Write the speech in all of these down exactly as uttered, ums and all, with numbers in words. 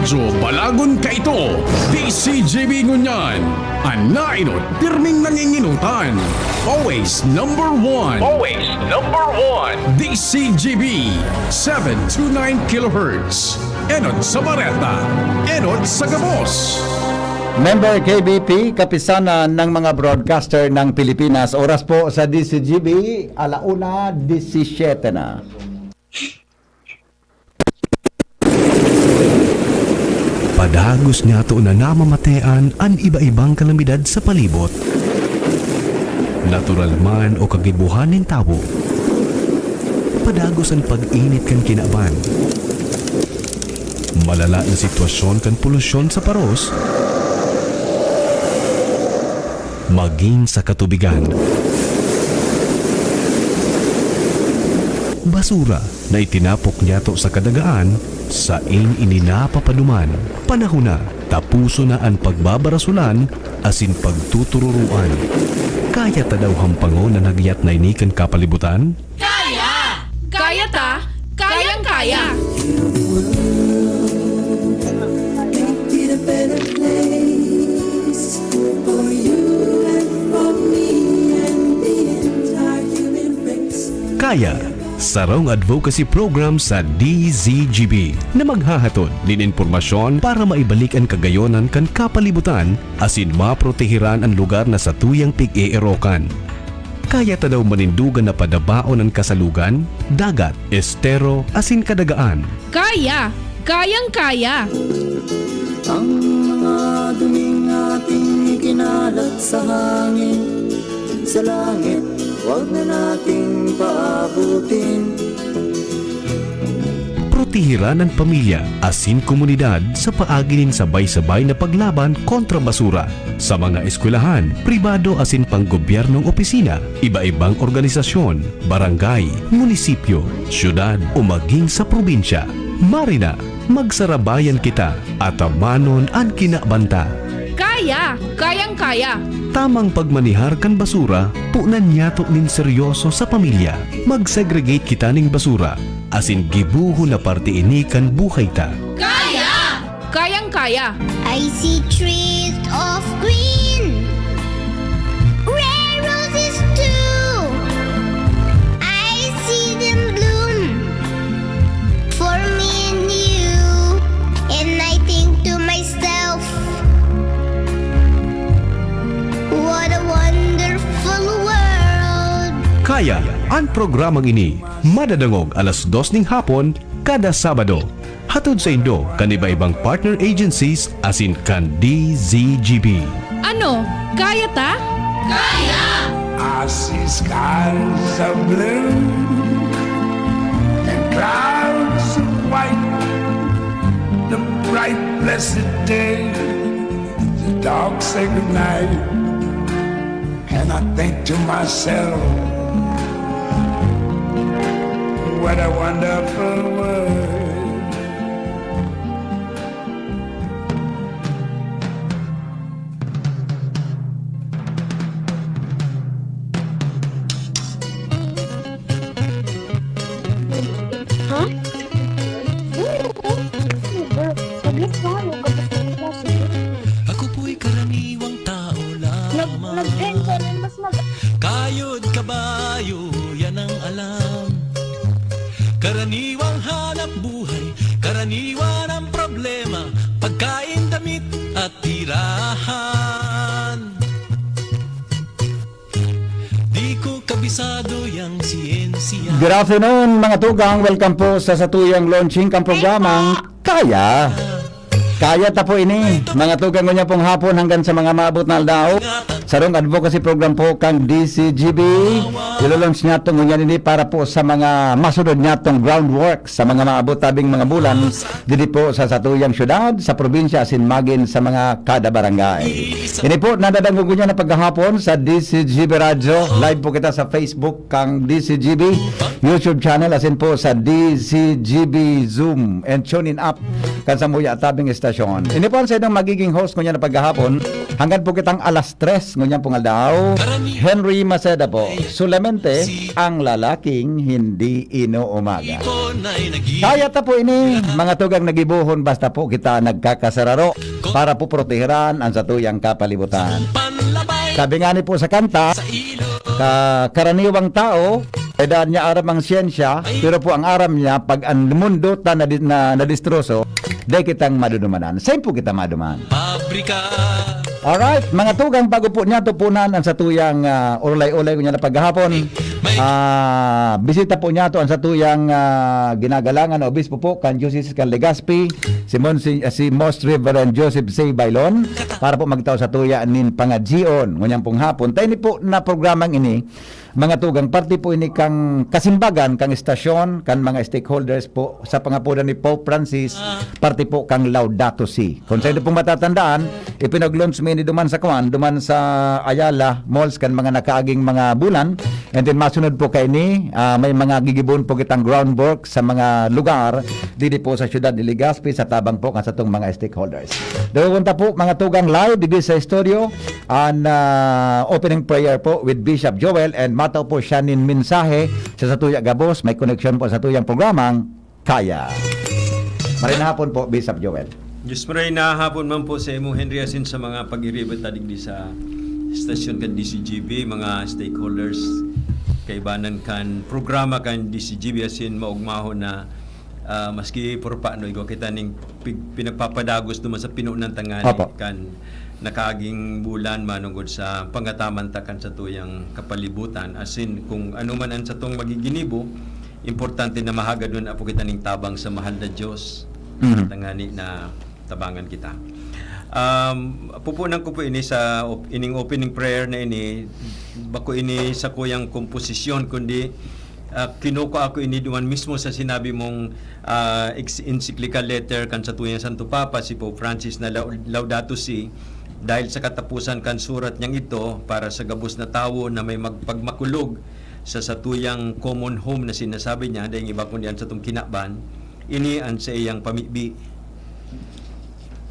Radyo Balagon kaito, D C G B ngunyan, an nainot pirming nanginginotan. Always number one. Always number one. D C G B, seven two nine kilohertz. Enot sa bareta, enot sa gabos. Member K B P, Kapisanan ng mga Broadcaster ng Pilipinas. Oras po sa D C G B, ala una disisiete na. Padagos niyato na namamatean an iba-ibang kalamidad sa palibot. Natural man o kagibohan nin tawo. Padagos an pag-init kan kinaban. Malala na sitwasyon kan polusyon sa paros. Magin sa katubigan. Basura na itinapok niyato sa kadagaan, sain ini napapaduman. Panahon na, tapuson na an pagbabarasolan asin pagtutururoan. Kaya ta daw hampangon an hagyat na ini kan kapalibutan? Kaya! Kaya ta! Kayang-kaya! Kaya, sarong advocacy program sa D Z G B na maghahatod nin impormasyon para maibalik an kagayonan kan kapalibutan asin maprotehiran an lugar na satuyang pig-eerokan. Kaya ta daw manindogan na padabaon an kasalugan, dagat, estero, asin kadagaan. Kaya! Kayang-kaya! Ang mga duming ating ikinalat sa hangin, sa langit, wag na nating paabutin. Protehiran an pamilya asin komunidad sa paagi nin sabay-sabay na paglaban kontra basura. Sa mga eskwelahan, pribado asin panggobyernong opisina, iba-ibang organisasyon, barangay, munisipyo, syudad o maging sa probinsya, marina, magsarabayan kita, atamanon an kinaban ta. Kaya! Kayang-kaya! Tamang pagmanihar kan basura, punan niyato nin seryoso sa pamilya. Mag-segregate kita nin basura, asin gibohon na parte ini kan buhay ta. Kaya! Kayang-kaya! I see trees of green, red roses too. I see them bloom for me and you. And I think to myself, what a wonderful world. Kaya, an programang ini madadangog alas dos ning hapon kada Sabado. Hatod saindo kan iba-ibang partner agencies asin kan D Z G B. Ano, kaya ta? Kaya! I see skies of blue and clouds of white, the bright blessed day, the dark sacred night. And I think to myself, what a wonderful world. Ha? Oo, oo. Saglit nga, yung kapatid ko, sige. Ako po'y karaniwang tao lamang. Nag-, nag-enjoy, mas mag- Kayod kabayo, yan ang alam. Karaniwang hanap buhay, karaniwan ang problema, pagkain, damit at tirahan. Di ko kabisado yang siyensya. Good afternoon, mga tugang. Welcome po sa satuyang launching kan programang Kaya. Kaya ta po ini, mga tugang, ngunyan pong hapon hanggang sa mga maabot na aldaw. Sarong advocacy program po kan D C G B. Ilo-launch niyato ngunyan ini para po sa mga masunod niyatong groundwork sa mga maabot tabing mga bulan. Didi po sa satuyang syudad, sa probinsya, asin magin sa mga kada barangay. Ini po, nadadangog niya na paghahapon sa D C G B Radyo. Live po kita sa Facebook kang D C G B, YouTube channel, asin po sa D C G B Zoom and TuneIn app kan samuya tabing estasyon. Ini po ang sa inyong magiging host ngunyan na paghahapon. Hanggang po kitang alas tres ngunyan pong aldaw. Henry Maceda po, solamente ang lalaking hindi inuumaga. Kaya ta po ini, mga tugang nagibohon, basta po kita nagkakasararo para po protehiran ang satuyang kapalibutan. Sabi nga ni po sa kanta, ka karaniwang tao, edad niya aram ang siyensya, pero po ang aram niya, pag ang mundo ta na, na nadistroso, di kitang madudumanan. Saan po kita maduman? Pabrika. Alright, mga tugang, bago po niya tupunan ang satuyang ah, urlay-ulay ko niya na paghahapon. Ah, bisita po niya to ang satuyang ah, ginagalangan na obispo po kan Diocese kan Legazpi, si, Monsig- ah, si Most Reverend Joseph C. Bailon, para po magtao sa tuya nin pangadjion ngunyan pong hapon. Tayo ni po na programang ini, mga tugang, parte po ini kang kasimbagan, kang estasyon, kan mga stakeholders po sa pangapodan ni Pope Francis, parte po kang Laudato Si. Kung sa inyo pong matatandaan, ipinag-launch mi ini duman sa kuan, duman sa Ayala Malls kan mga nakaaging mga bulan. And then masunod po kaini, ah, may mga gigibon po kitang groundwork sa mga lugar didi po sa siyudad ni Legazpi sa tabang po kan satong mga stakeholders. Dawagon ta po, mga tugang, live didi sa studio, an ah, opening prayer po with Bishop Joel, and matao po siya nin mensahe sa satuya gabos, may koneksyon po sa tuyang programang Kaya. Maray na hapon po, Bishop Joel. Diyos maray na hapon man po sa imo, Henry, asin sa mga pag-iriba ta digdi sa estasyon kan D C G B, mga stakeholders, kaibanan kan programa kan D C G B, asin maugmahon na ah, maski purpano igwa kita ning pig- pinagpapadagos duman sa pinunan tanganing Opo. Kan nakaaging bulan manungod sa pangataman ta kan satuyang kapalibutan. Asin kung ano man ang satong magiginibo, importante na mahagad man apo kita ning tabang sa mahal na Diyos. Mhm. Tangani na tabangan kita. Um, pupunan ko po ini sa op- ining opening prayer na ini, bako ini sa kuyang komposisyon, kundi ah, kinukua ko ini duman mismo sa sinabi mong ah, ex- encyclical letter kan satuyang Santo Papa, si Pope Francis, na Lau- Laudato Si, dahil sa katapusan kan surat niyang ito para sa gabos na tawo na may magpagmakulog sa satuyang common home na sinasabi niya, dahil iba kundi an satong kinaban, ini an saiyang pamibi.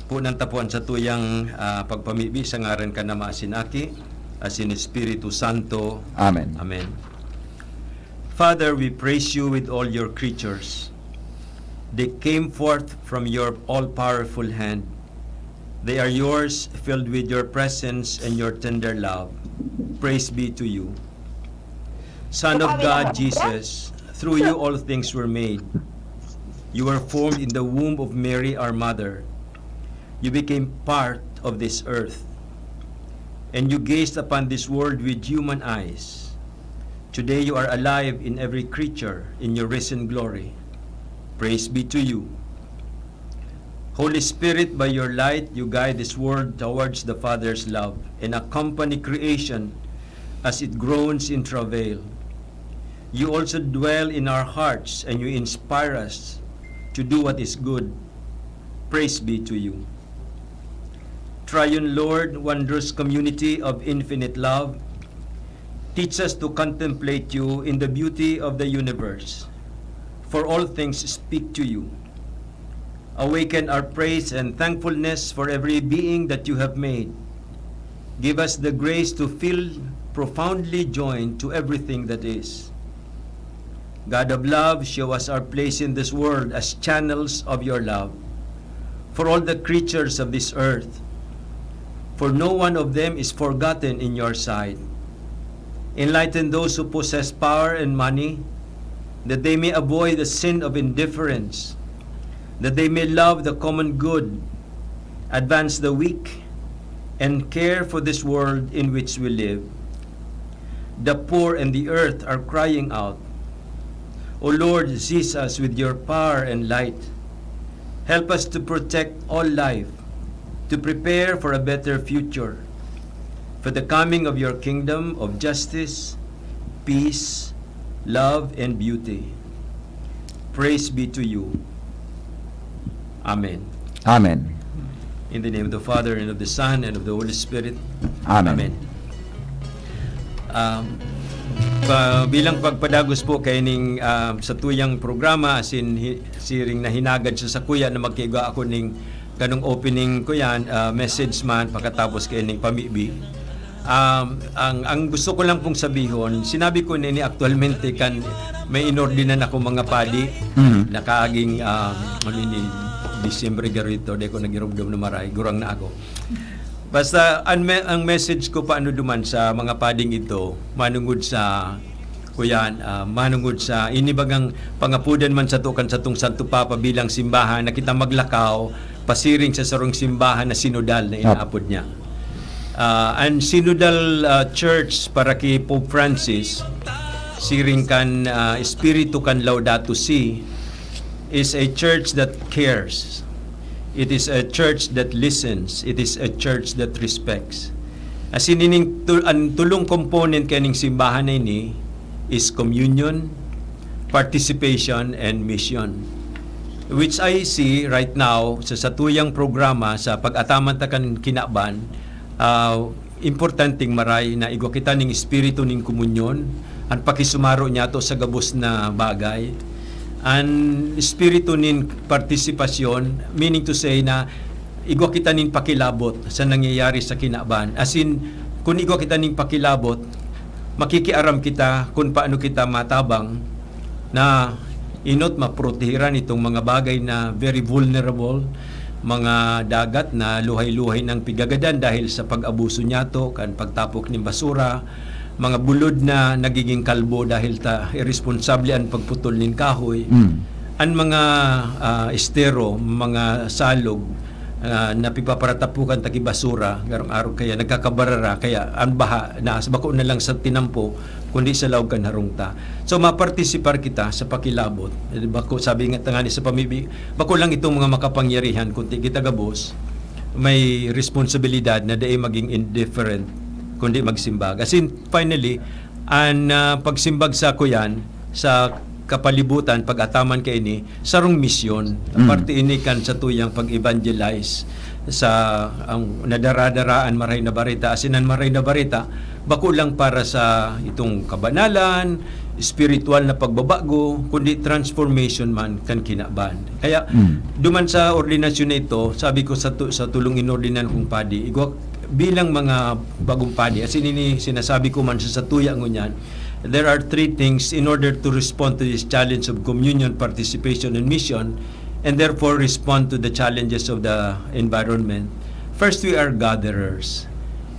Punan ta po an satuyang ah, pagpamibi sa ngaran kan Ama, asin Aki, asin Espiritu Santo. Amen. Amen. Father, we praise you with all your creatures. They came forth from your all-powerful hand. They are yours, filled with your presence and your tender love. Praise be to you. Son of God, Jesus, through you all things were made. You were formed in the womb of Mary, our mother. You became part of this earth. And you gazed upon this world with human eyes. Today you are alive in every creature in your risen glory. Praise be to you. Holy Spirit, by your light, you guide this world towards the Father's love and accompany creation as it groans in travail. You also dwell in our hearts and you inspire us to do what is good. Praise be to you. Triune Lord, wondrous community of infinite love, teach us to contemplate you in the beauty of the universe. For all things speak to you. Awaken our praise and thankfulness for every being that you have made. Give us the grace to feel profoundly joined to everything that is. God of love, show us our place in this world as channels of your love for all the creatures of this earth. For no one of them is forgotten in your sight. Enlighten those who possess power and money, that they may avoid the sin of indifference, that they may love the common good, advance the weak, and care for this world in which we live. The poor and the earth are crying out. O Lord, seize us with your power and light. Help us to protect all life, to prepare for a better future, for the coming of your kingdom of justice, peace, love, and beauty. Praise be to you. Amen. Amen. In the name of the Father, and of the Son, and of the Holy Spirit. Amen. Amen. Um, pa, bilang pagpadagos po kay ning um, sa tuyang programa, asin hi, siring na hinagad sa sakuya na magkiga ako ning kanong opening ko yan, ah, message man, pakatapos kaining pamibi. Um, ang, ang gusto ko lang pong sabihon, sinabi ko nini aktualmente kan may inordinan ako mga padi, Mhm. nakaaging, ah, ano ini, Disyembre garito, di ko nagirumdom na maray, gurang na ako. Basta, ang, me-, ang message ko paano duman sa mga pading ito, manungod sa, kuyan, ah, manungod sa inibagang pangapodan man sato kan satong Santo Papa bilang simbahan na kita maglakaw pasiring sa sarong simbahan na sinodal na Apo. inaapod niya. Ah, ang sinodal, ah, church para kay Pope Francis, siring kan, ah, espiritu kan Laudato Si, is a church that cares. It is a church that listens. It is a church that respects. As in, ining tu-, ang tulong component kaning simbahan na ini is communion, participation, and mission. Which I see right now sa satuyang programa sa pag-ataman ta kan kinaban, ah, importanteng maray na igwa kita ning espiritu nin komunyon, an pakisumaro niyato sa gabos na bagay. An espiritu nin partisipasyon, meaning to say na igwa kita nin pakilabot sa nangyayari sa kinaban. As in, kun igwa kita nin pakilabot, makikiaram kita kun paano kita matabang na inot maprotehiran itong mga bagay na very vulnerable, mga dagat na luhay-luhay nang pigagadan dahil sa pag-abuso niyato, kan pagtapok nin basura, mga bulod na nagiging kalbo dahil ta iresponsable an pagputol nin kahoy, Mm. an mga, ah, estero, mga salog, ah, na pigpaparatapukan ta ki basura, garong arog kaya nagkakabarara, kaya an baha na bako na lang sa tinampo, kundi sa laog kan harong ta. So, mapartisipar kita sa pakilabot. Eh, bako, sabi nga tangani sa pamibi, bako lang itong mga makapangyarihan, kundi kita gabos, may responsibilidad na dai maging indifferent, kundi magsimbag. As in, finally, an, ah, pagsimbag sa kuyan, sa kapalibutan, pag-ataman kaini, sarong misyon. Mm. Parte ini kan satuyang pag-evangelize sa ang nadaradaraan maray na bareta. Asin an maray na bareta, bako lang para sa itong kabanalan, espiritual na pagbabago, kundi transformation man kan kinaban. Kaya, Mm. duman sa ordinasyon na ito, sabi ko sa tu-, sa tulong inordinan kong padi, igwa, bilang mga bagong padi, asin ini sinasabi ko man sa satuya ngunyan, there are three things in order to respond to this challenge of communion, participation, and mission, and therefore respond to the challenges of the environment. First, we are gatherers.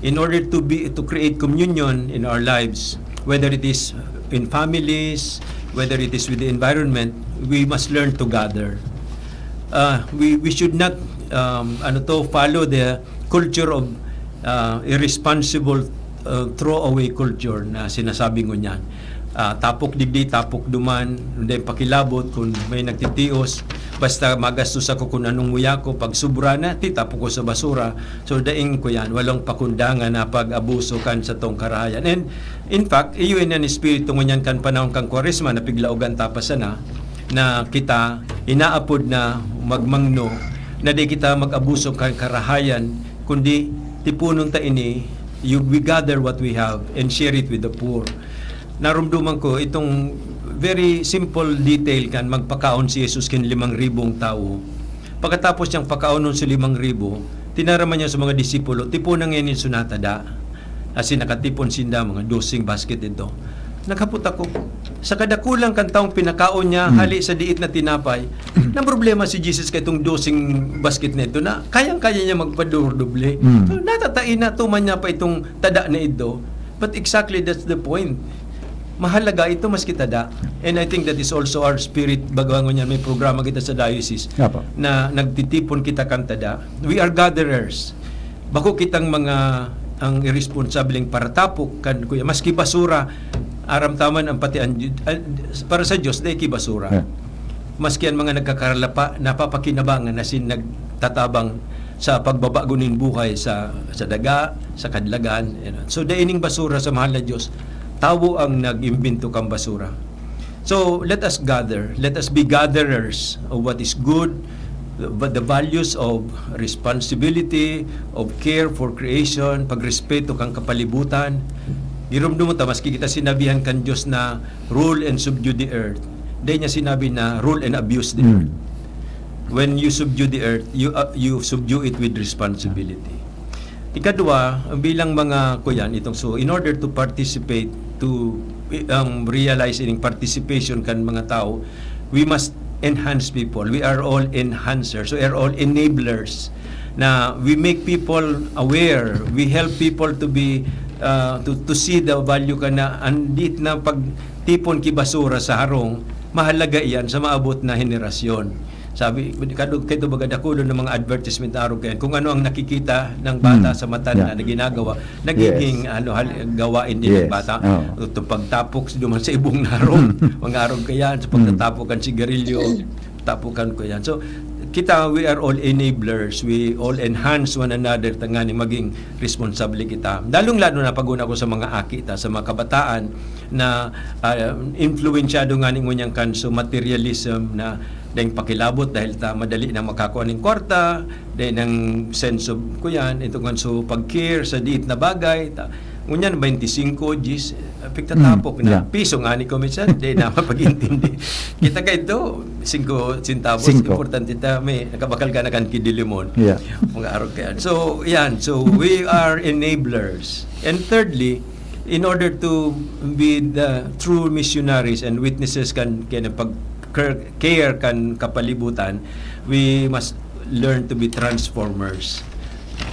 In order to be, to create communion in our lives, whether it is in families, whether it is with the environment, we must learn to gather. Uh, we, we should not, um, ano to, follow the culture of, uh, irresponsible, uh, throwaway culture na sinasabi ngunyan. Ah, tapok digdi, tapok duman, dai pakilabot kun may nagtitios. Basta magastos ako kun anong muya ko, pag sobra na, ti, tapok ko sa basura. So, daing ko yan, walang pakundangan na pag-abuso kan satong karahayan. And, in fact, iyo yan an espiritu ngunyan kan panahon kan Kwaresma, na piglaogan ta pa sana, na kita inaapod na magmangno, na di kita mag-abuso kan karahayan, kundi tipunon ta ini, you, we gather what we have and share it with the poor. Narumduman ko itong very simple detail kan magpakaon si Jesus kin limang ribong tawo. Pagkatapos niyang pakaonon si limang ribo, tinaraman niya sa mga disipulo, "Tiponan ngeni so natada." Asin nakatipon sinda, mga doseng basket ito. Naghapot ako, sa kadakulang kan taong pinakaon niya, Hmm. hali sa diit na tinapay, naproblema si Jesus kaitong doseng basket na ito na kayang-kaya niya magpadoble. Hmm. So, natatai na, tuman niya pa itong tada na ito. But exactly that's the point. Mahalaga ito maski tada. And I think that is also our spirit. Bago ngunyan, may programa kita sa diocese Apo. na nagtitipon kita kan tada. We are gatherers. Bako kitang mga ang iresponsabling paratapok kan kuya. Maski basura, aram ta man ang pati ang, ah, para sa Diyos, dai ki basura. Yeah. Maski ang mga nagkakaralapa, napapakinabangan na sin nagtatabang sa pagbabago nin buhay sa, sa daga, sa kadlagan, you know. So, dai ning basura sa mahal na Diyos. Tawo ang nag-imbento kang basura. So, let us gather. Let us be gatherers of what is good, but the values of responsibility, of care for creation, pagrespeto kang kapalibutan. Giromdom mo ta, maski kita sinabihan kan Diyos na rule and subdue the earth, dai niya sinabi na rule and abuse the Mm. earth. When you subdue the earth, you, uh, you subdue it with responsibility. Ikadwa, bilang mga kuyan, itong, so, in order to participate, to, um, realize ining participation kan mga tao, we must enhance people. We are all enhancers. We are all enablers. Na we make people aware. We help people to be, uh, to, to see the value ka na andit na pagtipon ki basura sa harong, mahalaga iyan sa maabot na henerasyon. Sabi, kado, kaya baga dakulon ng mga advertisement na arog kayan. Kung ano ang nakikita ng bata Mm. sa mata Yeah. na, na ginagawa, nagiging, Yes. ano, hal-, gawain din ng Yes. bata. Oo. Itong pagtapok duman sa ibong narong, Mm. mga arog kayan, sa Mm. pagtatapok kan sigarilyo, tapokan ko yan. So, kita, we are all enablers. We all enhance one another, tanganing maging responsable kita. Lalong-lalo na pag-una ko sa mga aki ta, sa mga kabataan na, ah, influensyado nga ning ngunyan kan so materialism na dahil pakilabot, dahil ta madali na makakua ning kwarta, dahil ang sense of, kuyan, ito nga so pag-care sa diit na bagay, ta, ngunyan, twenty-five, diyes, ah, pigtatapok Mm, na. Yeah. Piso nga ni ko minsan, di na mapag-intindi. Kita ka ito, singko centavos, Singko. importante ta, may nakabakal ka na kan kidilimon. Yeah. Mga arog ka yan. So, yan. So, we are enablers. And thirdly, in order to be the true missionaries and witnesses kan, kan pag-care kan kapalibutan, we must learn to be transformers.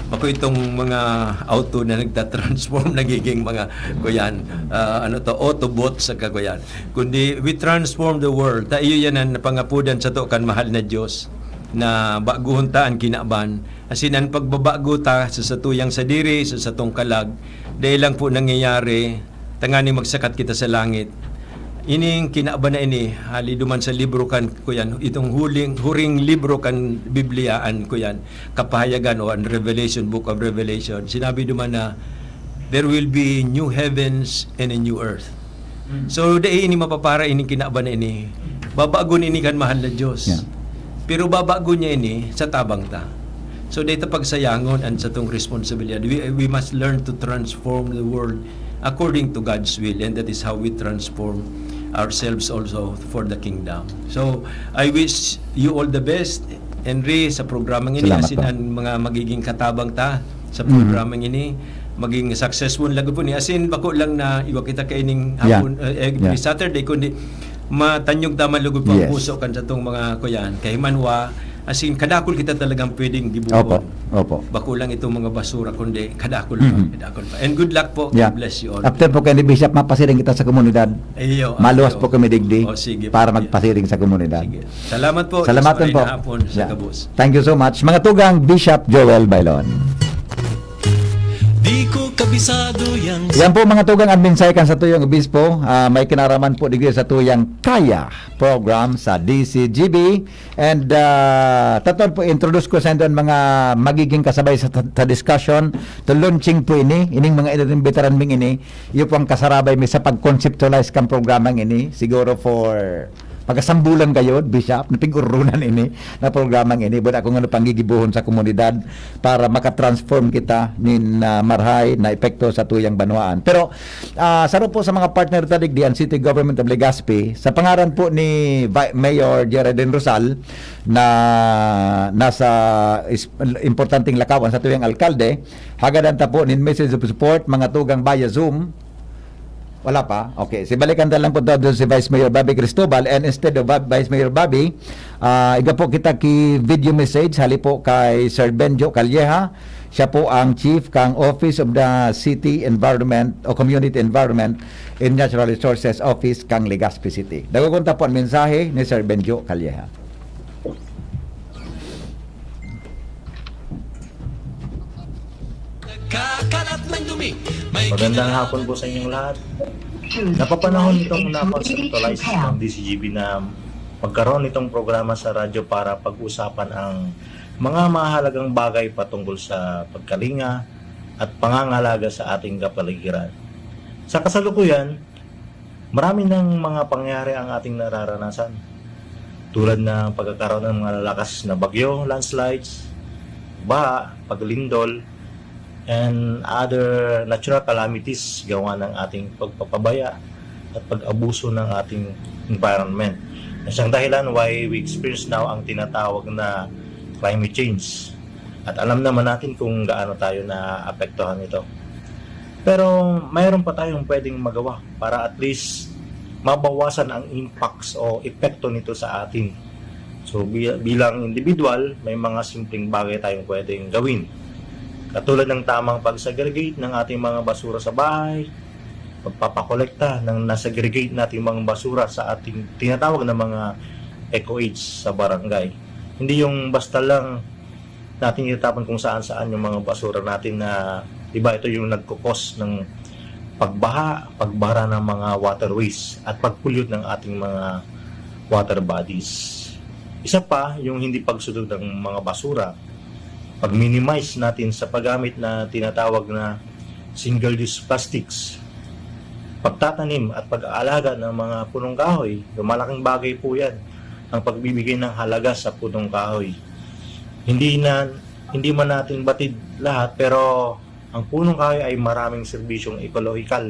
Bako itong mga auto na nagta-transform, nagiging mga, kuyan, ah, ano to, Autobot sa kakuyan. Kundi, we transform the world. Ta iyo yan ang pangapodan sato kan mahal na Diyos, na baguhon ta an kinaban. Asin an pagbabago ta sa satuyang sadiri, sa satong kalag, dai lang po nangyayari tanganing magsakat kita sa langit. Ining kinaban na ini, hali duman sa libro kan, kuyan, itong huling, huring libro kan Biblia, an, kuyan, Kapahayagan o an Revelation, Book of Revelation. Sinabi duman na, "There will be new heavens and a new earth." Mm. So, dai ini mapapara ining kinaban na ini. Babagon ini kan mahal na Diyos. Yeah. Pero babagon niya ini sa tabang ta. So, dai ta pagsayangon an satong responsibilidad. We, we must learn to transform the world according to God's will, and that is how we transform ourselves also for the kingdom. So, I wish you all the best, Henry, sa programang ini, Salamat asin po. an mga magiging katabang ta sa Mhm. programang ini, maging successful lagi po ni. Asin, bako lang na iwa kita kaining Yeah. hapon, eh, every Yeah. Saturday, kundi matanyog ta man lugod po ang Yes. puso kan satong mga kuyan. Kay manwa, asin, kadakul kita talagang pwedeng gibohon. Opo, opo. Bako lang itong mga basura, kundi kadakul pa, Mhm. kadakul pa. And good luck po. Yeah. God bless you all. After po kay ni Bishop, mapasiring kita sa komunidad. Iyo, Maluwas iyo. po kami digdi Oh, sige po. para magpasiring sa komunidad. Sige. Salamat po. Salamat Diyos po. Maray na hapon sa Yeah. gabos. Thank you so much. Mga tugang, Bishop Joel Bailon. Di ko kabisado yang Yan po, mga tugang, ang mensahe kan satuyang obispo. Ah, may kinaraman po digdi satuyang Kaya program sa D C G B. And, ah, tatod po, introduce ko sa inyo ang mga magiging kasabay sa, sa discussion. To launching po ini, ining mga inimbitaran ming ini, iyo po ang kasarabay mi sa pag-conceptualize kan programang ini. Siguro for pagkasambulan kayo, Bishop, na pig-urunan ini na programang ini. But ako nga panggigibuhon sa komunidad para makatransform kita nin, ah, marahay na epekto sa tuyang banwaan. Pero, ah, saro po sa mga partner ta digdi, ang City Government of Legazpi, sa pangaran po ni Vi-, Mayor Geraldine Rosal, na nasa is-, importanteng lakawan sa tuyang alkalde, hagadan ta po nin message of support, mga tugang via Zoom. Wala pa? Okay. Si balikan ta lang po daw doon si Vice Mayor Bobby Cristobal. And instead of Vi-, Vice Mayor Bobby, ah, iga po kita ki video message, hali po kay Sir Benjo Calleja. Siya po ang Chief kang Office of the City Environment o Community Environment and Natural Resources Office kang Legazpi City. Dagogon ta po ang mensahe ni Sir Benjo Calleja. Kakalat ng dumi. May Magandang kinalaman hapon po sa inyong lahat. Napapanahon itong na-conceptualize ng D C G B na magkaroon itong programa sa radyo para pag-usapan ang mga mahalagang bagay patungkol sa pagkalinga at pangangalaga sa ating kapaligiran. Sa kasalukuyan, marami ng mga pangyayari ang ating nararanasan, tulad ng pagkakaroon ng mga lalakas na bagyo, landslides, baha, paglindol, and other natural calamities gawa ng ating pagpapabaya at pag-abuso ng ating environment. Isang dahilan why we experience now ang tinatawag na climate change. At alam naman natin kung gaano tayo naapektuhan nito. Pero mayroon pa tayong pwedeng magawa para at least mabawasan ang impacts o epekto nito sa atin. So, bi-, bilang individual, may mga simpleng bagay tayong pwedeng gawin. Katulad ng tamang pag-segregate ng ating mga basura sa bahay, pagpapakolekta ng na-segregate nating mga basura sa ating tinatawag na mga eco-age sa barangay. Hindi yung basta lang natin itatapon kung saan-saan yung mga basura natin na, di ba, ito yung nagkukos ng pagbaha, pagbara ng mga waterways at pag-pollute ng ating mga water bodies. Isa pa, yung hindi pagsunod ng mga basura. Pag-minimize natin sa paggamit na tinatawag na single-use plastics. Pagtatanim at pag-aalaga ng mga punong kahoy, yung malaking bagay po yan, ang pagbibigay ng halaga sa punong kahoy. Hindi na, hindi man natin batid lahat, pero ang punong kahoy ay maraming serbisyong ekolohikal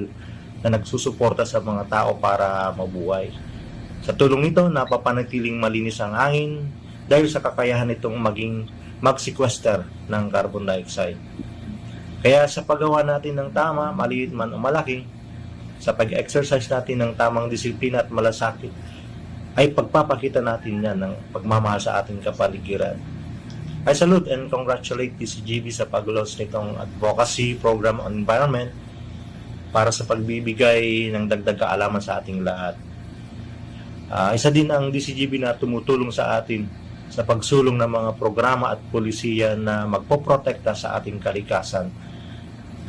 na nagsusuporta sa mga tao para mabuhay. Sa tulong nito, napapanatiling malinis ang hangin dahil sa kakayahan nitong maging mag-sequester ng carbon dioxide. Kaya sa paggawa natin ng tama, maliit man o malaki, sa pag-exercise natin ng tamang disiplina at malasakit, ay pagpapakita natin yan ng pagmamahal sa ating kapaligiran. I salute and congratulate D C G B sa pag-launch nitong advocacy program on environment para sa pagbibigay ng dagdag kaalaman sa ating lahat. Ah, isa din ang D C G B na tumutulong sa atin sa pagsulong ng mga programa at polisiya na magpoprotekta sa ating kalikasan.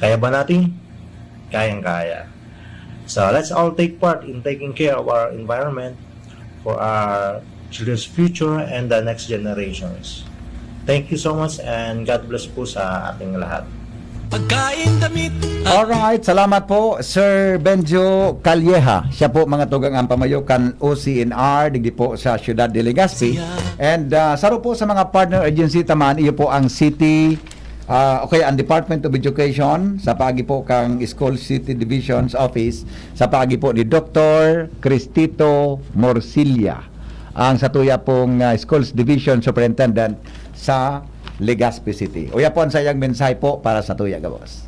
Kaya ba natin? Kayang-kaya. So, let's all take part in taking care of our environment for our children's future and the next generations. Thank you so much and God bless po sa ating lahat. Pagkain, damit, Alright, salamat po Sir Benjo Calleja. Siya po mga tugang ang pamayo kan O C N R digdi po sa siyudad de Legazpi. And ah, saro po sa mga partner agency ta man, iyo po ang City ah, o kaya ang Department of Education sa paagi po kang School City Division's Office sa paagi po ni Doktor Cristito Morcilla, ang satuya pong ah, Schools Division Superintendent sa Legazpi City. Uya po ang sayang mensahe po para sa tuya gabos.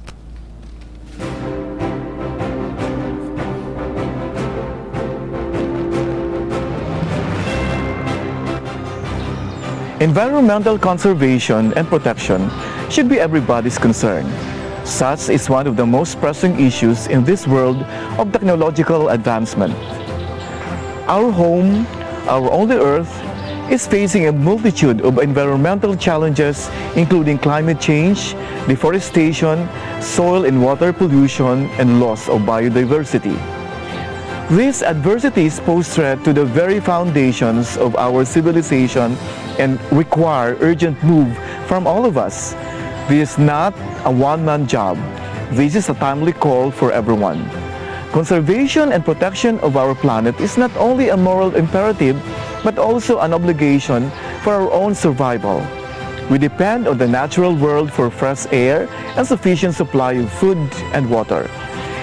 Environmental conservation and protection should be everybody's concern. Such is one of the most pressing issues in this world of technological advancement. Our home, our only Earth, is facing a multitude of environmental challenges, including climate change, deforestation, soil and water pollution, and loss of biodiversity. These adversities pose threat to the very foundations of our civilization and require urgent move from all of us. This is not a one-man job. This is a timely call for everyone. Conservation and protection of our planet is not only a moral imperative, but also an obligation for our own survival. We depend on the natural world for fresh air and sufficient supply of food and water.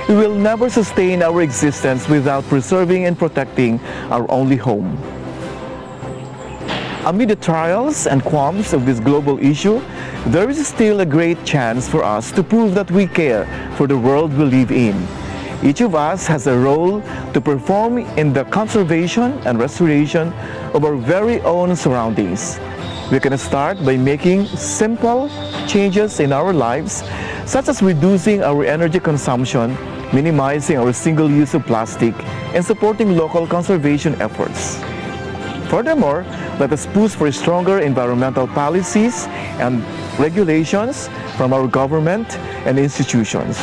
We will never sustain our existence without preserving and protecting our only home. Amid the trials and qualms of this global issue, there is still a great chance for us to prove that we care for the world we live in. Each of us has a role to perform in the conservation and restoration of our very own surroundings. We can start by making simple changes in our lives, such as reducing our energy consumption, minimizing our single use of plastic, and supporting local conservation efforts. Furthermore, let us push for stronger environmental policies and regulations from our government and institutions.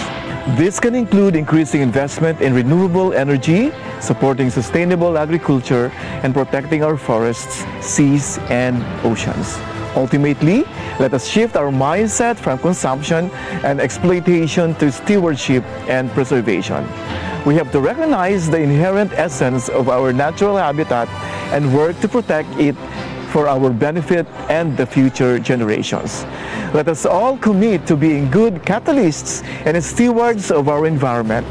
This can include increasing investment in renewable energy, supporting sustainable agriculture, and protecting our forests, seas, and oceans. Ultimately, let us shift our mindset from consumption and exploitation to stewardship and preservation. We have to recognize the inherent essence of our natural habitat and work to protect it for our benefit and the future generations. Let us all commit to being good catalysts and stewards of our environment.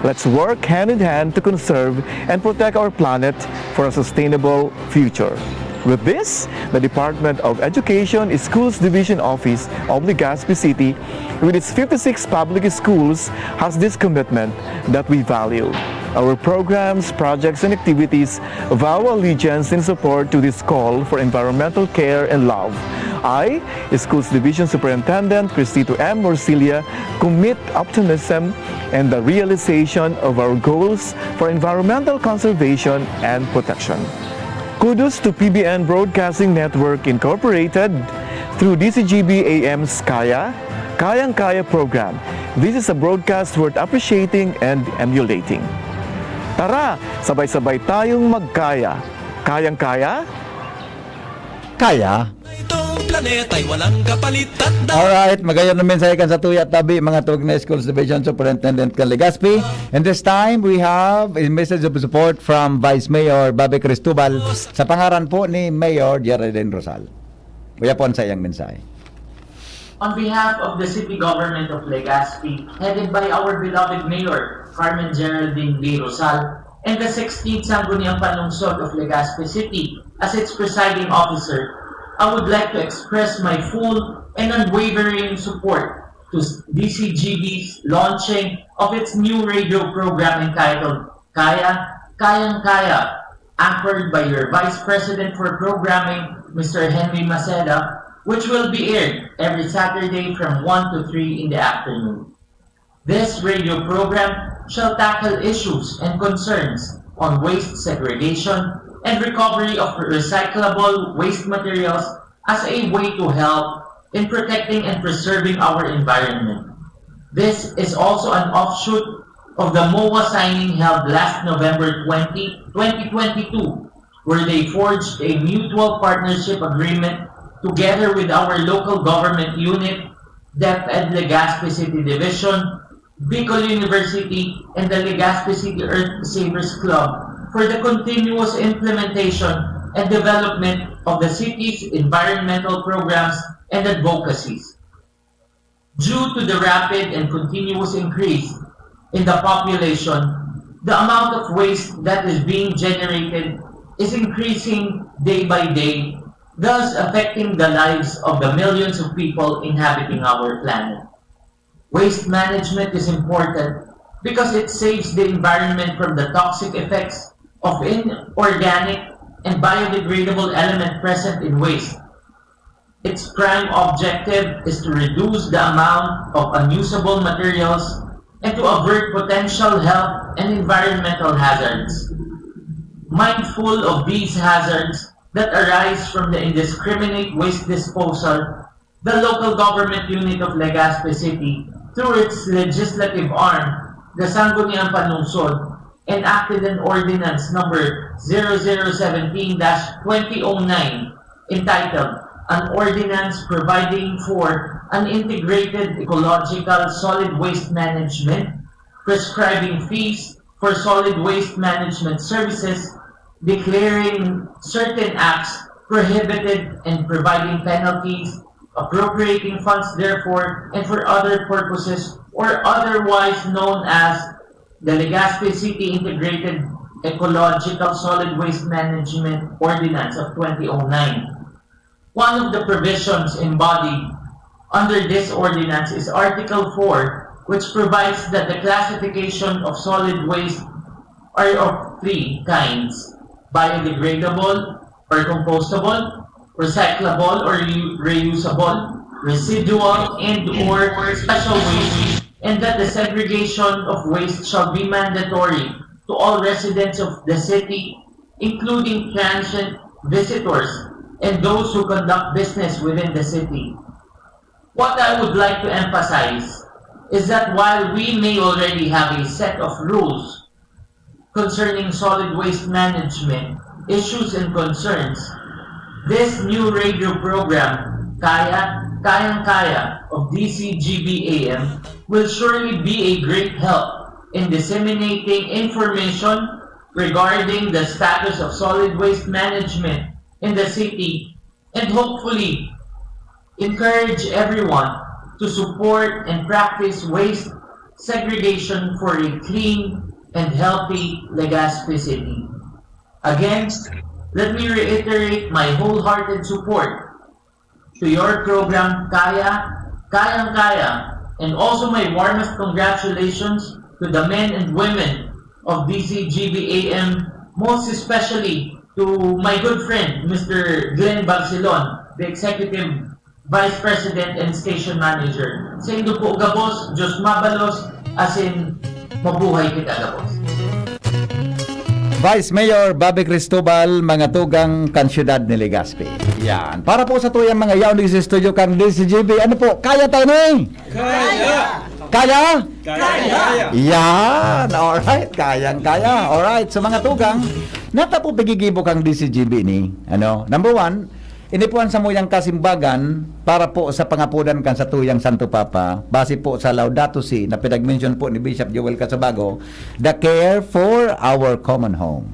Let's work hand in hand to conserve and protect our planet for a sustainable future. With this, the Department of Education Schools Division Office of Legazpi City, with its fifty-six public schools, has this commitment that we value. Our programs, projects, and activities vow allegiance in support to this call for environmental care and love. I, Schools Division Superintendent Cristito M. Morcilla, commit optimism and the realization of our goals for environmental conservation and protection. Kudos to P B N Broadcasting Network Incorporated through D C G B A M's Kaya, Kayang-Kaya program. This is a broadcast worth appreciating and emulating. Tara, sabay-sabay tayong magkaya. Kayang-kaya? Kaya? Itong planeta'y walang kapalit at Alright, magayon na mensahe kan sa tuya tabi, mga tawag na Schools Division Superintendent kan Legazpi. And this time, we have a message of support from Vice Mayor Bobby Cristobal sa pangaran po ni Mayor Geraldine Rosal. Kuya po, sa iyang mensahe. On behalf of the City Government of Legazpi, headed by our beloved Mayor, Carmen Geraldine B. Rosal, and the sixteenth Sangguniang Panlungsod of Legazpi City as its presiding officer, I would like to express my full and unwavering support to D C G B's launching of its new radio program entitled Kaya, Kayang Kaya, anchored by your Vice President for Programming, Mister Henry Maceda, which will be aired every Saturday from one to three in the afternoon. This radio program shall tackle issues and concerns on waste segregation and recovery of recyclable waste materials as a way to help in protecting and preserving our environment. This is also an offshoot of the MOA signing held last November twenty, twenty twenty-two, where they forged a mutual partnership agreement together with our local government unit, DepEd Legazpi City Division, Bicol University, and the Legazpi City Earth Savers Club for the continuous implementation and development of the city's environmental programs and advocacies. Due to the rapid and continuous increase in the population, the amount of waste that is being generated is increasing day by day, thus affecting the lives of the millions of people inhabiting our planet. Waste management is important because it saves the environment from the toxic effects of inorganic and biodegradable element present in waste. Its prime objective is to reduce the amount of unusable materials and to avert potential health and environmental hazards. Mindful of these hazards that arise from the indiscriminate waste disposal, the local government unit of Legazpi City, through its legislative arm, the Sangguniang Panlungsod, enacted an ordinance number zero zero seventeen dash twenty oh nine, entitled An Ordinance Providing for an Integrated Ecological Solid Waste Management, prescribing fees for solid waste management services, declaring certain acts prohibited and providing penalties, appropriating funds therefore, and for other purposes or otherwise known as the Legazpi City Integrated Ecological Solid Waste Management Ordinance of twenty oh nine. One of the provisions embodied under this ordinance is Article four, which provides that the classification of solid waste are of three kinds: biodegradable or compostable, recyclable or reu- reusable, residual and or special waste, and that the segregation of waste shall be mandatory to all residents of the city, including transient visitors and those who conduct business within the city. What I would like to emphasize is that while we may already have a set of rules concerning solid waste management issues and concerns, this new radio program, Kaya, Kayang Kaya of D C G B A M, will surely be a great help in disseminating information regarding the status of solid waste management in the city and hopefully encourage everyone to support and practice waste segregation for a clean and healthy Legazpi City. Again, let me reiterate my wholehearted support to your program, Kaya, Kayang Kaya, and also my warmest congratulations to the men and women of D C G B A M, most especially to my good friend, Mister Glenn Barcelon, the Executive Vice President and Station Manager. Saindo po gabos, Diyos mabalos, asin mabuhay kita gabos. Vice Mayor Bobby Cristobal, mga tugang kan siyudad ni Legazpi. Yan. Para po sa tuyang mga yaon di sa studio kan D C G B, ano po, kaya tayo ni? Kaya! Kaya? Kaya! Yan! Alright, kayang kaya. Alright, so mga tugang, nata po pigigibo kang D C G B ni, ano, number one, ini po ang samuyang kasimbagan para po sa pangapodan kan satuyang Santo Papa, base po sa Laudato Si na pinag-mention po ni Bishop Joel Casabago, the care for our common home.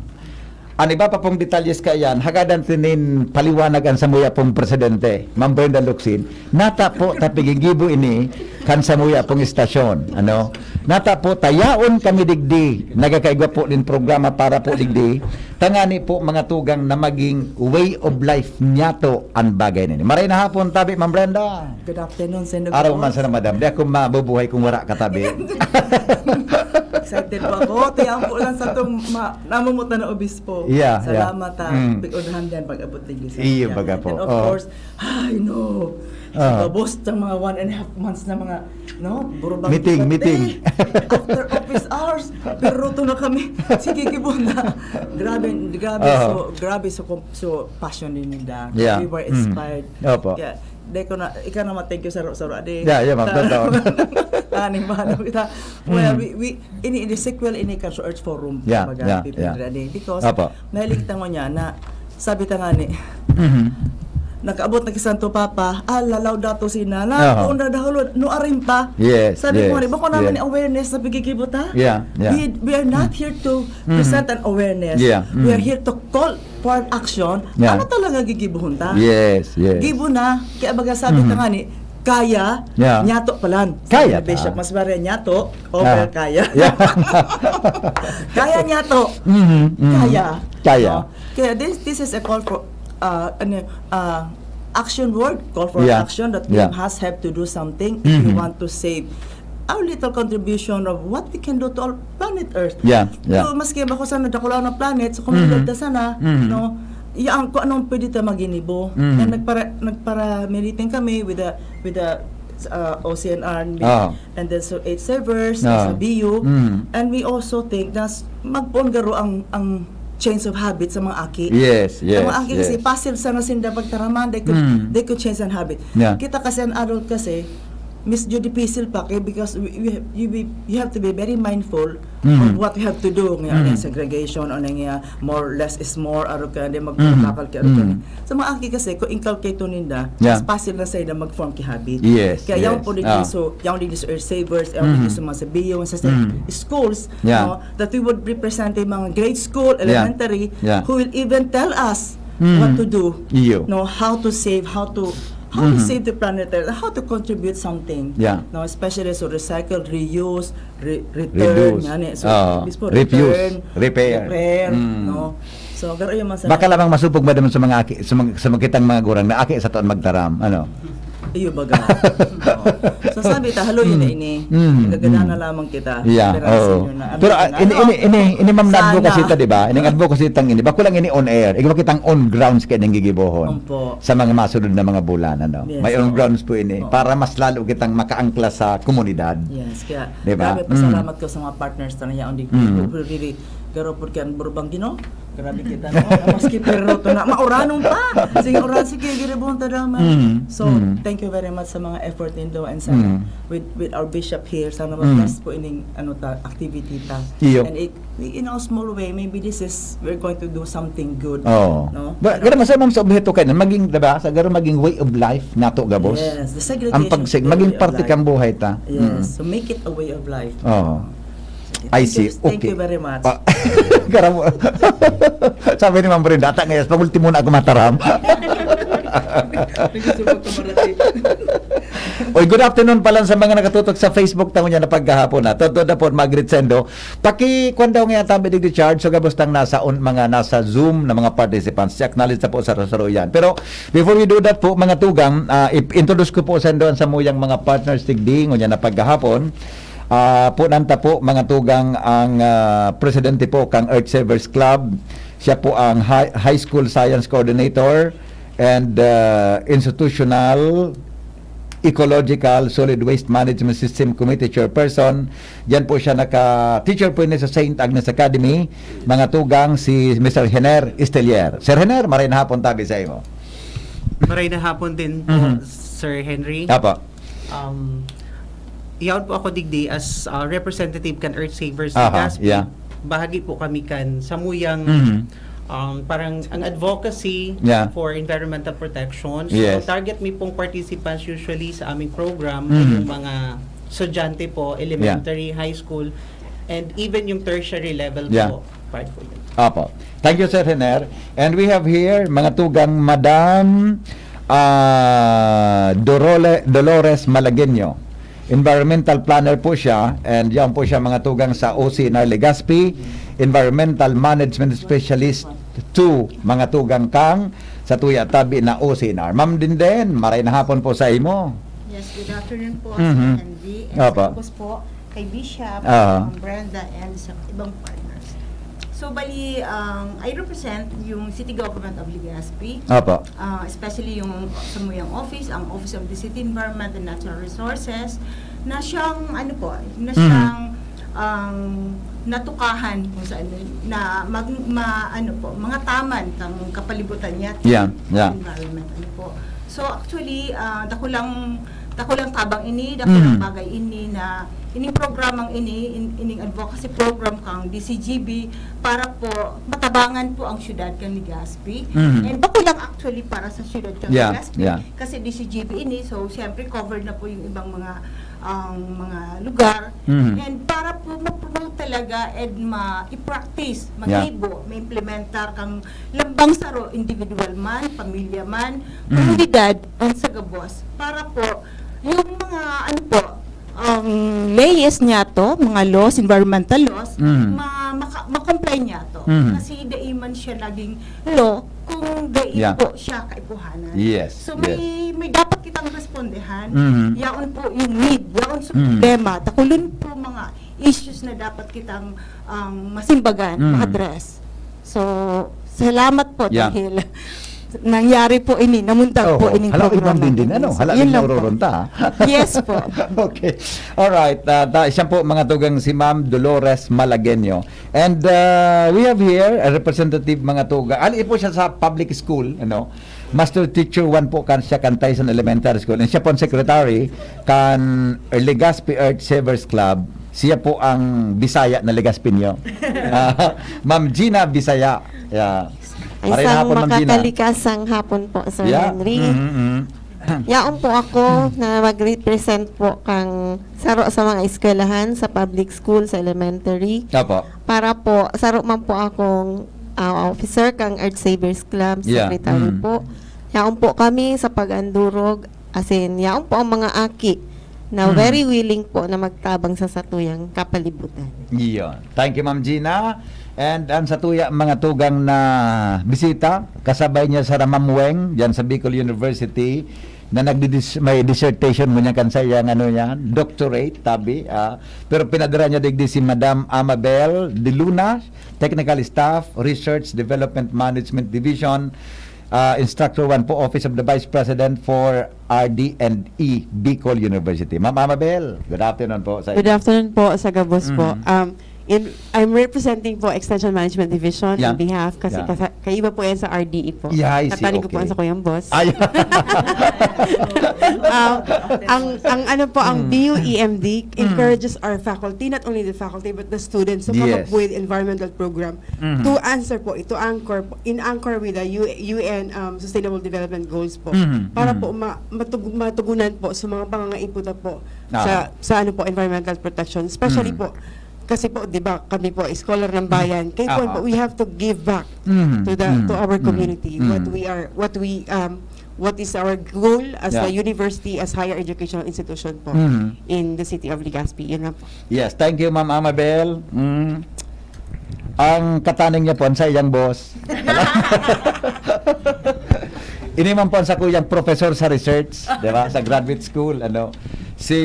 An iba pa pong detalyes kaiyan, hagadan tinin paliwanag an samuya pong presidente, Ma'am Brenda Locsin, nata po ta pigigibo ini kan samuya pong istasyon. Ano? Nata po, tayaon kami digdi, nagakaigwa po nin programa para po digdi, tangani po mga tugang na maging way of life niyato an bagay na ini. Maray na hapon, tabi, Ma'am Brenda. Good afternoon, Sen. Araw man sana, madam. Di ako mabubuhay kung wala ka tabi. Excited po ako. Tiyan po lang sa itong ma- namumutan na obispo. Yeah, yeah. Salamat ha. Mm. Pag-unahan dyan, pag-abot din sa Iyo, kanya. baga po. And of Oh. Course, ay no. Ah. Sa gabos ng mga one and a half months na mga, no, burubang Meeting, kita, meeting. After office hours, pero ito na kami. Sige, kibon na. Grabe, grabe. Ah. So, grabe. So, com- so passion din nila. Yeah. We were Mm. inspired. Opo. Kaya, di ko na, ikaw na mathank you sa saro-saro. Di, Yeah, yeah, ma'am. Totoo. Aning mahal kita. Well, Mm. we, we, ini, ini sequel ini kan Earth Forum. Yeah, Kumbaga, yeah, people yeah. ready. Because, Opo. mahilig tango niya na, sabi ta nga ni, Mhm. nakaabot na ki Santo Papa, ah, lalaw dato sina, na, Aha. kung nadahulon, no arim pa. Yes, Sabi ko yes, nga ni, bako naman yes. ni awareness sa pagkikibo ta. Yeah, yeah. We, we are not here to Mhm. present an awareness. Yeah, We are mm. here to call for an action. Yeah. Ano talaga gigibuhon ta? Yes, yes. Gibo na, kaya baga sabi Mhm. ta nga ni, kaya, Yeah. nyato palan. Kaya Sabi ni Bishop ta. Mas Maria, nyato, over Ah. kaya. Yeah. Kaya nyato. Mhm, mhm. Kaya. Kaya. No? Kaya this, this is a call for, uh, ano, uh, action word, call for Yeah. action that Yeah. we must have to do something if we Mhm. want to save our little contribution of what we can do to our planet Earth. Yeah, yeah. So, maski ba ko sa nadakulaw na planet, so kung Mhm. mm sana, Mhm. no, yan, kung anong pwede tayo maginibo. Mhm. And nagpara, nagpara-meeting kami with the, with the uh, O C N R and, Ah. and then so eight savers Ah. sa B U. Mhm. And we also think na s- magpoon garo ang, ang change of habit sa mga aki. Yes, yes, Ang mga aki kasi yes. passive sana sinda pagtaraman, they could, Mm. they could change an habit. Yeah. Kita kasi an adult kasi, medyo dipisil pa kay because we, we, you, we, you have to be very mindful Mm. of what we have to do. Nga, Mm. segregation o nga more or less is more, aro ka, di Mm. magpapakal ka, aro ka. Mm. Sa mga aki kasi, kung inculcate to ninda, Yeah. mas passive na sila na mag-form ki habit. Yes, Kaya yung yes. po Ah. so, yung din sa savers, yung Mm. din sa mga sa B U, sa Mm. schools, Yeah. no, that we would represent yung mga grade school, Yeah. elementary, Yeah. who will even tell us Mm. what to do. Iyo. No, how to save, how to how to Mhm. save the planet Earth, how to contribute something. Yeah. No, especially so recycle, reuse, re- return, Reduce. Yan, eh. So, Oo. mismo, Refuse. return, Repair. repair, Mm. No? So, garo yung mga Baka lamang masupog, madam, sa mga aki, sa mga, sa mga kitang mga gurang na aki sa taon magtaram. Ano? Iyo baga. Oo. So, sabi ta, haloy na ini. Mm, Nagagana mm. na lamang kita. Yeah, Pero ang oo. senior na, ano Pero na, ah, ini, ano? ini, ini, ini, ma'am, na Sana. advocacy ta, di ba? Ini advocacy tang ini. Bako lang ini on air. Igwa kitang on grounds kaya nang gigibohon. Opo. Sa mga masunod na mga bulan, ano? Yes, May on oo. Grounds po ini. Oo. Para mas lalo kitang makaangkla sa komunidad. Yes, kaya Di ba? grabe, Mm. pasalamat ko sa mga partners na niya. Hindi Mm. ko really, garo po kaya burubang gino. Grabe kita, no? Maski pero to na, mauranong pa. Sige, oran, sige, giribon ta naman. Mm. So, Mm. thank you very much sa mga effort nindo and sana Mm. with with our bishop here, sana Mm. mag-bless po ining ano ta, activity ta. Iyo. And it, in a small way, maybe this is, we're going to do something good. Oo. No? Ba, garo man sa mga sa obheto kayo, maging, diba, sa garo maging way of life nato gabos. Yes, the segregation Ang pagsig, should be a maging way of parte life. kang buhay ta. Yes, Mm. so make it a way of life. Oo. Sige. I Thank see. you, thank Okay. you very much. Ah, garo mo. Sabi ni Ma'am Brenda, ata ngayon, pag-ultimo na ako mataram. Nagsusumbong ka, Marati. Oy, good afternoon pa lang sa mga nakatutok sa Facebook ta ngunyan na paghahapon, ha. Totoo na po, Margaret Sendo. Paki-, kwan daw nga tabi, Digdi Charles, so gabos tang nasa on-, mga nasa Zoom na mga participants. I-acknowledge na po sa saro-saro yan. Pero before we do that po, mga tugang, ah, i-, introduce ko po sa indo ang samuyang mga partners, digdi, ngunyan na paghahapon. Ah, po nanta po, mga tugang, ang, ah, presidente po kang Earth Savers Club. Siya po ang hi-, High School Science Coordinator and, ah, Institutional Ecological Solid Waste Management System Committee Chairperson. Diyan po siya naka-teacher po ini sa Saint Agnes Academy. Mga tugang, si Mister Hener Estelier. Sir Hener, maray na hapon tabi sa imo. Maray na hapon din po, Mhm. Sir Henry. Apo. Um, yaon po ako digdi as uh, representative kan Earth Savers Aha, Legazpi. Yeah. Bahagi po kami kan samuyang Mhm. um, parang ang advocacy Yeah. for environmental protection. So, Yes. target mi pong participants usually sa aming program Mhm. yung mga estudyante po, elementary, high school, and even yung tertiary level Yeah. po. Part po yun. Apo. Thank you, Sir Hener. And we have here, mga tugang, Madam, ah, Dorole-, Dolores Malagueño. Environmental planner po siya, and yan po siya, mga tugang, sa O C N R Legazpi, Environmental Management Specialist two, mga tugang, kang sa tuya tabi na O C N R. Ma'am Dinden, maray na hapon po sa imo. Yes, good afternoon po, Mhm. Sir Henry. And Opo. Tapos po, kay Bishop, Ah. Ma'am Brenda, and sa ibang partners. So, bali, um, I represent yung City Government of Legazpi, Apo. uh, especially yung samuyang office, ang Office of the City Environment and Natural Resources, na siyang, ano po, na Mhm. siyang um, natukahan kung saan na mag, ma, ano po, mga taman kang kapalibutan niya, Yeah, yeah. Environment, ano po. So, actually, ah, dakulang dakulang tabang ini, dakulang Mhm. bagay ini na ining programang ini, in, ining advocacy program kang D C G B para po matabangan po ang syudad kang Legazpi. Mhm. And dakulang actually para sa syudad kang Yeah, Legazpi. Yeah. Kasi D C G B ini, so siyempre covered na po yung ibang mga ang mga lugar. Mhm. And para po ma-promote talaga and ma-practice, Yeah. maghibo, ma-implementar kang lambang saro, individual man, pamilya man, Mhm. komunidad, and sa gabos. Para po, yung mga, ano po, ang layers niya to, mga laws, environmental laws, Mhm. ma, maka, ma-comply niya to. Mhm. Kasi dai man siya naging law kung dai Yeah. po siya kaipuhanan. Yes, So may, may dapat kitang respondehan. Mhm. Yaon po yung need, yaon sa Mhm. problema, dakulon po mga issues na dapat kitang um, masimbagan, Mhm. ma-address. So, salamat po Yeah. dahil nangyari po ini, namundag Oo. po ining Hala, programa ibang din din, ini. ano? So, Hala, yun din lang po. naururunta, ha? Yes po. Okay. Alright. Uh, ta, siya po, mga tugang, si Ma'am Dolores Malagueño. And uh, we have here a representative, mga tugang. Ali po siya sa public school, ano? Master teacher one po kan siya kan Tyson Elementary School. And siya po ang secretary kan Legazpi Earth Savers Club. Siya po ang Bisaya na Legazpinyo. Ah, Ma'am Gina Bisaya. Yeah. Ay, Maray na isang hapon, Ma'am Gina. makatalikasang hapon po, Sir Yeah. Henry. Mhm, mhm. Yaon po ako na mag-represent po kang saro sa mga eskwelahan, sa public school, sa elementary. Opo. Para po, saro man po akong ah, officer kang Earth Savers Club, Yeah. secretary Mm. po. Yaon po kami sa pag-andurog, as in, yaon po ang mga aki na Mm. very willing po na magtabang sa satuyang kapalibutan. Iyon. Thank you, Ma'am Gina. And ang satuya, mga tugang na bisita, kasabay niya sa Ma'am Weng, dyan sa Bicol University, na nagdidis-, may dissertation mo niya kan sa iyang, ano yan, doctorate, tabi. Ah. Pero pinadara niya digdi si Madam Amabel De Luna, Technical Staff, Research Development Management Division, ah, Instructor one po, Office of the Vice President for R D and E, Bicol University. Ma'am Amabel, good afternoon po sa Good afternoon po sa gabos po. Mm. Um, in, I'm representing po Extension Management Division Yeah. in behalf kasi Yeah. kasa- kaiba po yan sa R D E po. Yeah, I see. Nataling ko po Okay. sa kuyang boss. Ay. Um, ang ang ano po, ang Mm. B U E M D Mm. encourages our faculty, not only the faculty but the students, to come Yes. up with environmental program Mhm. to answer po, to anchor po, in anchor with the U- U N um, Sustainable Development Goals po. Mhm. Para Mhm. po ma- matug- matugunan po sa mga pangangaiputa po Ah. sa sa ano po, environmental protection, especially Mhm. po kasi po, 'di ba, kami po, scholar ng bayan. Kaya po, Ah. we have to give back Mhm. to the Mhm. to our Mhm. community what Mhm. we are what we um what is our goal as Yeah. a university, as higher educational institution po Mhm. in the city of Legazpi. Yun lang po. Yes, thank you, Ma'am Amabel. Mm. Ang kataning niya po, ang sa iyang boss. Ini man po ang sakuyang professor sa research, di ba? Sa graduate school, ano. Si,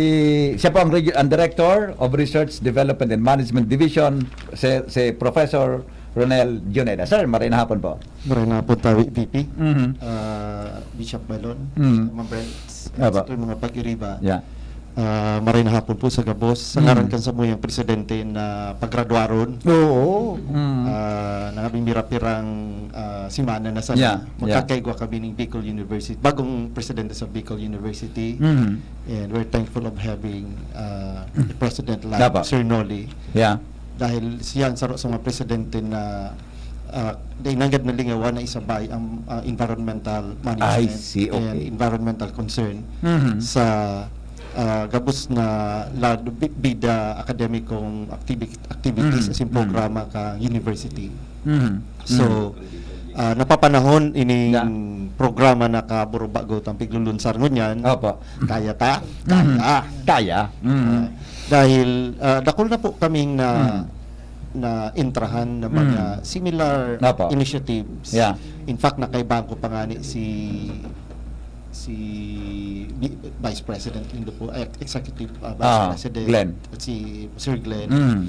siya po ang, regi- ang Director of Research Development and Management Division, si, si Professor Ronel Juneda. Sir, maray na hapon po. Maray na po tawi, V P. Mhm. Ah, Bishop Balon, Mm. Ma'am Brent, Apo. sa mga pag-iriba. Yeah. Ah, maray na hapon po sa gabos. Sa Mm. ngaran kan samuyang presidente na pagradwaron, Oo. Mm. ah, nangabing mirapirang ah, semana na sana, Yeah, yeah. magkakaigwa kami ng Bicol University, bagong presidente sa Bicol University. Mhm. And we're thankful of having uh, the president like Dapat. Sir Nolly. Yeah. Dahil siya ang saro sa mga presidente na uh, nanggad na lingawan na isabay ang uh, environmental I management see, and okay. environmental concern Mhm. sa uh, gabos na lado bi- bida akademikong activi- activities Mm, as in mm. programa ka university. Mhm. So, Mhm. ah, napapanahon ining Yeah. programa na kaburubago tang piglulunsar ngunyan. Opo. Kaya ta? Mhm. Kaya. Kaya. Mhm. Ah, dahil ah, dakul na po kaming na Mhm. na intrahan na mga Mhm. similar Opo. initiatives. Yeah. In fact, nakaibahan ko pa nga ni si si Vi- Vice President Lindo po, eh, Executive uh, Vice Ah, President Glenn. At si Sir Glenn Mhm.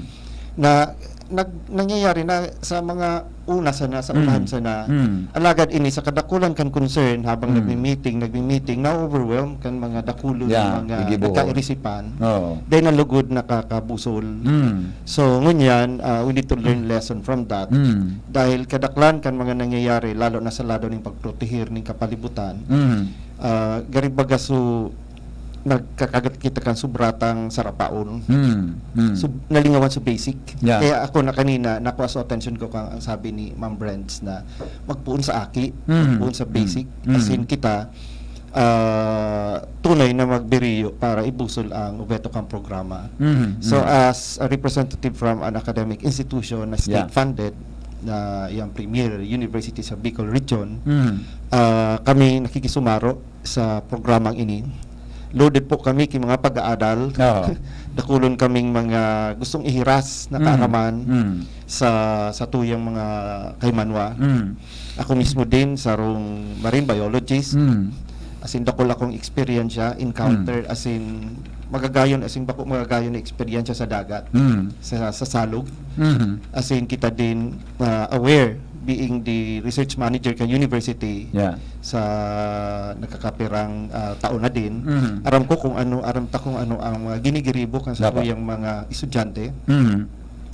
na nag, nangyayari na sa mga una sana, sa Mm. unahan sana. Mm. Alagad ini sa kadakulan kan concern habang Mm. nagmi-meeting, nagmi-meeting, na-overwhelm kan mga dakulon, Yeah, mga igibuhol. nagkairisipan. Oo. Dahil nalugod nakakabusol. Mm. So, ngunyan, uh, we need to learn lesson from that. Mm. Dahil kadaklan kan mga nangyayari, lalo na sa lado ning pagprotehir ning kapalibutan, Mm. uh, garibaga so, nagkakagat kita kan sobratang sarapaon. Mm. Mm. So, nalingawan sa basic. Yeah. Kaya ako na kanina, nakuha sa attention ko kang ang sabi ni Ma'am Brents na magpuon sa aki, Mm. magpuon sa basic. Mm. As in kita, ah, tunay na magbiriyo para ibusol ang obheto kang programa. Mm. So, Mm. as a representative from an academic institution na Yeah. state-funded, na yung premier university sa Bicol Region, Mm. ah, kami nakikisumaro sa programang ini. Loaded po kami ki mga pag-aadal. Oo. Dakulon kaming mga gustong ihiras na Mm. kaaraman Mm. sa sa tuyang mga kaimanwa. Mm. Ako mismo din sarong marine biologist. Mm. As in, dakul akong eksperyensya, encounter, as in, magagayon, as in, bako magagayon na eksperyensya sa dagat, Mm. sa, sa salog. Mm. As in, kita din uh, aware, being the research manager kan university Yeah. sa nakakapirang uh, taon na din. Mm. Aram ko kung ano, aram ta kung ano ang mga ginigiribo kan sa Dapat. Tuyang mga estudyante, Mm.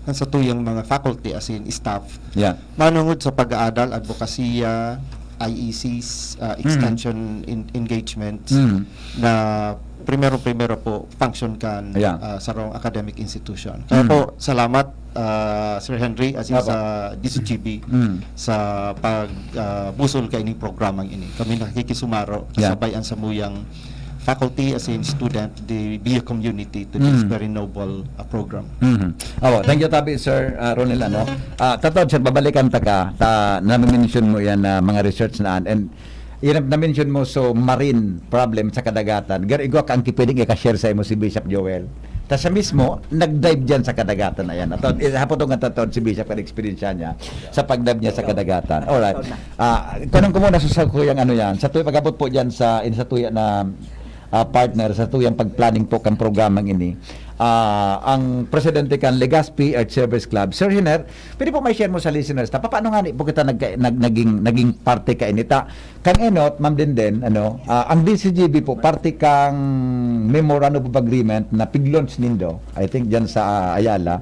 kan sa tuyang mga faculty, as in staff. Yeah. Manungod sa pag-aadal, advokasya, I E Cs, uh, Mm. extension in- engagements, Mm. na primero-primero po function kan Yeah. uh, sarong academic institution. Kaya Mm. po, salamat uh, Sir Henry, as in Apo. sa D C G B, Mm. sa pag uh, busol kaining programang ini. Kami nakikisumaro, Yeah. kasabay ang samuyang faculty, as in student, the B U community to this Mm. very noble uh, program. Mhm. Awa, thank you tabi, Sir ah, Ronel, ano. Ah, tatod, sir, babalikan ta ka, ta, na-mention mo yan na mga research na, and yun ang na-mention mo, so, marine problem sa kadagatan. Gar igwa ka ang kipwedeng ika-share sa imo si Bishop Joel. Ta siya mismo, nag-dive dyan sa kadagatan na yan. Atod, eh, hapon nga tatod si Bishop kan eksperyensya niya sa pag-dive niya sa kadagatan. Alright. Ah, tanong ko muna sa, sa kuyang ano yan. Sa tuwi pag-abot po dyan sa, in sa tuya na ah, partner, sa tuyang pag-planning po kang programang ini. Ah, ang presidente kan Legazpi Earth Savers Club, Sir Hiner, pwede po may share mo sa listeners ta, paano nga ni po kita nag, nag, naging, naging parte ka inita? Kang enot, Ma'am Denden, ano, ah, ang D C G B po, parte kang Memorandum of Agreement na pig-launch nindo, I think, dyan sa ah, Ayala.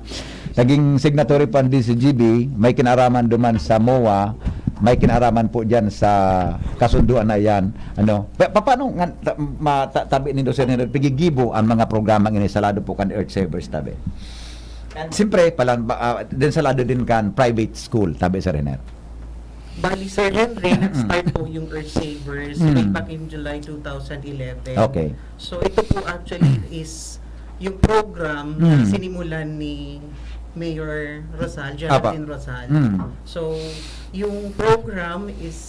Naging signatory po ang D C G B, may kinaraman duman sa MOA, may kinaraman po dyan sa kasunduan na yan. Ano, pa, pa, paano nga, ta, ma, ta, tabi nindo, Sir Henry, pigigibo ang mga programang ini sa lado po kan Earth Savers, tabi? And siyempre, pala, ba, ah, din sa lado din kan private school, tabi, Sir Henry? Bali, Sir Henry, nag-start po yung Earth Savers Mm. way back in July two thousand eleven. Okay. So, ito po actually is yung program na Mm. sinimulan ni Mayor Rosal, Apa. Jonathan Rosal. Mm. So, yung program is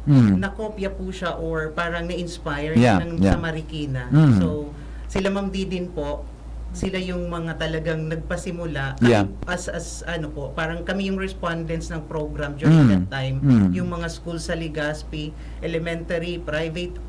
Mm. nakopya po siya or parang na-inspire Yeah, ng yeah. sa Marikina. Mm. So, sila Ma'am Didin po, sila yung mga talagang nagpasimula Yeah. as as ano po, parang kami yung respondents ng program during Mm. that time. Mm. Yung mga schools sa Legazpi, elementary, private,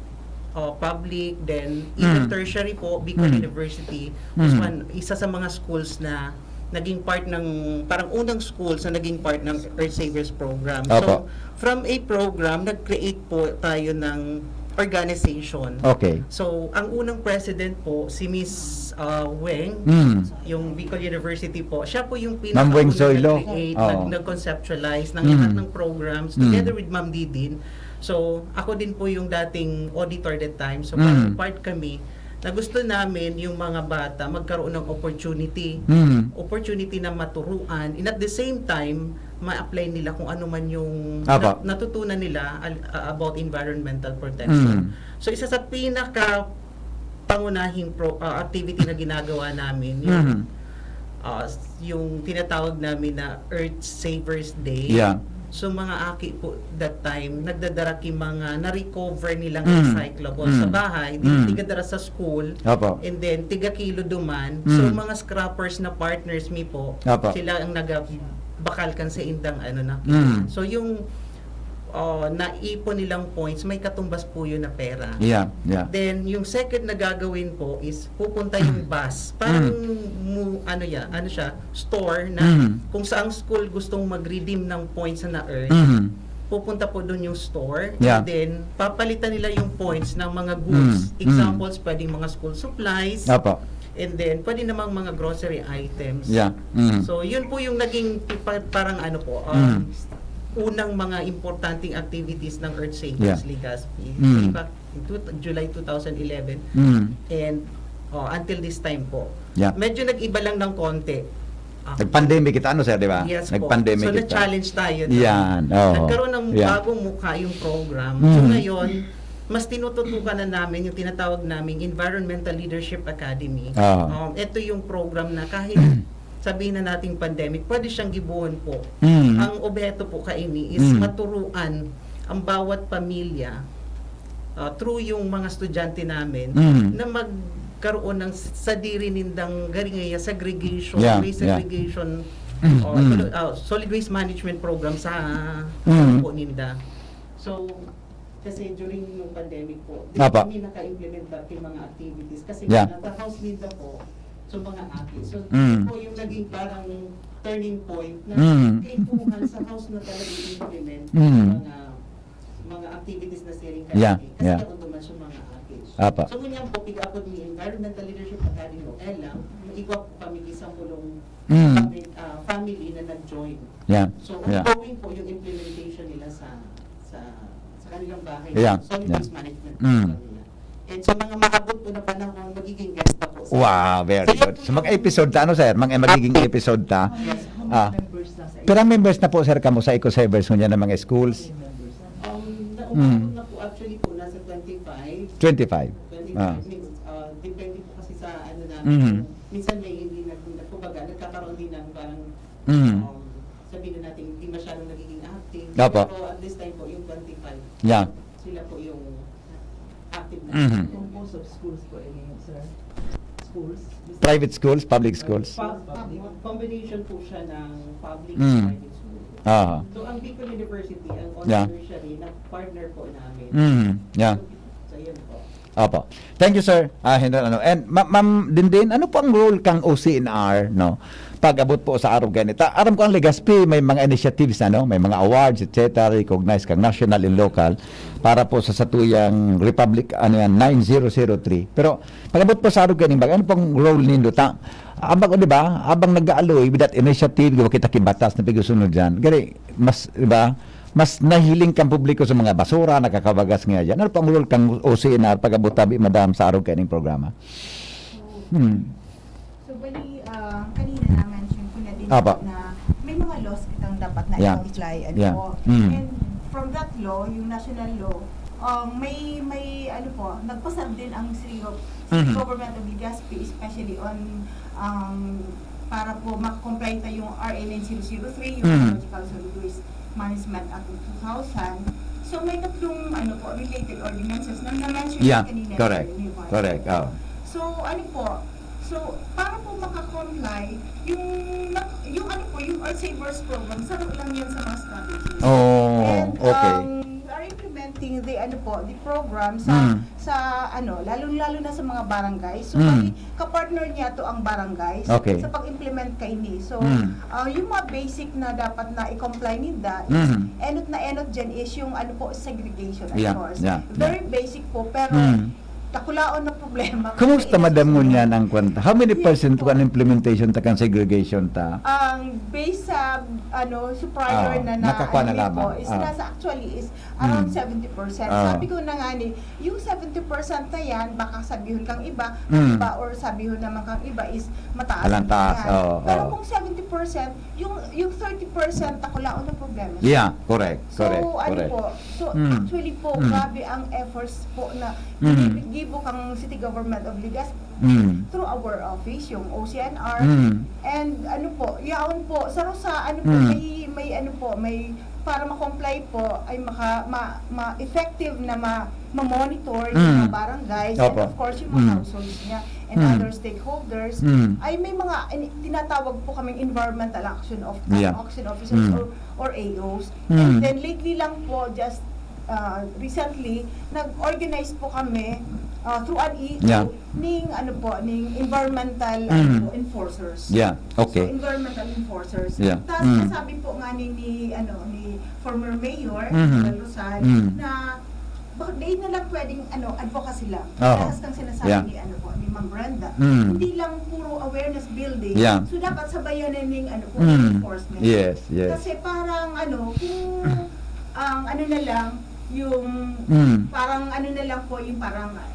uh, public, then even Mm. tertiary po, Bicol Mm. University was Mm. one, isa sa mga schools na naging part ng, parang unang schools na naging part ng Earth Savers program. Opo. So, from a program, nag-create po tayo ng organization. Okay. So, ang unang president po, si Miss uh, Weng, Mm. yung Bicol University po, siya po yung Ma'am Weng pinakaunang Zoilo. nag-create, Oo. nag- nag-conceptualize ng Mm. lahat ng programs Mm. together with Ma'am Didin. So, ako din po yung dating auditor that time. So, Mm. parang part kami na gusto namin yung mga bata magkaroon ng opportunity. Mm. Opportunity na maturuan. And at the same time, ma-apply nila kung ano man yung Apa. nat- natutunan nila al- uh, about environmental protection. Mm. So, isa sa pinaka pangunahing pro, uh, activity na ginagawa namin, yung, Mhm. uh, yung tinatawag namin na Earth Savers Day. Yeah. So, mga aki po that time, nagdadara ki mga na-recover nilang Mm. recyclable sa Mm. bahay, di Mm. tigadara sa school, Opo. and then tiga kilo duman. So, Mm. mga scrappers na partners mi po, Opo. sila ang nagabakal kan sa indang ano na. Mm. So, yung uh, naipon nilang points, may katumbas po yun na pera. Yeah, yeah. Then, yung second na gagawin po is pupunta yung bus. Parang, Mm. mu, ano yan, ano siya, store na Mm. kung saang school gustong mag-redeem ng points na na-earn, Mm. pupunta po doon yung store. Yeah. And then, papalitan nila yung points ng mga goods. Mm. Mm. Examples, pwedeng mga school supplies. Opo. And then, pwede namang mga grocery items. Yeah. Mm. So, yun po yung naging pa- parang ano po, um, Mm. unang mga importanteng activities ng Earth Savers Yeah. Legazpi. Mm. Back in two- July two thousand eleven. Mm. And oh, until this time po. Yeah. Medyo nag-iba lang ng konti. Ah, Nag-pandemic kita, ano, sir, di ba? Yes po. Nag-pandemic So, kita. na-challenge tayo. Yan, oo. Nagkaroon ng Yeah. bagong mukha yung program. Mm. So, ngayon, mas tinututukan na namin yung tinatawag naming Environmental Leadership Academy. Ah. Um, ito yung program na kahit sabihin na nating pandemic, pwede siyang gibuhon po. Mm. Ang obheto po kaini is Mm. maturuan ang bawat pamilya ah, through yung mga estudyante namin Mm. na magkaroon ng sadiri nindang garingaya segregation. Yeah, May yeah. segregation, Mm, oh, mm. solo- ah, solid waste management program sa Mm. po ninda. So, kasi during yung pandemic po, di Apa. kami naka-implement ng mga activities kasi Yeah. nasa house ninda po, so mga aki. So, Mm. po yung naging parang turning point na Mm. kaipuhan sa house na talaga i-implement Mm. mga mga activities na siring Yeah, kasi yeah. Ako duman siya mga aki. Apa. So, ngunyan po, piga-apod ni Environmental Leadership Academy o ELA, igwa po kami isang pulong Mm. family, ah, family na nag-join. Yeah. So, Yeah. ongoing po yung implementation nila sa sa sa kanilang bahay. Yeah, Solid yeah. waste management Mm. nila. And sa mga maabot po na panahon, magiging guest pa po sila. Wow, very good. So, mag-episode ta, ano, sir? Mag-, magiging episode ta. Yes. Ah. Pero ang members na po, sir, kamo sa Eco Savers, ngunyan ng mga schools? Um, na, Mm. na po, actually po, nasa twenty-five. Twenty-five. Twenty-five Ah. means, uh, depende po kasi sa ano na, Mhm. minsan may hindi na, kumbaga, nagkakaroon din ng parang, Mhm. um, sabihin na natin, hindi masyadong nagiging active. Opo. Pero at this time po, yung twenty-five, Yeah. sila po yung active na. Mhm. Composed of schools po ini, sir? Schools? Private schools, public schools? Pa- pa- combination po siya ng public Mm. and private schools. Ah. So, ang Bicol University, ang Yeah. Tertiary, nag-partner po namin. Mm. Yeah. So, yun po. Opo. Thank you, sir. Ah, General, ano. And, ma- Ma'am Dindin, ano po ang role kang O C N R, no? Pag-abot po sa arog kaini. Ta, aram ko ang Legazpi, may mga initiatives, ano? May mga awards, et cetera, recognized kang national and local para po sa satuyang Republic, ano yan, nine zero zero three. Pero, pag-abot po sa arog kaini, ano pong role nindo? Ta, abang, di ba? Abang nag-aaloy with that initiative, di ba, kita ki batas na pigusunod dyan. Gari, mas, di ba? Mas nahiling kang publiko sa mga basura, nakakabagas nga dyan. Ano pong role kang O C N R pag-abot tabi, madam, sa arog kaining programa? Hmm. So, bali, ah, kanina na-mention ko na din Apa. Na may mga laws kitang dapat na Yeah. i-comply. Ano Yeah. po. Mm. And from that law, yung national law, um, may, may, ano po, nagpasar din ang City, City Mhm. Government of Legazpi, especially on, um, para po makakomply tayo yung R A nine zero zero three, yung Mhm. Biological Solid Waste Management Act of two thousand. So, may tatlong, ano po, related ordinances na na-mention Yeah, kanina correct. ni Vice. Correct. Oh. So, ano po? So, para po makakomply, yung, yung ano po, yung Earth Savers Program, saro lang yan sa mga strategy. Oh, And, okay. um, we are implementing the, ano po, the program sa, Mm. sa ano, lalong-lalo na sa mga barangay. So, Mm. bali, kapartner niya to ang barangay Okay. sa pag-implement kaini. So, Mm. ah, yung mga basic na dapat na i-comply ninda is, Mm. enot na enot dyan is yung ano po, segregation, of Yeah, course. yeah, Very basic po, pero Mm. dakulaon na problema. Kumusta, Kaya Madam susunod. Ngunyan, ang kwanta? How many Yes percent po po. ang implementation ta kan segregation ta? Ang base sa, ano, sa prior Ah, na, na nakakuha ano na din lamang. po, is Ah. nasa actually is around Mm. seventy percent. Ah. Sabi ko na nga ni, yung seventy percent na yan, baka sabihon kang iba, Mm. iba or sabihon naman kang iba is mataas Alang ang taas, yan. oo, Pero oo. kung seventy percent, yung, yung thirty percent, dakulaon na problema. Yeah, correct, So, correct, ano correct. po, so Mm. actually po, Mm. grabe ang efforts po na Mm. ginigibo kang City Government of Legazpi Mm. through our office, yung O C N R, Mm. and ano po, yaon po, sa, sa ano po, Mm. may, may ano po, may, para ma-comply po, ay maka, ma, ma-effective na ma, ma-monitor yung Mm. mga barangays, and Opo. of course, yung mga Mm. households niya and Mm. other stakeholders, Mm. ay may mga, in, tinatawag po kaming environmental action of, Yeah. action officers Mm. or, or A Os. Mm. And then lately lang po, just uh, recently, nag-organize po kami uh, through an E O Yeah. ning, ano po, ning environmental Mm. ano po, enforcers. Yeah, okay. So, environmental enforcers. Yeah. Tapos, Mm. nasabi po nga ni, ni, ano, ni former mayor, Mhm. Manuel Rosal, Mm. na bak-, di na lang pwedeng ano, advocacy lang. Oo. Parehas kang sinasabi Yeah. ni, ano po, ni Ma'am Brenda. Mm. Hindi lang puro awareness building. Yeah. So, dapat sabayan na ning ano po, Mm. enforcement. Yes, yes. Kasi parang ano, kung ang ano na lang, yung Mm. parang ano na lang po, yung parang uh,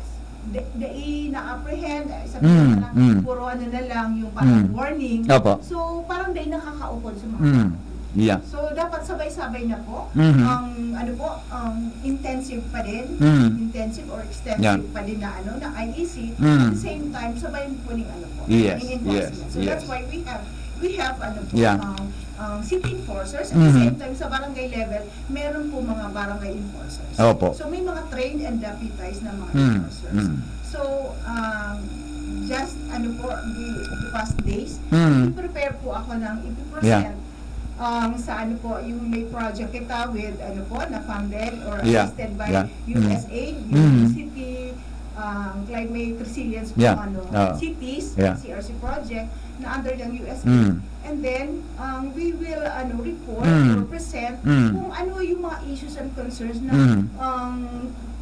da- dai na-apprehend, uh, sabi Mm, na lang, mm. puro ano na lang, yung parang Mm. warning. Opo. So, parang dai nakakaukol sa mga Mm. tao. Yeah. So, dapat sabay-sabay na po Mhm. ang ano po, ang intensive pa din, Mm. intensive or extensive Yan. pa din na ano, na I E C. Mm. At the same time, sabay po ning ano po, Yes, ning enforcement. yes, So, that's yes. why we have, we have ano po, Yeah. um, um, city enforcers. At the Mhm. same time, sa barangay level, meron po mga barangay enforcers. Opo. So, may mga trained and deputized na mga Mm, enforcers. mm. So, um, just ano po, the, the past days, Mm. prepare po ako ng ipipresent Yeah. um, sa ano po, yung may project kita with, ano po, na funded or Yeah. assisted by Yeah. U S A, Mm. yung Mm. city, um, climate resilience po, Yeah. ano, Ah. cities, Yeah. C R C project, na under ng U S A. Mm. And then, um, we will, ano, report Mm. or present Mm. kung ano yung mga issues and concerns na, Mm. um,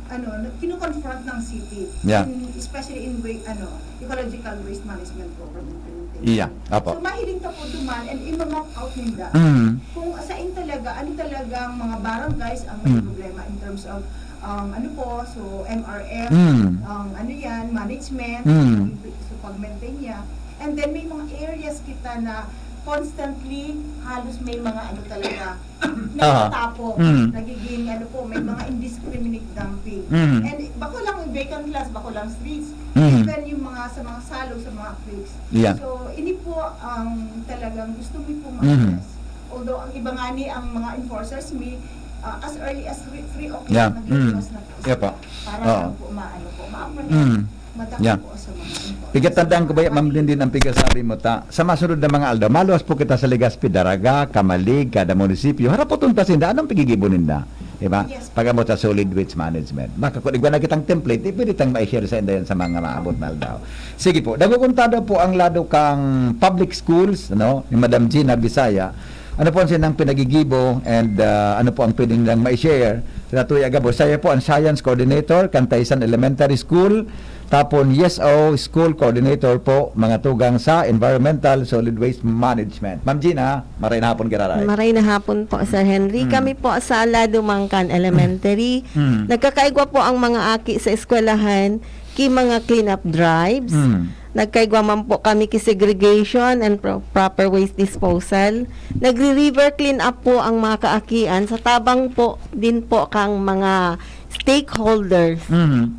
ano, na kinoconfront ng city, Yeah. in, especially in wa-, ano, ecological waste management program implementation. Yeah, apo. So, mahiling ta po duman and ima-map out ninda. Mm. Kung saan talaga, ano talagang mga barangays ang may Mm. problema in terms of, um, ano po, so M R F, Mm. ang ano yan, management, Mm. so pag-maintain niya. And then may mga areas kita na constantly halos may mga ano talaga, Ah. natatapo, Mm. nagiging ano po, may mga indiscriminate dumping. Mm. And bako lang vacant lots, bako lang streets, Mm. even yung mga sa mga salog, sa mga creeks. Yeah. So, ini po ang talagang gusto mi po Mm. ma-address. Although, ang iba nga ni, ang mga enforcers mi, ah, as early as three, three o'clock, Yeah. nag-iiwas Mm. na po. Yeah po. Para Oo. lang po maano po, ma-apprehend, Mm. madakop Yeah. po sa mga enforcers. Pigatandaan ko ba, Ma'am Lindy, ang pigasabi mo ta, sa masunod na mga aldaw, maluwas po kita sa Legazpi, Daraga, Kamalig, kada munisipyo, harapoton ta sinda, anong pigigibo ninda? Di ba? Yes. Pag-abot sa solid waste management. Makakuligwa na kitang template, di pwede tang ma-share sa inda yan sa mga maabot na aldaw. Sige po, dagogon ta daw po ang lado kang public schools, no, ni Madam Gina Bisaya. Ano po ang sinang pinagigibo and ah, ano po ang pwede nilang ma-share sa Natuya Gabos? Siya po ang science coordinator kan Taysan Elementary School, tapon Y S O school coordinator po, mga tugang sa environmental solid waste management. Ma'am Gina, maray na hapon, giraray. Maray na hapon po, Sir Henry. Mm. Kami po sa Lado Mangkan Elementary, Mm. nagkakaigwa po ang mga aki sa eskwelahan ki mga clean-up drives. Mm. Nagkaigwa man po kami ki segregation and pro- proper waste disposal. Nagre-river clean up po ang mga kaakian sa tabang po din po kang mga stakeholders. Mm.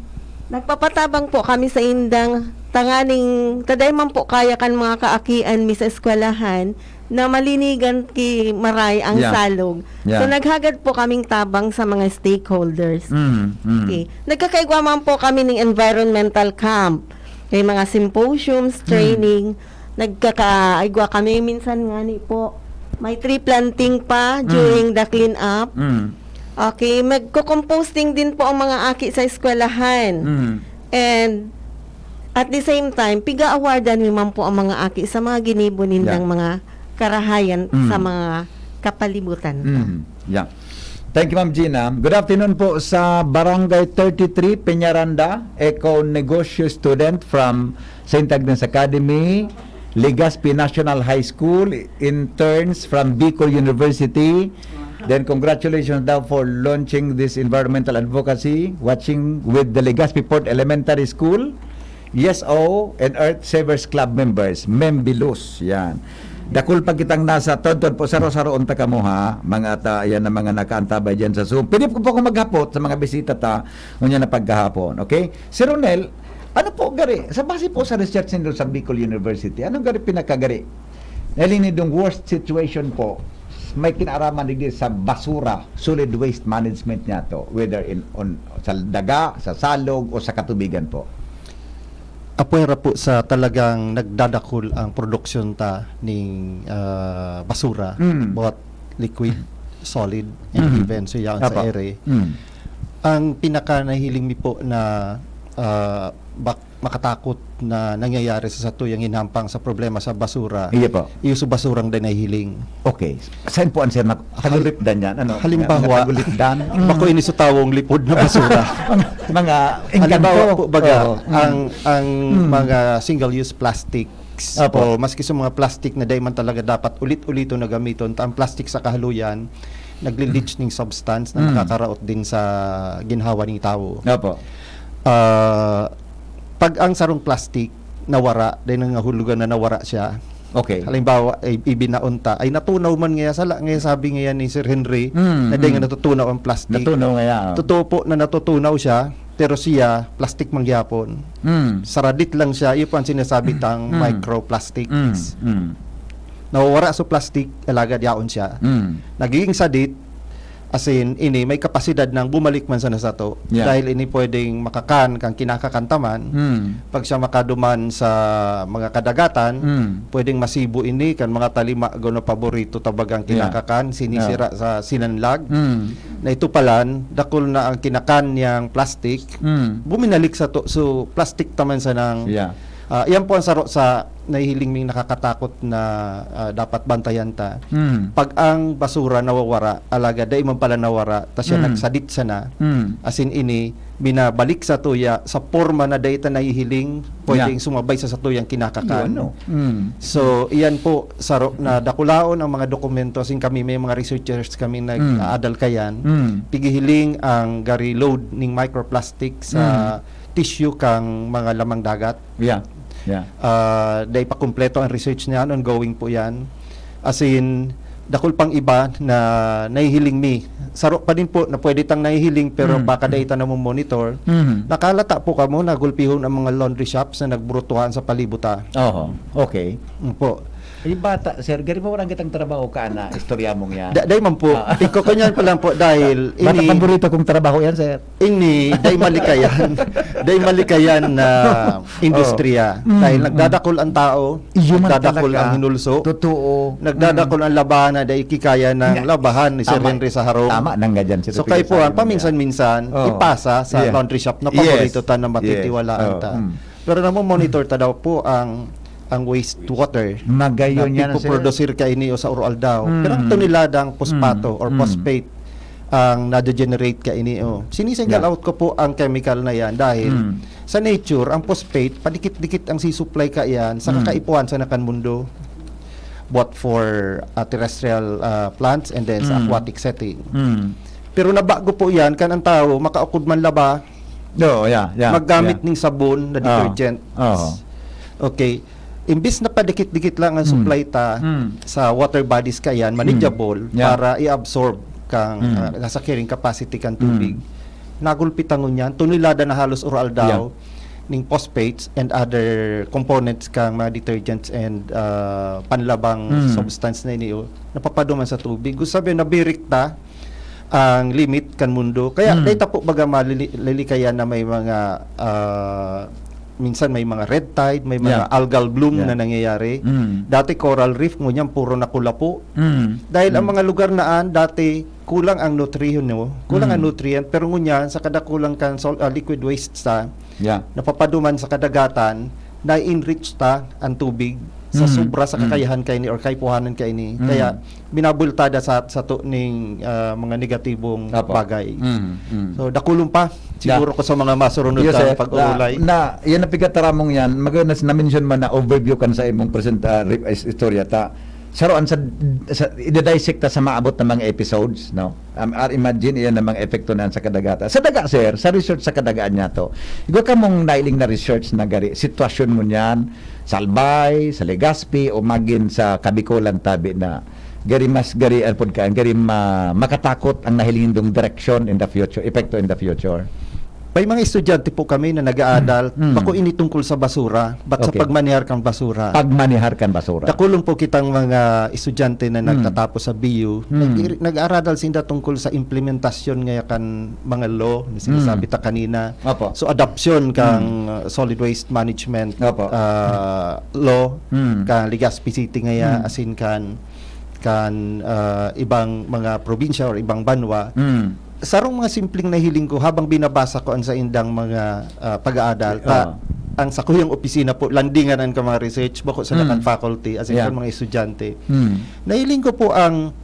Nagpapatabang po kami sa indang tanganing kaday man po kaya kan mga kaakian mi sa eskwelahan, na malinigan ki maray ang Yeah. salog. Yeah. So, naghagad po kaming tabang sa mga stakeholders. Mm, mm. Okay. Nagkakaigwa man po kami ng environmental camp. May mga symposiums, Mm. training. Nagkakaigwa kami minsan nga ni po. May tree planting pa Mm. during the clean up. Mm. Okay, magko-composting din po ang mga aki sa eskwelahan. Mm. And at the same time, piga-awardan mi man po ang mga aki sa mga ginibo nindang Yeah. mga karahayan Mm. sa mga kapalibutan ta. Mm. Yeah. Thank you, Ma'am Gina. Good afternoon po sa Barangay thirty-three, Peñaranda, Eco Negosyo student from Saint Agnes Academy, Legazpi National High School, interns from Bicol University. Then congratulations daw for launching this environmental advocacy, watching with the Legazpi Port Elementary School. Yes, O, and Earth Savers Club members, Membilus, yan. Dakul pa kitang nasa, todtod po, saro-saroon ta kamo, ha, mga ta, yan ang mga nakaantabay dyan sa Zoom. Pwede po, po akong maghapot sa mga bisita ta, ngunyan na pagkahapon, okay? Sir Ronel, ano po gari, sa base po sa research nindo sa Bicol University, anong gari pinakagari? Nalini dong worst situation po, may kinaaraman digdi sa basura, solid waste management niya to, whether in on, sa daga, sa salog, o sa katubigan po. Apwera po sa talagang nagdadakul ang produksyon ta ning, ah, basura, Mm. both liquid, solid, and Mm. even so yaon sa Apo. ere. Mm. Ang pinaka nahiling mi po na, ah, bak-, makatakot na nangyayari sa satuyang hinhampang sa problema sa basura, Iya po. iyo sa basurang dai nahihiling. Okay. Saan po ang sir na tagulipdan yan? Ano? Halimbawa, Mga tagulipdan? Mm. Bako ini sa tawong lipod na basura. mga, mga Halimbawa engkanto. po, baga, Oo. Mm. ang, ang Mm. mga single-use plastics, Apo. o maski sa mga plastic na dai man talaga dapat ulit-ulito na gamiton, ta ang plastic sa kahaluyan, nagli-leach ning substance na Mm. nakakaraot din sa ginhawa ning tawo. Opo. Ah, pag ang sarong plastic nawara, dai nangahulugan na nawara siya. Okay. Halimbawa, ay, ibinaon ta, ay natunaw man ngaya, sala ngaya sabi ngaya ni Sir Henry, Mm, na dai mm. nga natutunaw ang plastic. Natunaw ngaya, oh. Totoo po na natutunaw siya, pero siya, plastic man gyapon. Mm. Saradit lang siya, iyo po ang sinasabi tang Mm. microplastics. Mm. Mm. Nawawara sa plastic, alagad yaon siya. Mm. Nagiging sadit, as in, ini may kapasidad nang bumalik man sana sato. Yeah. Dahil ini pwedeng makakan kang kinakakan ta man. Mm. Pag siya makaduman sa mga kadagatan, Mm. pwedeng masibo ini kan mga talima, gono paborito ta bagang Yeah. kinakakan, sinisira sa sinanlag. Mm. Na ito palan, dakul na ang kinakan niyang plastic. Mm. Buminalik sato, so plastic ta man sanang Yeah. Ah, iyan po ang saro sa nahihiling ming nakakatakot na, ah, dapat bantayan ta. Mm. Pag ang basura nawawara, alagad dai man pala nawara, ta siya Mm. nagsadit sana. Mm. As in ini, binabalik satuya sa porma na dai ta nahihiling, pwedeng Yeah. sumabay sa satuyang kinakakan. Yun, no? Mm. So, iyan po, saro na dakulaon ang mga dokumento. As in kami, may mga researchers kami nag-aadal kayan. Mm. Pigihiling ang gari load ning microplastic sa Mm. tissue kang mga lamang dagat. Yeah. Yeah. Ah, dai pa kumpleto ang research niyan, ongoing po yan. As in, dakul pang iba na nahihiling mi. Saro pa din po na pwede tang nahihiling, pero Mm. baka dai ta namomonitor. Mm. Nakalata po kamo, nagulpihon ang mga laundry shops na nagburutuhan sa palibot ta. Oho. Okay. Mm po. Yung bata, sir, gari mo walang kitang trabaho ka na, istorya mong yan. Da, dai man po. Ah. Tingko ko niyan pa lang po dahil Bata ini, paborito kong trabaho yan, sir. ini, dai malikayan. Dai malikayan na industriya. Mm, Dahil mm. Nagdadakul ang tao, Iyo man nagdadakul talaga. Ang hinulso, Totoo. nagdadakul ang labahan na dai kikaya ng Nga. labahan ni Sir Tama. Henry sa harong. Tama, nang ganyan, sir. So, kayo po, Pinagsabi ang mo yan. paminsan-minsan, Oo. ipasa sa Yes. laundry shop na Yes. paborito ta na Yes. matitiwalaan Oo. ta. Mm. Pero namomonitor ta daw po ang ang wastewater Magayon na yan, sir. Pigpoproducir kaini o sa uro-aldaw. Mm. Pero ang toneladang pospato Mm. or Mm. phosphate ang nade-generate kaini, oh. Sini-single Yeah. out ko po ang chemical na yan dahil Mm. sa nature, ang phosphate, padikit-dikit ang sisupply ka yan sa Mm. kakaipuhan sa nakan mundo. Both for, ah, terrestrial, ah, plants and then sa Mm. aquatic setting. Mm. Pero nabago po yan, kan ang tao, makaukod man laba, Oo, yeah, yeah, maggamit yeah. Ning sabon na Ah. Detergent. Oo. Okay. Imbis na padikit-dikit lang ang Mm. Supply ta Mm. sa water bodies kayan, manageable Yeah. para i-absorb kang, Mm. ah, nasa carrying capacity kang Mm. tubig. Nagulpi ta ngunyan, tonelada na halos uro-aldaw. Yeah. ning phosphates and other components kang mga detergents and, ah, panlabang Mm. substance na ini, oh, napapaduman sa tubig. Gusto sabihin, nabirik ta ang limit kan mundo. Kaya Mm. dahil ta po baga malili-, lilikayan na may mga, ah, minsan may mga red tide, may mga Yeah. algal bloom Yeah. na nangyayari. Mm. Dati coral reef, ngunyan puro na kulapo. Mm. Dahil ang Mm. mga lugar na an, dati kulang ang nutrition, no? Kulang Mm. ang nutrient, pero ngunyan sa kada kulang kan sol-, ah, liquid waste sa, Yeah. napapaduman sa kadagatan, na-enrich ta ang tubig sa Mm. sobra sa Mm. kakayahan kaini or kaipuhanan kaini. Mm. Kaya binabultada sa, sa to ning, ah, mga negatibong Apo. bagay. Mm. Mm. So, dakulon pa siguro ko sa mga masurunod Yes, na sir. pag-uulay. Na, na, yan ang pagkataramong yan. Maganda na-mention man na overview kan sa imong present, ah, re-, is-, istorya ta. Saroan sa, sa, idadissect ta sa maabot na mga episodes, no? Um, ar-, imagine, iyan ang mga epekto na sa kadagatan. Sa daga, sir, sa research sa kadagaan niya to, igwa kamong nailing na research na gari, sitwasyon mo niyan, sa Albay, sa Legazpi, o magin sa Kabikolan tabi na gari mas, gari, ano pod ka, gari ma-, makatakot ang nahiling nindong direksyon in the future, epekto in the future. May mga estudyante po kami na nag-aadal, Mm. bako ini tungkol sa basura, but sa Okay. pagmanihar kan basura. Pagmanihar kan basura. Dakulon po kitang mga estudyante na Mm. nagtatapos sa B U, Mm. nag-, nag-aaradal sinda tungkol sa implementasyon ngaya kan mga law na sinasabi Mm. ta kanina. Opo. So, adoption kang, Mm. uh, solid waste management, Opo. uh, law, Mm. kan Legazpi City ngaya, Mm. asin kan, kan, uh, ibang mga probinsya or ibang banwa. Mm. Sarong mga simpleng nahiling ko habang binabasa ko an saindang mga, ah, pag-aadal. Ta, Oo. ang sakuyang opisina po, landingan an ka mga research, bako sa Mm. kan faculty, as in Yeah. kan mga estudyante. Mm. Nahiling ko po ang,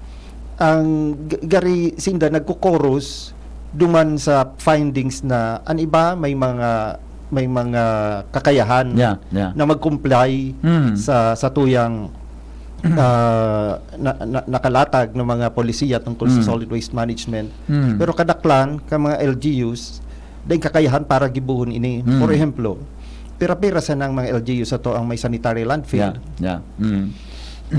ang g-, gari sinda nagko-chorus duman sa findings na an iba may mga, may mga kakayahan Yeah, yeah. na mag-comply Mm. sa, sa tuyang, ah, na, na, nakalatag ng mga polisiya tungkol sa Mm. solid waste management. Mm. Pero kadaklan ka mga L G Us, dai kakayahan para gibohon ini. Mm. For ehemplo, pira-pira sana ang mga L G Us sato ang may sanitary landfill. Yeah, yeah. Mm.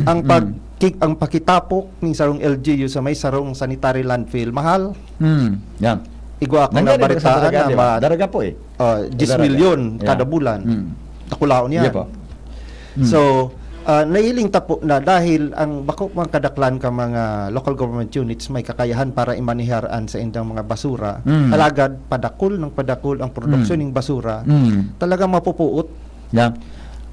Ang pag-, Mm. ki-, ang pakitapok ning sarong L G U sa may sarong sanitary landfill, mahal. Mm. Yeah. Igwa akong Nangyari ba sa nabaritaan Daraga, na di ba? ma-, Daraga po eh. ah, diyes milyon Yeah. kada bulan. Mm. Takulaon yan. Yeah po. Mm. So, ah, nahiling ta po na dahil ang bako mga kadaklan ka mga local government units may kakayahan para imanihar an saindang mga basura, Mm. alagad padakul ng padakul ang produksyon Mm. ng basura, Mm. talagang mapupuot. Yeah.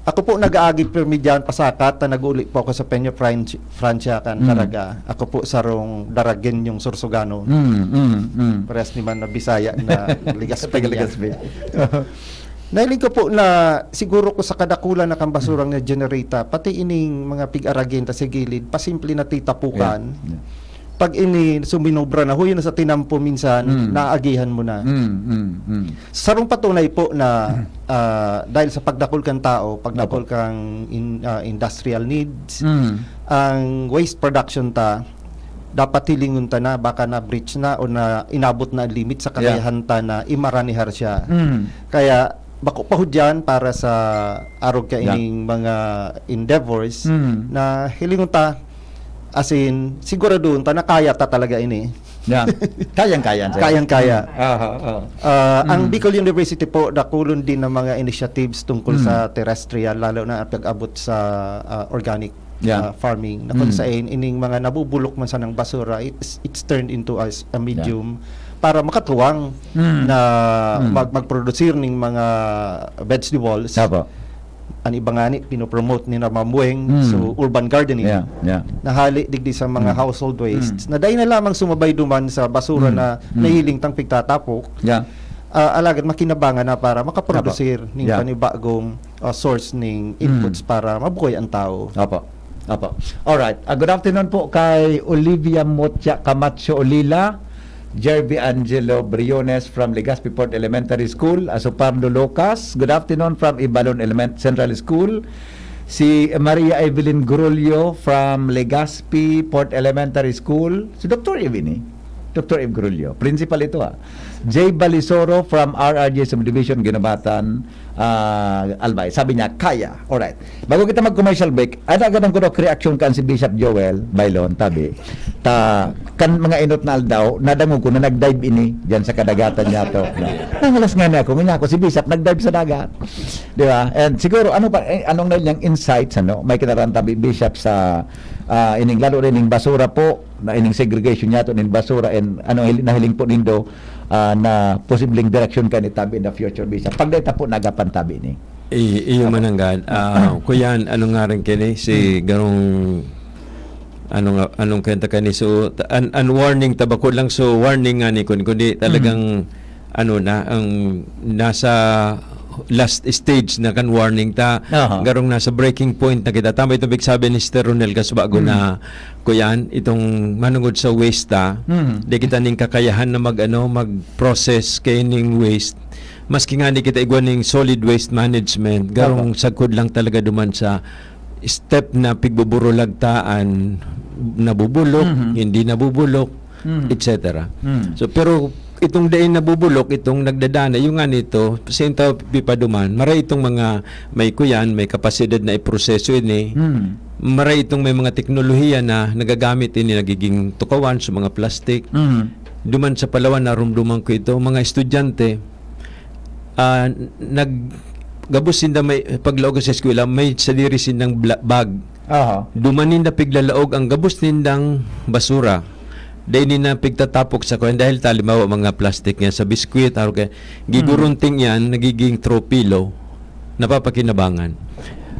Ako po nag-aagi pirmi diyan, pasakat, na nag-uli po ako sa Peña, French, Francia, kan Mm. Daraga. Ako po sarong Daragenyong Sorsoganon. Mm, mm, mm. Parehas ni man na Bisaya na Legazpi Taga niya. Legazpi. Nahiling ko po na siguro ko sa kadakulan na kan basurang na generata, pati ining mga pig-aragen ta sa gilid, pasimple na titapukan. Yeah, yeah. Pag ini suminobra na, huyo na sa tinampo minsan, Mm. naagihan mo na. Mm, mm, mm. Sarong patunay po na, ah, dahil sa pagdakul kan tao, pagdakul Opo. kang in-, ah, industrial needs, Mm. ang waste production ta, dapat hilingon ta na, baka na-breach na o na inabot na ang limit sa Yeah. kakayahan ta na imaranihar siya. Mm. Kaya, bako pa ho dyan para sa arog Yeah. kaining mga endeavors Mm. na hilingon ta, as in, siguraduhon ta na kaya ta talaga ini. Yeah. Kayang-kaya, sir. Kayang-kaya. Aha, aha. Ah, ang Mm. Bicol University po, dakulon din ang mga initiatives tungkol Mm. sa terrestrial, lalo na ang pag-abot sa, ah, organic, Yeah. ah, farming, na kung Mm. saan ining mga nabubulok man sanang basura, it's, it's turned into a s-, a Yeah. medium para makatuwang Mm. na Mm. mag-, magprodusir ning mga vegetables. Apo. An iba ngani, pinopromote ni na Ma'am Weng, Mm. so urban gardening. Yeah, yeah. Nahali digdi sa mga Mm. household wastes. Mm. Na dai na lamang sumabay duman sa basura Mm. na Mm. nahiling tang pigtatapok. Yeah. Ah, alagad makinabangan na para makaprodusir Apo. ning Yeah. panibagong, ah, source ning Mm. inputs para mabuhay ang tao. Apo. Apo. Alright. Ah, good afternoon po kay Olivia Motya Camacho Olila, Jervy Angelo Briones from Legazpi Port Elementary School, Aso Pablo Locas. Good afternoon from Ibalon Element-, Central School. Si Maria Evelyn Grulio from Legazpi Port Elementary School. Si Doktor Evelyn, eh. Doctor Eve Grulio, principal ito, ah. Jay Balisoro from R R J Subdivision, Guinobatan, ah, Albay. Sabi niya, kaya. Alright. Bago kita mag-commercial break, ada agad ang kudok reaction kan si Bishop Joel Bailon, tabi. Ta, kan mga inot na aldaw, nadangog ko na nag-dive ini, diyan sa kadagatan niya to. No? Nangalas nga na ako, nga ako, si Bishop nag-dive sa dagat. Di ba? And siguro, ano pa, eh, anong na niyang insights, ano? May kinaran tabi, Bishop, sa, ah, ining, lalo na ining basura po, na ining segregation niya to, ining basura, and ano, hil-, nahiling po nindo, ah, na posibleng direksyon ka ni tabi in the future, Bishop? Pag data po, nagapan tabi ni. I-, iyo mananggad. Ah, kuyan, ano nga rin kini? Si Hmm. Garong, ano nga, anong kwenta kani? So, ta-, an, an warning, tabako lang. So, warning nga ni kun, kundi talagang, Hmm. ano na, ang nasa last stage na kan warning ta, Aha. Garong nasa breaking point na kita. Tama itong big sabi ni Mister Ronel Gasbago Hmm. na, kuyan, itong manungod sa waste ta, Hmm. di kita ning kakayahan na mag, ano, mag-process kaining waste. Maski nga di kita igwa ning solid waste management, garong Tama. sagkod lang talaga duman sa step na pigbuburulagtaan, nabubulok, Mhm. hindi nabubulok, Mhm. et cetera. Mhm. So, pero itong dai nabubulok, itong nagdadana, yung nga nito, sinta pipaduman, maray itong mga may kuyan, may kapasidad na iproseso ini, Mhm. maray itong may mga teknolohiya na nagagamit ini, nagiging tukawan sa mga plastic. Mhm. Duman sa Palawan, narumduman ko ito, mga estudyante, ah, nag-, gabos sinda may paglaog sa eskwela, may sadiri sindang bla-, bag. Aha. Duman ninda piglalaog ang gabos nindang basura. Dai ninda pigtatapok sa kuwan dahil ta, halimbawa, mga plastic nga sa biskwit, araw kaya, Hmm. gigurunting yan, nagiging throw pillow, napapakinabangan.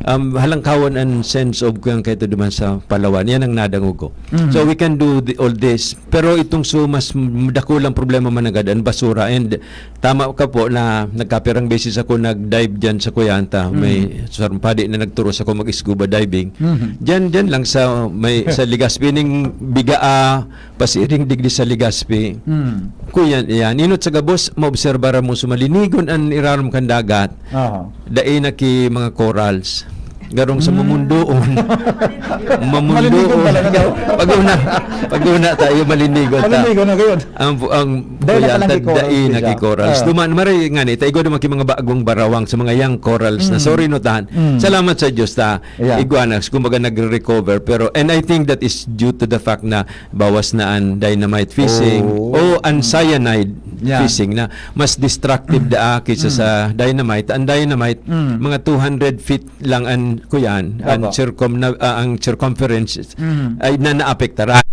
Um, halangkawan an sense of kuwan kaito duman sa Palawan. Yan ang nadangog ko. Mhm. So, we can do the, all this. Pero itong so, mas m-, dakulang problema mananggad, ang basura. And tama ka po na nagkapirang beses ako nag-dive dyan sa Kuyanta. May Mm. sarumpadi na nagturo sa ako mag-scuba diving. Mhm. Dyan, dyan lang sa may, sa Legazpi, ning biga, ah, pasiring digdi sa Legazpi. Mm. Kuyan, yan. Inot sa gabos, maobserba ra mo sumalinigon an irarom kan dagat. Aha. Dai na ki mga corals. Garong sa Mm. mamundoon. Mamundoon. Malinigon talaga daw. Pag-una, pag-una tayo, malinigon ta. Malinigon na gayon. Ang, ang Dahil na puyatan, palang ki-corals, dai na Pisa. ki-corals. Ah. Duman, maray nga ni, ta igwa duman ki mga bagong barawang sa mga young corals na Mm. sorry no tan. Mm. Salamat sa Diyos ta. Yeah. Igwa na, kumbaga, nagre-recover. Pero, and I think that is due to the fact na bawas na an dynamite fishing Oh. o an Mm. cyanide Yeah. fishing na mas destructive daa kaysa Mm. sa dynamite. Ang dynamite, Mm. mga two hundred feet lang an, kuyan, an Opo. circum-, na, ah, ang circumference Mm. ay na naapektaran.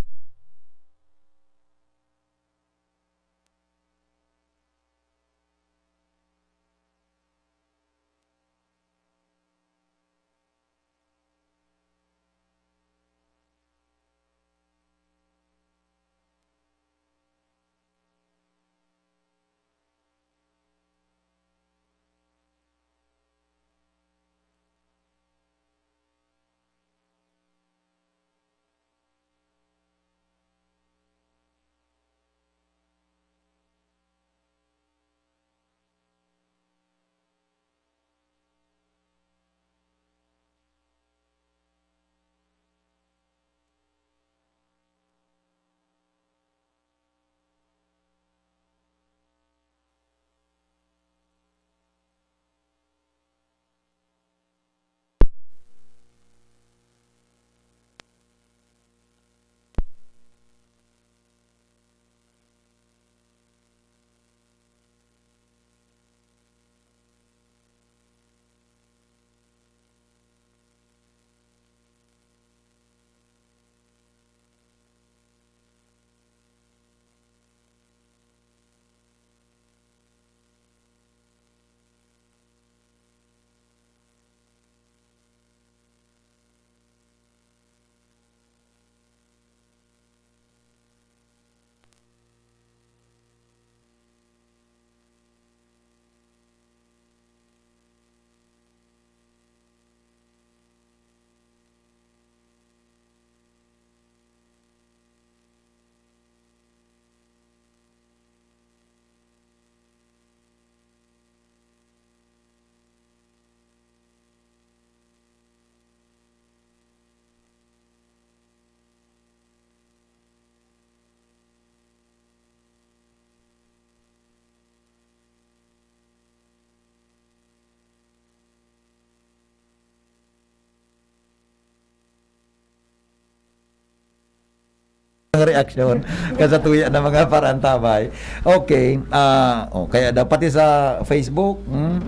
ang reaksyon. Kasatuya na mga parantabay. Okay. Ah, oh, kaya daw pati sa Facebook, hmm,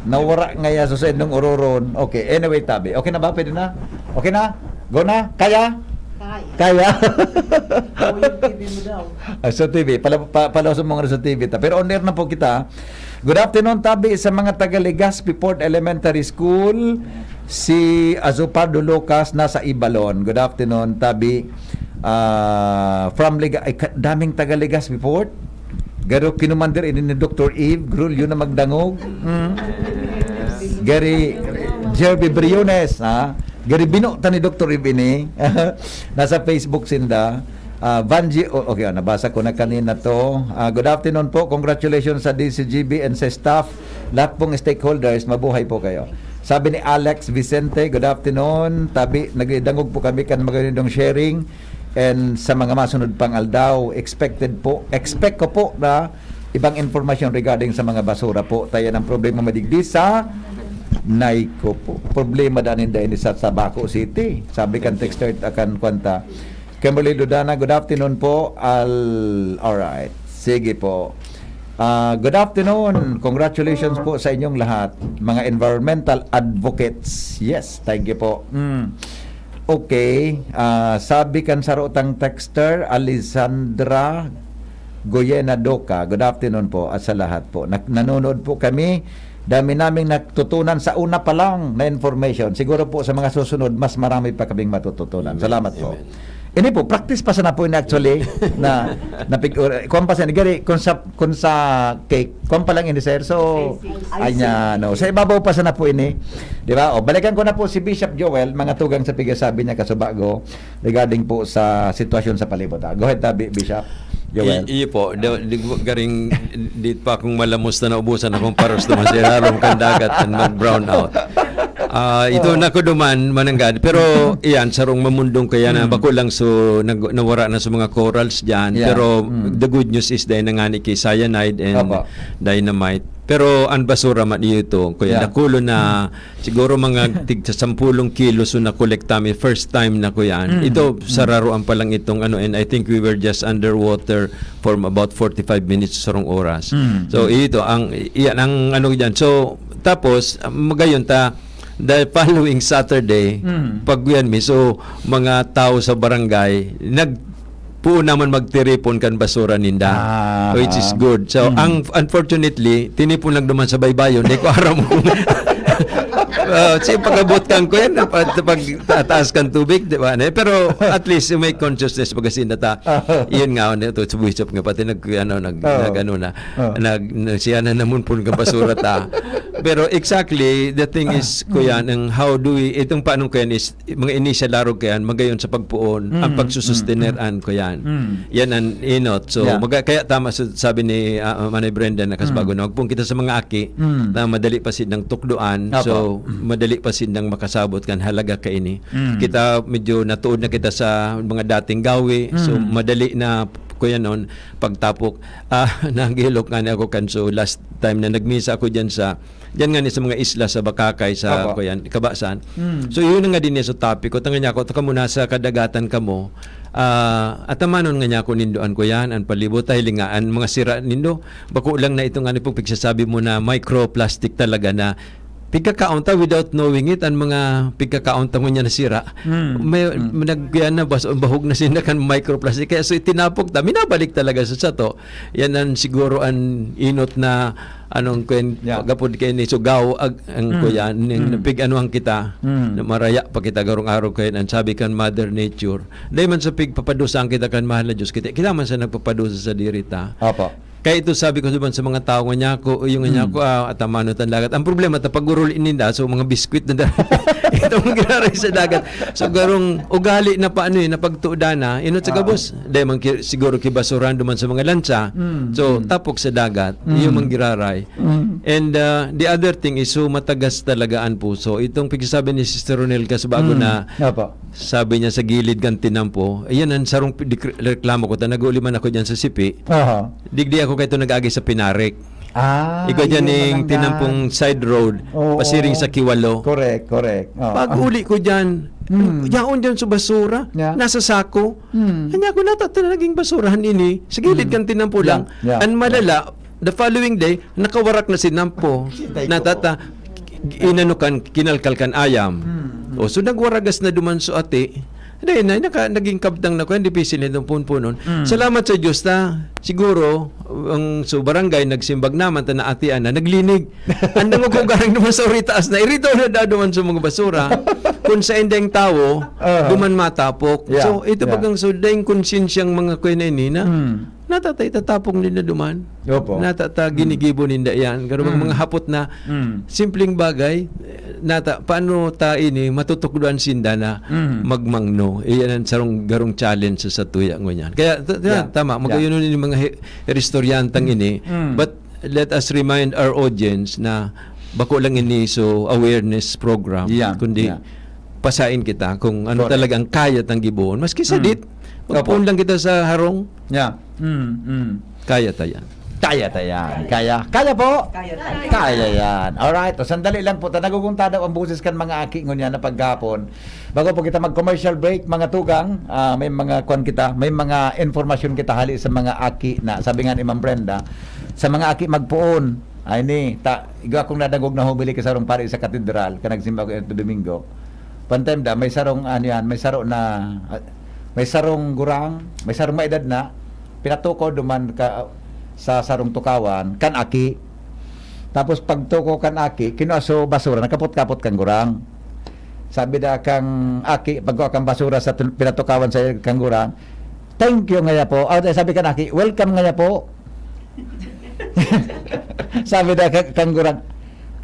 nawara ngaya sa saindong ororon. Okay. Anyway, tabi. Okay na ba? Pwede na? Okay na? Go na? Kaya? Kaya. Kaya? O, yung T V mo daw. Ah, sa T V. Pala, pa, palaos mo nga sa T V ta. Pero on air na po kita. Good afternoon, tabi, sa mga taga Legazpi Port Elementary School. Si Azupardo Lucas nasa Ibalon. Good afternoon, tabi. Ah, from Lega-, ay, ka-, daming taga Legazpi Port. Garo kinumander ini ni Doktor Eve Grulio na magdangog. Mm. Gari Jerby Briones, ha? Gari binotan ni Doktor Eve ini. Nasa Facebook sinda. Ah, Vanji, o-, okay, ah, nabasa ko na kanina to. Ah, good afternoon po. Congratulations sa D C G B and sa staff. Lahat pong stakeholders, mabuhay po kayo. Sabi ni Alex Vicente, "Good afternoon. Tabi, nagdidangog po kami kan magandang sharing. And sa mga masunod pang aldaw, expected po, expect ko po na ibang informasyon regarding sa mga basura po. Tayo ng problema madigdi sa Naiko po. Problema daan inda ini sa Tabaco City." Sabi kan texter, akan kwanta. Kimberly Dudana, good afternoon po. Al-, alright. Sige po. Ah, good afternoon. Congratulations po sa inyong lahat, mga environmental advocates. Yes, thank you po. Mm. Okay. Ah, sabi kan sarotang texter, Alessandra Goyena Doca. Good afternoon po at sa lahat po. Nak-, nanonood po kami. Dami naming natutunan sa una pa lang na information. Siguro po sa mga susunod, mas marami pa kaming matututunan. Amen. Salamat po. Amen. Ini po, practice pa sana po ini actually, na, na pig-, kuwan pa sana, gari, kung sa, kung sa cake, kuwan pa lang ini, sir. So, Icing. Ay, niya, no. Sa ibabaw pa sana po ini. Di ba? O, balikan ko na po si Bishop Joel, mga tugang sa pigasabi niya, kasubago, regarding po sa sitwasyon sa palibot, ha. Go ahead, tabi, Bishop Joel. I-, iyo po, di, di, garing, di pa akong malamos na naubusan akong paros naman si Harom kan dagat and mag-brown out. Ah, ito Oo. na ko duman, mananggad. Pero, iyan, sarong mamundong kaya na Mm. bako lang so, nag-, nawara na sa mga corals dyan. Yeah. Pero, Mm. the good news is dahil nangani kay cyanide and Opo. dynamite. Pero ang basura man iyo ito, kuya, Yeah. dakulo na, Mm. siguro mga tig sa sampulong kilo so nakolekta mi, first time na, kuya. Mm. Ito, Mm. sararoan pa lang itong ano, and I think we were just underwater for about forty-five minutes, sarong oras. Mm. So, Mm. ito, ang, iyan ang ano dyan. So, tapos, magayon ta, the following Saturday, Mm. pag yan mi, so, mga tao sa barangay, nag-, puon naman magtiripon kan basura ninda, Ah, which is ah. good. So, Mm. ang, unfortunately, tinipon lang naman sa baybayon, di ko aram kung, ah, si pag-abot kan ko yan, pag, pag taas kan tubig, di ba? Ne? Pero at least, may consciousness, baga sinda ta. Ah. Yun nga, ano, ito, si Bishop nga, pati nag, ano, nag, Oo. nag, ano na, Oo. nag, nag, siya na naman po ng basura ta. Pero exactly, the thing is, Ah. kuya, Mm. ng how do we, itong paano ko yan is, mga initial larog kayan, magayon sa pagpuon, ang Mm, pagsusustener mm, mm. an ko yan. Mm. Yan ang inot. So, Yeah. maga-, kaya tama sa, sabi ni, ah, Manay Brenda na kasbago Mm. na magpuon kita sa mga aki Mm. na madali pa silang tukdoan. Apo. So, Mm. madali pa silang makasabot kan halaga kaini. Mm. Kita, medyo natuod na kita sa mga dating gawi. So, Mm. madali na, kuya, noon, pagtapok. Ah, nagihilok nga ni ako kan, so, last time na nagmisa ako dyan sa Diyan nga ni sa mga isla sa Bakakay, sa Opo. kuyan, Kabasan. Mm. So, yun nga din sa topic ko. Tangan niya ako, "Taka muna sa kadagatan kamo." Ah, at amanon nga niya ako nindo an kuyan, an palibot, ay linga, an mga sira nindo. Bako lang na itong ano pong pigsasabi mo na microplastic talaga na pigkakaon ta without knowing it, an mga pigkakaon ta ngunyan na sira. Mm. May, Mm. nag-, kuyan na, bas-, bahog na sinda kan microplastic. Kaya so itinapok ta, minabalik talaga sa sato. Yan ang siguro an inot na anong kwen-, Yeah. pagapod kay ni sugaw ag-, ang Mm. kuyan, ning Mm. pig-anuhan kita, Mm. na maraya pa kita garong araw kayan. Ang sabi kan Mother Nature, dahil man sa pigpapadusahan kita kan mahal na Diyos, kita, kita man sa nagpapadusa sa diri ta. Opo. Kaya ito sabi ko naman sa mga tao nga niya ako, o yung nga niya Mm. ako, ah, atamano tan dagat. Ang problema, ta pag-urul ininda, so mga biskwit na da-, itong ginaray sa dagat. So, garong ugali na pa, ano eh, na pagtuudan na. Inot sa Ah. gabos, dahil man ki-, siguro kibasuran duman sa mga lansa. Mm, So, mm. tapok sa dagat, Mm. yung manggiraray. Mm. And, uh, the other thing is, so matagas talaga ang puso. Itong pagsasabi ni Sister Ronel Casbago Mm. na Opo. sabi niya sa gilid kan tinampo, ayan ang sarong pi-, dik-, reklamo ko, ta nag-uuli man ako dyan sa sipi. Aha. Digdi ako kayo nag-agi sa pinarik. Ah, Igwa dyan iyo ning man ang tinampong side road, Oo. pasiring sa Kiwalo. Correct, correct. Oo. Pag uli ko dyan, Mm. yaon dyan sa basura, Yeah. nasa sako. Mm. Kanya ko, "Natata, naging basurahan ini." Sa gilid Mm. kan tinampo Yeah, lang. yeah, Ang yeah. malala, the following day, nakawarak na sinampo. Sitay ko Natata, po. inano kan, kinalkal kan ayam. Mm, mm. O, so nagwaragas na duman so ati. Dai na, naka-, naging kabtang na ko, hindi pisil nitong punpunon. Mm. Salamat sa Diyos ta. Siguro, ang so barangay nagsimbag naman, ta naatian na, naglinig. Ang dangog ko garing naman sa uri taas na, irito na daw duman sa mga basura. Kung sa indang tawo, Aha. duman matapok. Yeah, So, ito yeah. bagang so, dahil konsensyang mga kuya na ini na, Mm. natata itatapong nila duman. Opo. Natata Mm. ginigibo ninda yan. Garo Mm. mga hapot na Mm. simpleng bagay, eh, nata, paano ta ini matutukdoan sinda na Mm. magmangno? Iyan ang sarong garong challenge sa, sa tuya ngunyan. Kaya, ta-, ta-, Yeah. tama, Yeah. magayon yung mga he-, istoryantang Mm. ini. Mm. But let us remind our audience na bako lang ini so awareness program, Yeah. kundi Yeah. pasain kita kung ano Correct. talagang kaya tang gibohon. Maski sa Mm. dit, Opo. magpuon lang kita sa harong. Yeah. Mm, mm. Kaya ta yan. Kaya ta yan. Kaya. Kaya po? Kaya ta yan. Kaya yan. Alright. O, sandali lang po. Ta, nagugunta daw ang boses kan mga aki ngunyan na paghapon. Bago po kita mag-commercial break, mga tugang, ah, may mga kwan kita, may mga informasyon kita hali sa mga aki na, sabi nga ni Ma'am Brenda, sa mga aki magpoon. Ay ni, ta, igwa akong nadangog na humili ka sarong pari sa katedral, ka nagsimba ko ito Domingo. One time da, may sarong, ano yan, may saro na, ah, may sarong gurang, may sarong maedad na, pinatukod duman ka, sa sarong tukawan, kan aki. Tapos pagtuko kan aki, kinua so basura, nakapot-kapot kan gurang. Sabi da kang aki, pagkua kang basura sa tun-, pinatukawan sa kang gurang, "Thank you ngaya po." Ah, sabi kan aki, "Welcome ngaya po." Sabi da ka-, kang gurang,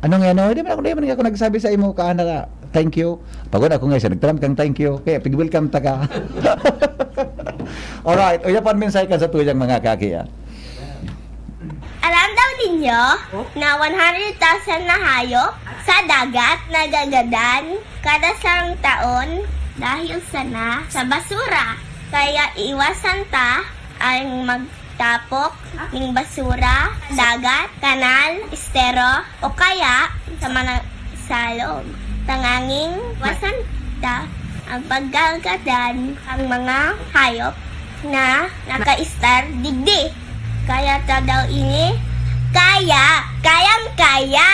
"Ano nga, no? Di man ako, di man ako nagsabi sa imo ka na thank you." Pagod ako nga siya, nagtaram kang thank you. Kaya pig-welcome ta ka. Alright, uya pa ang mensahe ka sa tuyang mga kaki, ah. Alam daw ninyo na one hundred thousand na hayop sa dagat nagagadan kada sarong taon dahil sana sa basura. Kaya iwasan ta ang magtapok ning basura sa dagat, kanal, estero, o kaya sa mga salog. Tanganging iwasan ta ang paggagadan ang mga hayop na nakaistar digdi. Kaya ta daw ini kaya, kayang-kaya!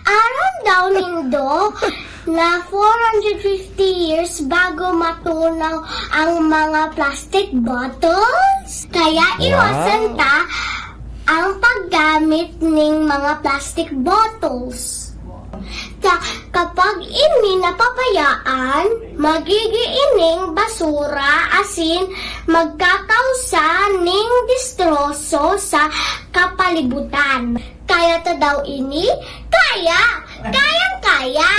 Aram daw nindo na four hundred fifty years bago matunaw ang mga plastic bottles? Kaya iwasan Wow. ta ang paggamit ning mga plastic bottles. Ka-, kapag ini napabayaan, magiging ining basura asin magkakausa ning distroso sa kapalibutan. Kaya ta daw ini? Kaya! Kayang-kaya!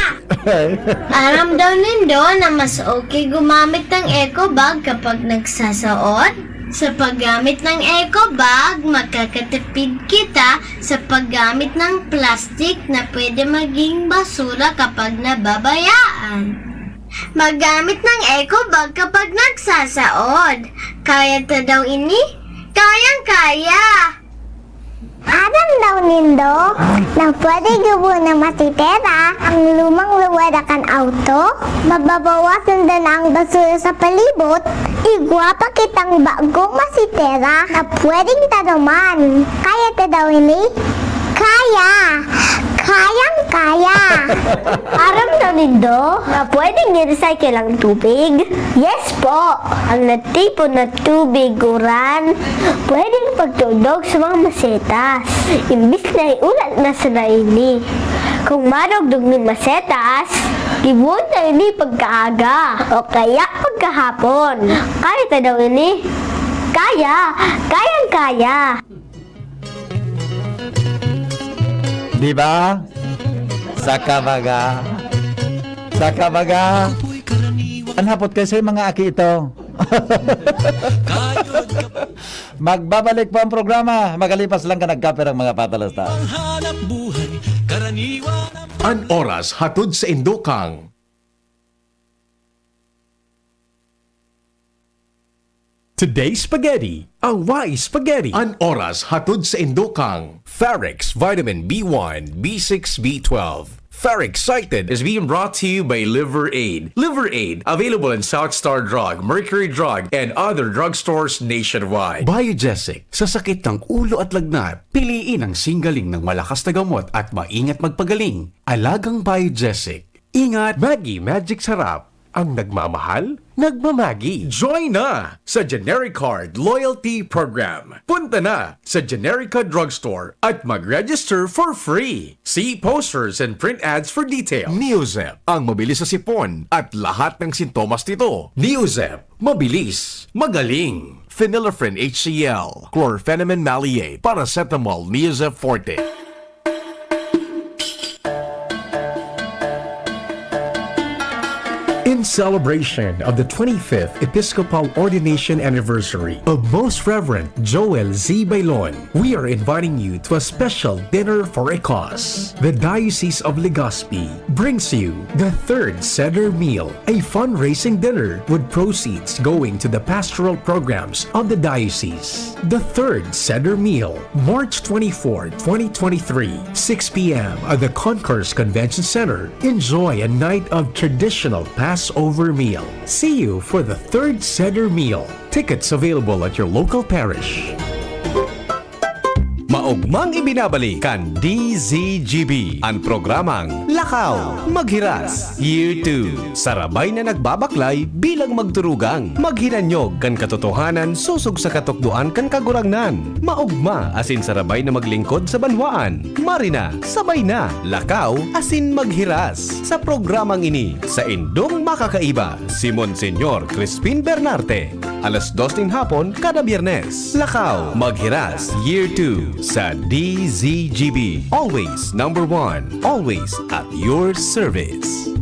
Aram daw nindo na mas okay gumamit ng eco bag kapag nagsasaot? Sa paggamit ng eco bag, makakatipid kita sa paggamit ng plastic na pwede maging basura kapag nababayaan. Maggamit ng eco bag kapag nagsasaod. Kaya ta daw ini? Kayang-kaya! Aram daw nindo na pwede gubon na masitera ang lumang luwada kan auto? Mababawasan din ang basura sa palibot? Igwa pa kitang bagong masitera na pwedeng tanuman. Kaya ta daw ini? Kaya! Kayang-kaya! Aram daw nindo na pwedeng i-recycle ang tubig? Yes po! Ang natipon na tubig, uran, pwedeng pagtugdog sa mga masetas. Imbis na iulat na sa laini. Kung marugdog nin masetas, gibohon ta ini pagkaaga o kaya pagkahapon. Kaya ta daw ini? Kaya! Kayang-kaya! Di ba? Saka baga. Saka baga. An hapot kasi mga aki ito. Magbabalik po ang programa. Magalipas lang ka nagkape ng mga patalastas. Panghanap buhay, karaniwan ang An oras hatod sa Indokang. Today's Spaghetti, ang Wai Spaghetti. An oras hatod sa indokang Farex Vitamin B one, B six, B twelve. Farex Excited is being brought to you by Liver Aid. Liver Aid, available in South Star Drug, Mercury Drug, and other drugstores nationwide. Biogesic, sa sakit ng ulo at lagnat, piliin ang singgaling ng malakas na gamot at maingat magpagaling. Alagang Biogesic. Ingat, Maggi Magic Sarap. Ang nagmamahal, nagmamagi. Join na sa Genericard Loyalty Program. Punta na sa Generica Drugstore at mag-register for free. See posters and print ads for details. Neozep, ang mabilis sa sipon at lahat ng sintomas nito. Neozep, mabilis, magaling. Phenylephrine H C L, chlorphenamine maleate, paracetamol, Neozep Forte. In celebration of the twenty-fifth Episcopal Ordination Anniversary of Most Reverend Joel Z. Bailon, we are inviting you to a special dinner for a cause. The Diocese of Legazpi brings you the Third Seder Meal, a fundraising dinner with proceeds going to the pastoral programs of the diocese. The Third Seder Meal, March twenty-four, twenty twenty-three, six p m at the Concourse Convention Center. Enjoy a night of traditional Passover meal. See you for the Third Seder Meal. Tickets available at your local parish. Maogmang ibinabalik kan D Z G B an programang Lakaw, Maghiras, Year two. Sarabay na nagbabaklay bilang magturugang, maghinanyog kan katotohanan sosog sa katukdoan kan Kagurangnan. Maogma asin sarabay na maglingkod sa banwaan. Marina, sabay na, lakaw asin maghiras. Sa programang ini, saindong makakaiba, si Monseñor Crispin Bernarte. Alas dos nin hapon kada Biyernes. Lakaw, Maghiras, Year two sa D Z G B. Always number one. Always at your service.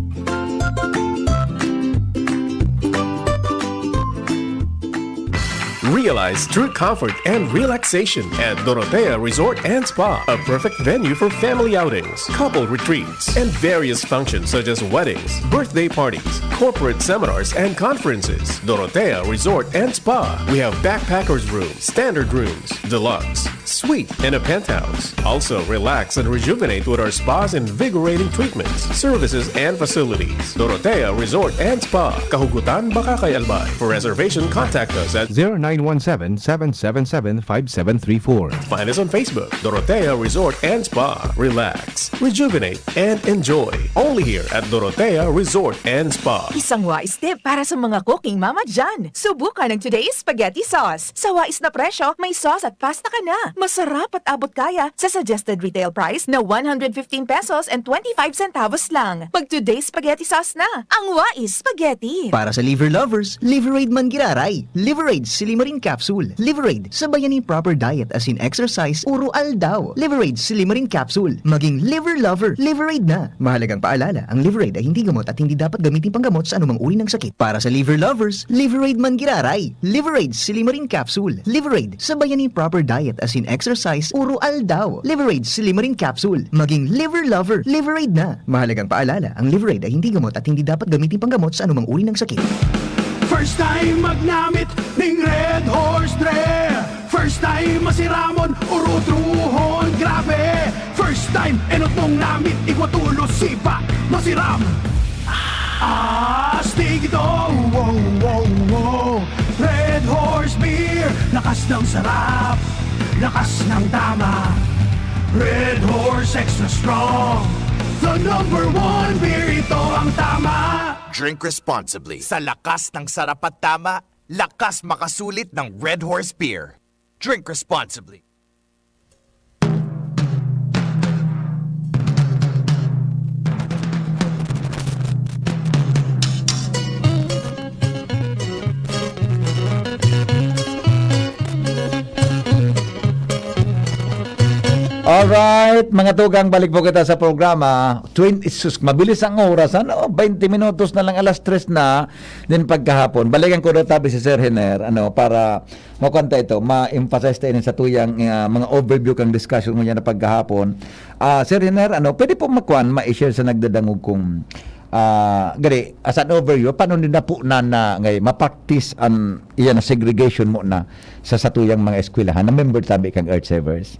Realize true comfort and relaxation at Dorotea Resort and Spa, a perfect venue for family outings, couple retreats, and various functions such as weddings, birthday parties, corporate seminars, and conferences. Dorotea Resort and Spa. We have backpackers room, standard rooms, deluxe, suite, and a penthouse. Also, relax and rejuvenate with our spa's invigorating treatments, services, and facilities. Dorotea Resort and Spa, Kahugutan, Bacacay, Albay. For reservation, contact us at zero nine one seven, seven seven seven, five seven three four. Find us on Facebook, Dorotea Resort and Spa. Relax, rejuvenate, and enjoy. Only here at Dorotea Resort and Spa. Isang wais tip para sa mga cooking mama dyan. Subukan ang Today's Spaghetti Sauce. Sa wais na presyo, may sauce at pasta ka na. Masarap at abot kaya sa suggested retail price na one hundred fifteen pesos and twenty-five centavos lang. Mag Today's Spaghetti Sauce na. Ang wais spaghetti. Para sa liver lovers, Liveraid man giraray. Liveraid Silimarin Capsule. Liveraid, sabayan nin proper diet asin exercise, uro aldaw. Liveraid Silimarin Capsule. Maging liver lover, Liveraid na. Mahalagang paalala, ang Liveraid ay hindi gamot at hindi dapat gamitin panggamot sa anumang uri ng sakit. Para sa liver lovers, Liveraid man giraray. Liveraid Silimarin Capsule. Liveraid, sabayan nin proper diet asin exercise, uro aldaw. Liveraid Silimarin Capsule. Maging liver lover, Liveraid na. Mahalagang paalala, ang Liveraid ay hindi gamot at hindi dapat gamitin panggamot sa anumang uri ng sakit. First time magnamit ning Red Horse Dre. First time masiramon, urutruhon, grabe. First time, enot mong namit, igwa tulos, siba, masiram. Astig ito, wow, wow, wow. Red Horse Beer, lakas ng sarap, lakas ng tama. Red Horse Extra Strong, the number one beer, ito ang tama. Drink responsibly. Sa lakas ng sarap at tama, lakas makasulit ng Red Horse Beer. Drink responsibly. Alright, mga tugang, balik po kita sa programa. Twen-, sus, mabilis ang oras, ano? Twenty minutos na lang, alas tres na din pagkahapon. Balikan ko daw tabi si Sir Hiner, ano, para makuan ta ito, ma-emphasize ta ini sa tuyang, ah, mga overview kang discussion ngunyan na pagkahapon. Ah, Sir Hiner, ano, pwede po makuan, ma-share sa nagdadangog kung Ah, gani, as an overview, paano ninda po na, na ngay ma-practice an iyan na segregation mo na sa satuyang mga eskwelahan na member tabi kang Earth Savers?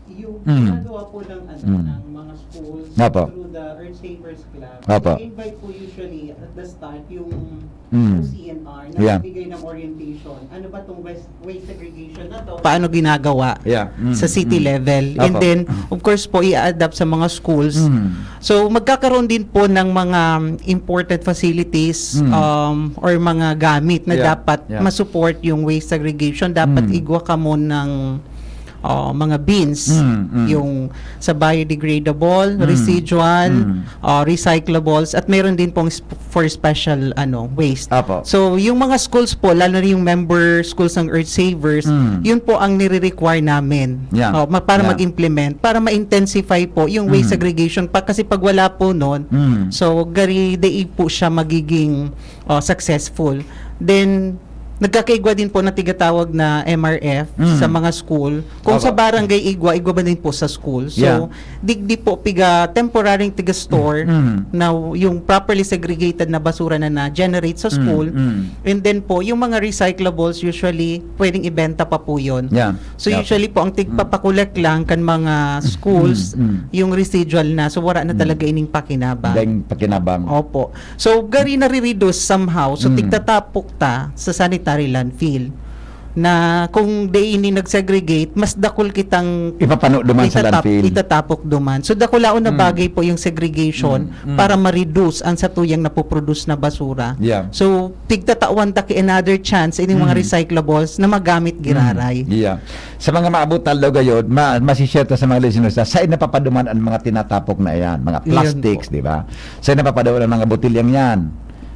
Yung Mm. ginagawa po ng, ano, Mm. ng mga schools Apo. through the Earth Savers Club, Apo. invite po usually at the start yung Mm. O C N R na Yeah. nagbigay ng orientation. Ano ba tong waste, waste segregation na to? Paano ginagawa Yeah. Mm, sa city mm. level. And Apo. Then, of course po, i-adapt sa mga schools. Mm. So, magkakaroon din po ng mga, um, imported facilities, Mm. um, or mga gamit na Yeah, dapat yeah. ma-support yung waste segregation. Dapat Mm. igwa kamo ng, uh, mga bins. Mm, mm. Yung sa biodegradable, Mm. residual, Mm. uh, recyclables, at meron din pong sp- for special, ano, waste. Apo. So, yung mga schools po, lalo na yung member schools ng Earth Savers, Mm. yun po ang nire-require namin. Yeah. Oh, ma- para Yeah. mag-implement, para ma-intensify po yung waste Mm. segregation. Pa, kasi pag wala po nun, Mm. so gari dai po siya magiging, oh, successful. Then, nagkakaigwa din po na tigatawag na M R F Mm. sa mga school. Kung sa Tama. barangay igwa, igwa ba din po sa school? So, Yeah. digdi po piga temporaryong tiga-store Mm. na yung properly segregated na basura na na-generate sa Mm, school. mm. And then po, yung mga recyclables, usually, pwedeng ibenta pa po yun. Yeah. So, Yeah. usually po, ang tigpapakolek lang kan mga schools, Mm, mm. yung residual na. So, wala na Mm. talaga ining pakinabang. Dahil pakinabang. Opo. So, gari nare-reduce somehow. So, Mm. tigtatapok ta sa sanitary landfill na kung di ini nag-segregate, mas dakul kitang Ipapano duman sa itatap- landfill. itatapok duman. So, dakulaon na Mm. bagay po yung segregation Mm, mm. para ma-reduce ang satuyang napoproduce na basura. Yeah. So, pigtatawan ta ki another chance ining mga Mm. recyclables na magamit giraray. Mm. Yeah. Sa mga maabot na aldaw gayod, ma masishare ta sa mga listeners na saan napapaduman ang mga tinatapok na iyan, mga Iyan plastics, po. di ba? Saan napapaduman ang mga botilyang yan?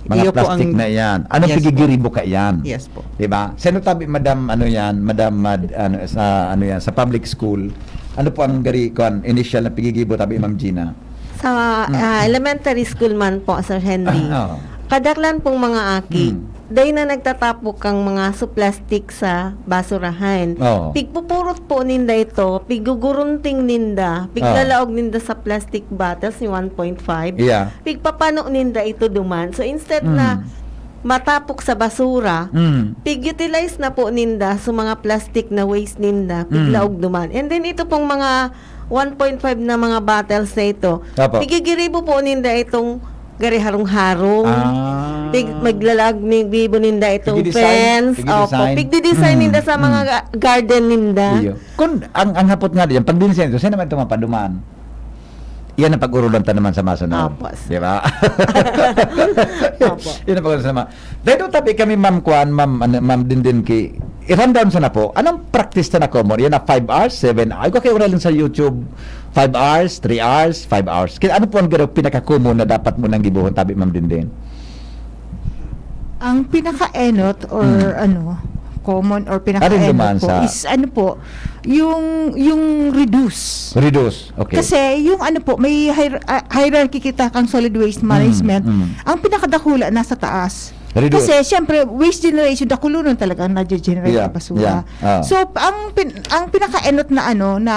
Mga Iyo po plastic ang na iyan. Anong Yes po. pigigiribo ka iyan? Yes po. Di ba? Saan tabi, madam, ano yan, madam, mad, ano, sa, ano yan, sa public school? Ano po ang gari, kuan, initial na pigigibo tabi, Ma'am Gina? Sa Mm. ah, elementary school man po, Sir Henry, Ah, oo. kadaklan pong mga aki, Mm. day na nagtatapok kang mga su plastic sa basurahan. Oo. Pigpupurot po ninda ito, pigugurunting ninda, piglalaog ninda sa plastic bottles ni one point five. Yeah. Pigpapano ninda ito duman. So instead Mm. na matapok sa basura, Mm. pig-utilize na po ninda sa mga plastic na waste ninda, piglaog duman. And then ito pong mga one point five na mga bottles na ito, Apo. pigigiribo po ninda itong gari harong-harong. Ah. Pig, maglalag ni bibo ninda itong Pigdi-design, fence. pigdi-design. Opo, pigdi-design Mm, ninda sa mm. mga ga- garden ninda. Iyo. Kung ang, ang hapot nga diyan, pag dinesign ito, saan naman ito mapaduman? Yan ang pag-urulan ta naman sa masunod. Opo. Di ba? Opo. Yan ang pag-urulan sa mga. Dahil doon tabi kami, ma'am, kuan, ma'am, ano, ma'am, din din ki, i-run down sa na po. Anong practice na na common? Yan na five hours, seven hours. Ay, ko kayo lang sa YouTube. Five hours, three hours, five hours. Kaya ano po ang garo pinaka-common na dapat mo nang gibuhon tabi, ma'am, din din? Ang pinaka-enot or Hmm. ano, common or Ano yung dumaan pinaka-enot po sa is ano po, yung yung reduce. Reduce. Okay. Kasi yung ano po, may hier- ah, hierarchy kita kang solid waste Mm, management. mm. Ang pinakadakula nasa taas. Reduce. Kasi siyempre waste generation, dakulonon talaga ang nagje-generate Yeah, ng basura. yeah. Ah. So ang pin, ang pinaka-enot na ano na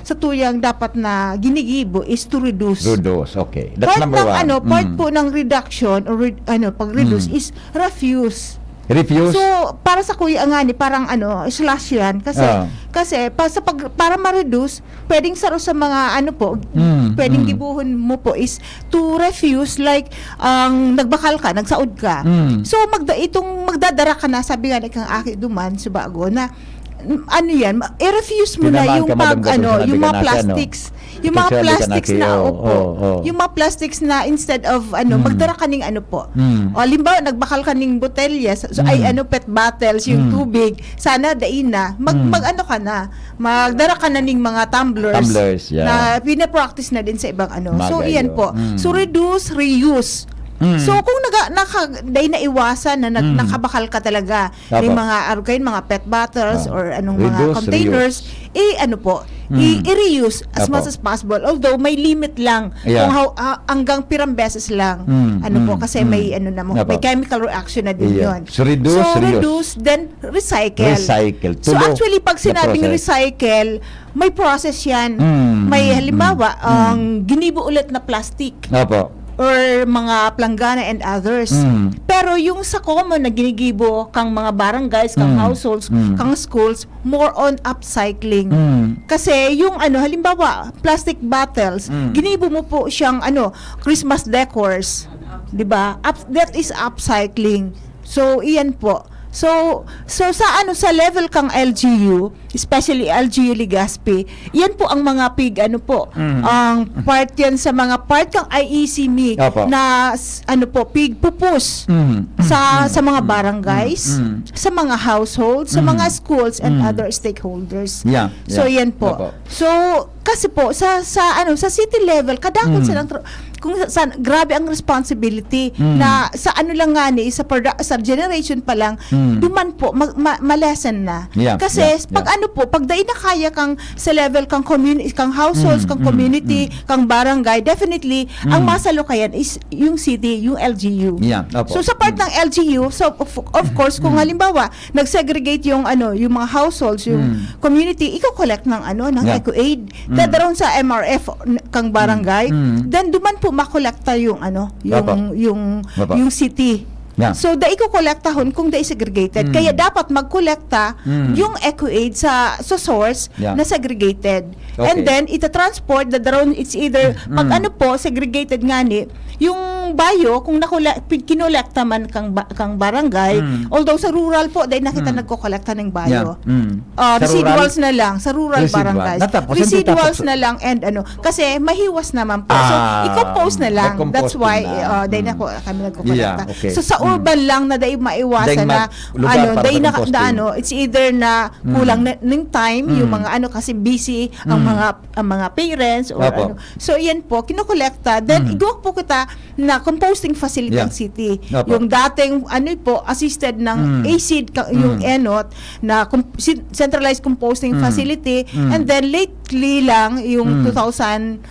sa tuyang dapat na ginigibo is to reduce. Reduce. Okay. That's Part number ng one. ano, part Mm. po ng reduction or re- ano, pag-reduce Mm. is refuse. Refuse. So, para sa kuya nga ni, parang ano, slash yan. Kasi, Ah. kasi pa, sa pag, para ma-reduce, pwedeng saro sa mga ano po, Mm, pwedeng mm. gibuhon mo po is to refuse, like, ang nagbakal ka, nagsaod ka. Mm. So, magda, itong magdadara ka na, sabi nga ni kang aki duman, sa bago, na mm, ano yan, ma- i-refuse mo na Tinamaan yung ka, pag, Madam Gato, ano, sinabi yung ka mga na, plastics. Yung mga Sinabi ka plastics na, na, oo, opo. oo, oo. Yung mga plastics na instead of, ano, Mm. magdara ka ning ano po. Mm. O, halimbawa, nagbakal ka ning botelya, sa, so, ay, Mm. ano, pet bottles, yung Mm. tubig. Sana, dai na. Mag, Mm. mag, ano ka na, magdara ka na ning mga tumblers. Tumblers, yeah. Na pinapractice na din sa ibang ano. So, Magayo. iyan po. Mm. So, reduce, reuse. Mm. So, kung naga, naka, dai na iwasan na nag, Mm. nakabakal ka talaga, Apo. may mga, ano kayo, mga pet bottles Ah. or anong mga Reduce, containers, eh, ano po, Mm. i- i-reuse as Apo. much as possible. Although, may limit lang Yeah. kung how, ah, hanggang pirang beses lang. Mm, Ano po, mm, kasi mm. may ano na mo, Apo. may chemical reaction na din Iya. yun. So, reduce, So, reuse. reduce, then recycle. Recycle. So, Tulo actually, pag na sinabing process. Recycle, may process yan. Mm, May mm, halimbawa, mm, ang mm. ginibo ulit na plastic. Opo. or mga planggana and others. Mm. Pero yung sa common na ginigibo kang mga barangays, kang Mm. households, Mm. kang schools, more on upcycling. Mm. Kasi yung ano, halimbawa, plastic bottles, Mm. ginibo mo po siyang ano, Christmas decors. 'Di ba? Up, that is upcycling. So, iyan po. So, so sa ano, sa level kang L G U, especially L G U Legazpi, yan po ang mga pig, ano po, Mm. ang part yan sa mga part kang I E C M I Opo. na s- ano po, pig pupus Mm. sa Mm. sa mga Mm. barangays, Mm. sa mga households, sa Mm. mga schools and Mm. other stakeholders. Yeah, So yeah. yan po. Opo. So kasi po sa sa ano, sa city level, kadakot Mm. silang tra- kung sa, sa- grabe ang responsibility Mm. na sa ano lang nga ni sa produ- sa generation pa lang, Mm. duman po mag, ma, ma-lessen na. Yeah, Kasi yeah, pag yeah. ano po, pag dai na kaya kang sa level kang community, kang households, Mm, kang mm, community, mm. kang barangay, definitely ang Mm. masalukayan is yung city, yung L G U. Yeah, opo. So sa part Mm. ng L G U, so of, of course kung Mm. halimbawa nag-segregate yung ano, yung mga households, yung Mm. community, i-collect ng ano, ng Yeah. EcoAid. Mm. Dadaron sa M R F n- kang barangay, Mm. then duman po makolekta yung ano, yung Opo. yung Opo. yung city. Yeah. So dai kokolektahon kung dai segregated. Mm. Kaya dapat magkolekta Mm. yung EcoAid sa sa source Yeah. na segregated. Okay. And then ita-transport, dadaron, it's either pag Mm. ano po, segregated ngani, yung bayo kung nakole- pin- kinolekta man kang ba- kang barangay, Mm. although sa rural po dai na kita Mm. nagkokolekta ng bayo. Yeah. Mm. Ah, Sa residuals rural? na lang sa rural Residual. barangays. Natapos, Residuals natapos. na lang and ano, kasi mahiwas naman po. So, Ah, i-compose na may lang. That's composting why na. uh, dai na Mm. ko kami Yeah, nagkukolekta. okay. So sa Mm. urban lang na dai maiwasan Dai na ma- lugar ano, para dai sa na composting. na ano, it's either na Mm. kulang na, ng time yung Mm. mga ano kasi busy ang Mm. mga ang mga parents or Opo. ano. So yan po, kinokolekta. Then Mm. igwa po kita na composting facility Yeah. ng city. Opo. Yung dating ano po, assisted ng Mm. ACID ka- yung Mm. ENOT na com- si- centralized composting Mm. facility, Mm. and then lately lang yung Mm. two thousand